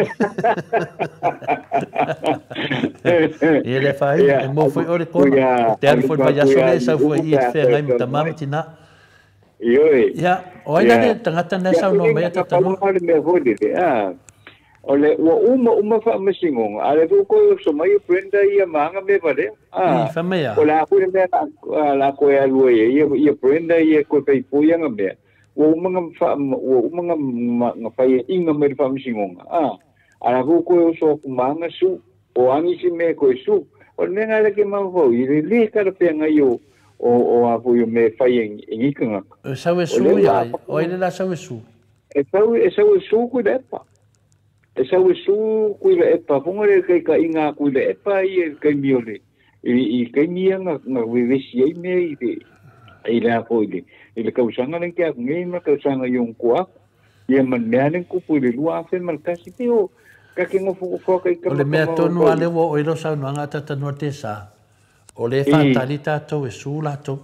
Ia le fai, e mo foi o le kona. Te alu foi mai aso le sau foi i e whengai ma tamā ma tina. Ia, o ai la le tagata na saunoa mai atatanoa. O le mea foi lele, o le ua uma uma fa'amasinoga a le foi koe oso mai o Brenda ia maga me valea. I, whamea. O le a foi le mea la koe alua ia ia Brenda ia koe faipui aga mea. Ua uma ua uma nga faiaʻiga mai le fa'amasinoga. A la foi koe oso aku maga su o agi si mea koe su. O le mea ga le ke mafaufau i le lē talafeagai o o a foi o mea fai e gikagaka. O sau e su ia ai, o ai le la sau e su. E sau e sau e su kui le epa. E sau e su kui le epa. Fonga le kai ka inga kui le epa i e kai mi o le. I kai mi nga nga wewesi ai mea i le i le a foi le i le kausaga le ke aku nei ma kausaga i on kua. Ia man mea le kupu i le 2001 pe o ka ke ngofo ko kai ka O le mea tonu a le ua o i lo saunoaga atatanoa te sa. O le whātari tātou e su lātou.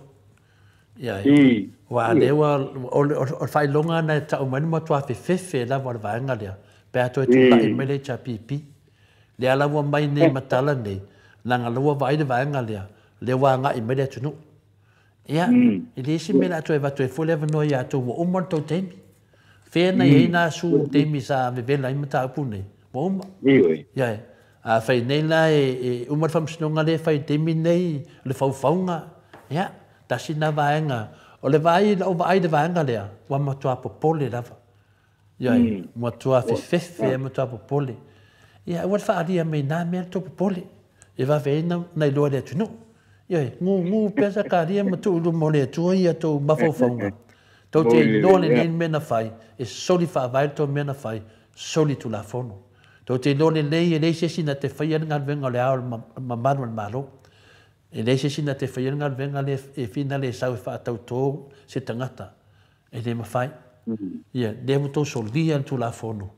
Ia, ua a le ua, o le whailonga na e tau mai ni matua fefefe lava o le vaenga lea. Pe a toe tūla'i mai le HRPP. Le ala ua mai nei matala nei, nanga lua vaai le vaenga lea, le ua ngai mai le atunuu. Ia, i le isi mea la atu e vatu e foi le avanoa ia tou ua uma le tou taimi. Whea nei ei nā su taimi sa vevela i mataupu nei. Ua uma. Ia e. A whai nei la e uma le whamasinoga le whai taimi nei, le whauwhaunga. Ia, tasi nā vaenga. O le vaai, o vaai le vaenga lea, ua matua popole lava. Ia e, matua fefefe, matua popole. Ia, ua le whaaria mai nā mea le tō popole. E vave ai na iloa le atunuu. Ia e, ngu ngu pea Sakaria ma tuulu mo le atua ia tō mawhauwhaunga. Tau te iloa le nei mea na whai, e soli whaavai tō mea na whai, soli tulafono. Tau te iloa le lei e lei se na te whai ana ngalvenga o le ao mamalu o le malo. E lei se na te whai ana ngalvenga le e whina le sau e whaatau tō se tangata. E le mawhai. Ia, lea mo tō solia le tulafono.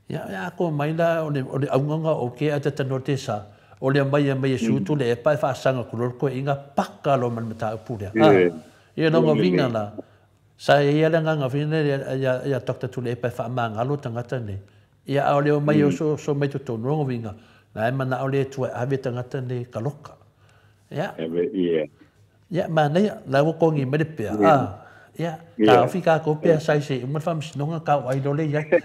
Ia, ia ako mai la o le aunganga o ke atatanoa te sa. O le mai mai e sutu le e pae whaasanga kulor koe inga paka lo man mata upurea. Ia nonga vinga la. Sa e ia le nganga whina ia Dr. Tule e pae whaamangalo tangata nei. Ia au leo mai o so mai totonu rongo vinga. La e mana au le tua ave tangata nei kaloka. Ia. Ia. Ia, manaia, la ua togi mai le pea, a. Ia, taofi tatou pea saise uma le faamasinoga tau ai loa lea i ai.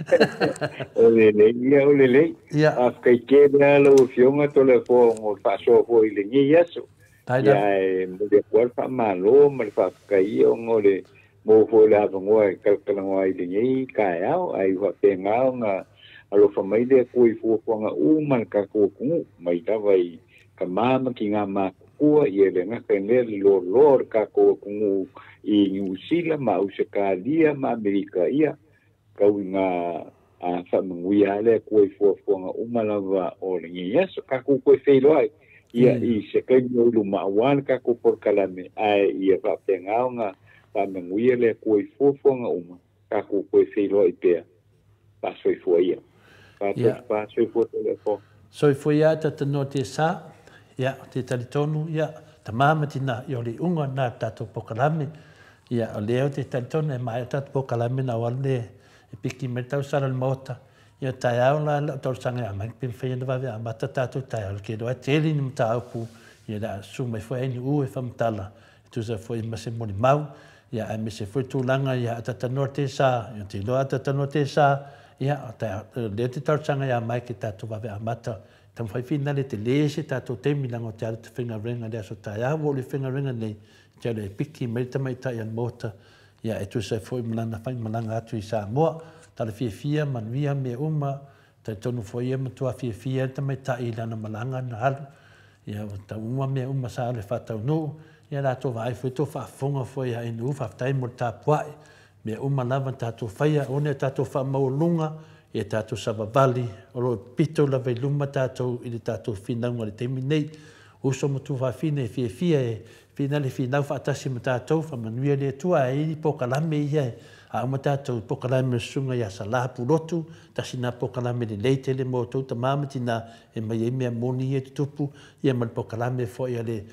O lelei, ia o lelei. Ia. Faafetai tele lava lau Afioga Toleafoa mo le faasoa foi i lenei aso. Faafetai Ia, lava. e momoli atu lava le faamalo ma le faafetai ia ona o le maua foi o le avanoa e talatalanoa ai i lenei taeao, ae faapena ona alofa mai le Atua i fuafuaga uma a le tatou atunuu, mai lava i tama ma tinā matutua, ia le gata i lea le loaloa o le tatou atunuu i Niu Sila ma Ausetalia ma Amerika, ia tau ina faamanuia lava le Atua i fuafuaga uma lava o lenei aso. Tatou toe feiloai ia i se taimi o i luma aua le tatou polokalame, ae ia faapena ona faamanuia le Atua i fuafuaga uma, tatou toe feiloai pea. Faasoifua ia. Ia. Faasoifua Toleafoa. Soifua ia talanoa te sa, ia, te talitonu, ia, tama ma tina, ia o le iuga lena o le tatou polokalame. Ia, o lea ou te talitonu e maea le tatou polokalame ona ou alu lea e piki mai le tausala i le maota. Ia, taeao la lau talosaga ia Mike pe mafai ona vave amata tatou taeao, ou te iloa e tele ni mataupu, ia o le a susu mai foi Ainuu e faamatala e tusa foi ma se molimau, ia aemaise foi tulaga ia a talanoa te sa, ia ou te iloa a talanoa te sa, ia o lea ou te talosaga ia Mike e tatou vave amata, taumafai finale tele se tatou taimi leaga ou te alu i te faigaluega i le aso taeao, ua ou le faigaluega nei, ou te alu e piki mai le tamaitai a le Maota, ia e tusa ai foi ma lana faimalaga atu i Samoa. Tala fiafia, manuia mea uma, talitonu foi ia matua fiafia le tamaitai i lana malaga na alu, ia ua tau uma mea uma sa alu e faataunuu, ia latou vaai foi tou faafofoga foi ia Ainuu, faafetai mo le tapuai, mea uma lava na tatou faia, aua ne i tatou faamaualuga ia tatou savavali, o lo o pito lava i luma tatou i le tatou finauga i le taimi nei. Uso ma tuafafine e fiafia e finale finau faatasi ma tatou, faamanuia le Atua, ae i ai polokalame ia e a uma tatou i polokalame o le Susuga ia Sala Pulotu, tasi lena polokalame lelei tele mo outou tama ma tina e aumai ai mea moni ia e tutupu, ia ma le polokalame foi a le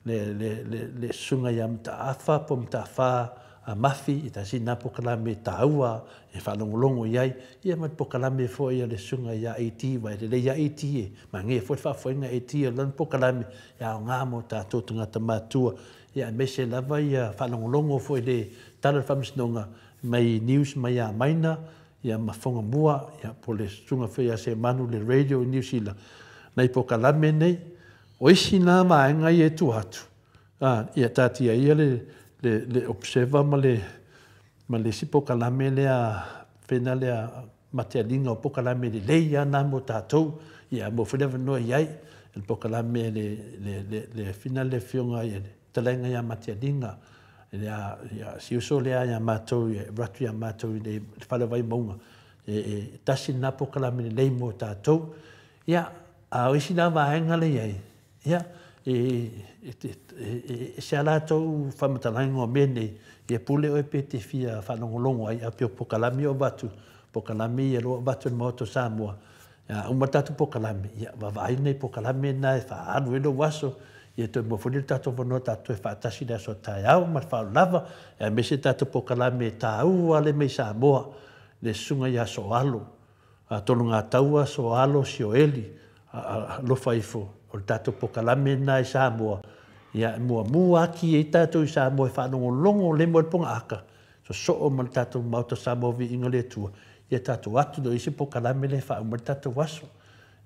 le, le, le, le susuga ia Mataafa po o Mataafa a Mafi, e tasi lena polokalame taua e faalogologo i ai, ia ma le polokalame foi a le susuga ia AT, aua e lelei lava AT, e manaia foi le faafoeina AT o lana polokalame e aoga mo tatou tagata matutua, ia aemaise lava ia faalogologo foi i le Tala o le Faamasinoga mai news mai ia Maina, ia ma Fogamua, ia po o le susuga foi ia Semanu i le radio i Niu Sila, nai polokalame nei. O isi na vaega ia e tua atu, a, ia taatia ia le, le, le Observer ma le, ma le isi polokalame lea, fena lea matealiga o polokalame lelei lava na mo tatou, ia maua foi le avanoa i ai, le polokalame le, le, le, le fina le afioga i le fetalaiga ia Matialiga, le a, ia, si uso lea ia matou, e avatu ia matou i le fale o Vaimauga, e, e tasi lena polokalame lelei mo tatou. Ia, a o isi la vaega lea i ai, ia, e ese a latou faamatalaga o mea nei, ia pule oe pe te fia faalogologo ai, a pei o polokalame ia o avatu, polokalame ia o lo o avatu e le Maota o Samoa, a uma le tatou polokalame, ia vaavaai nai polokalame na e faaalu ai lou aso, ia toe maua foi lea o le tatou avanoa tatou toe faatasi i le aso a taeao ma le faaaloalo lava, aemaise le tatou polokalame taua lea mai Samoa, le Susuga ia Sooalo, A Tologataua, Soalo, Sioeli, alofa ifo, o le tatou polokalame lena i Samoa, ia e muamua atu ai tatou i Samoa e faalogologo lemo ai le pogaata, sosoo ma le tatou Maota Samoa Viiga o le Atua, ia tatou atu loa i isi polokalame lea e faauma ai le tatou aso.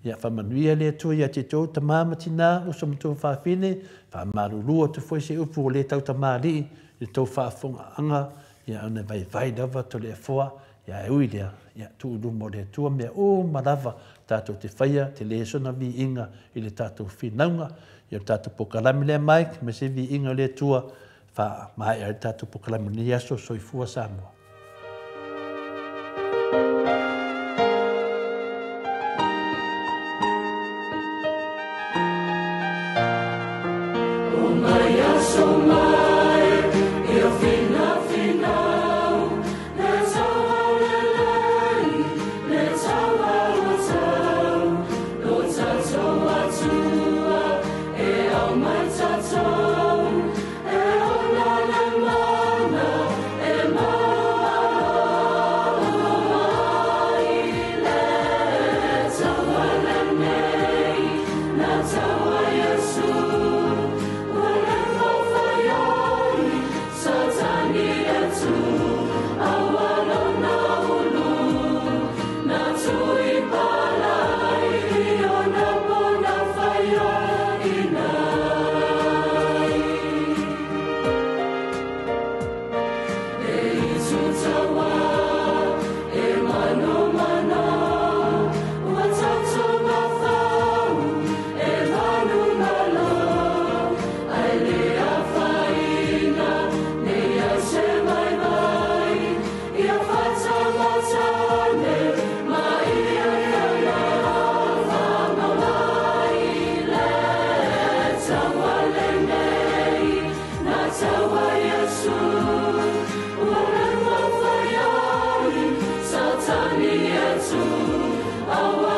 Ia faamanuia le Atua ia te outou tama ma tina, uso ma tuafafine, faamalulu atu foi se upu ua le tautamalii i le tou faafofogaaga, ia ona e vaivai lava Toleafoa, Ia e ui lea, ia tuu i luma o le Atua mea uma lava tatou te faia, tele sona viiga i le tatou finauga. Ia o le tatou polokalame lea Mike, ma se viiga o le Atua, faamaea ai le tatou polokalame o lenei aso. Soifua Samoa. Iesu.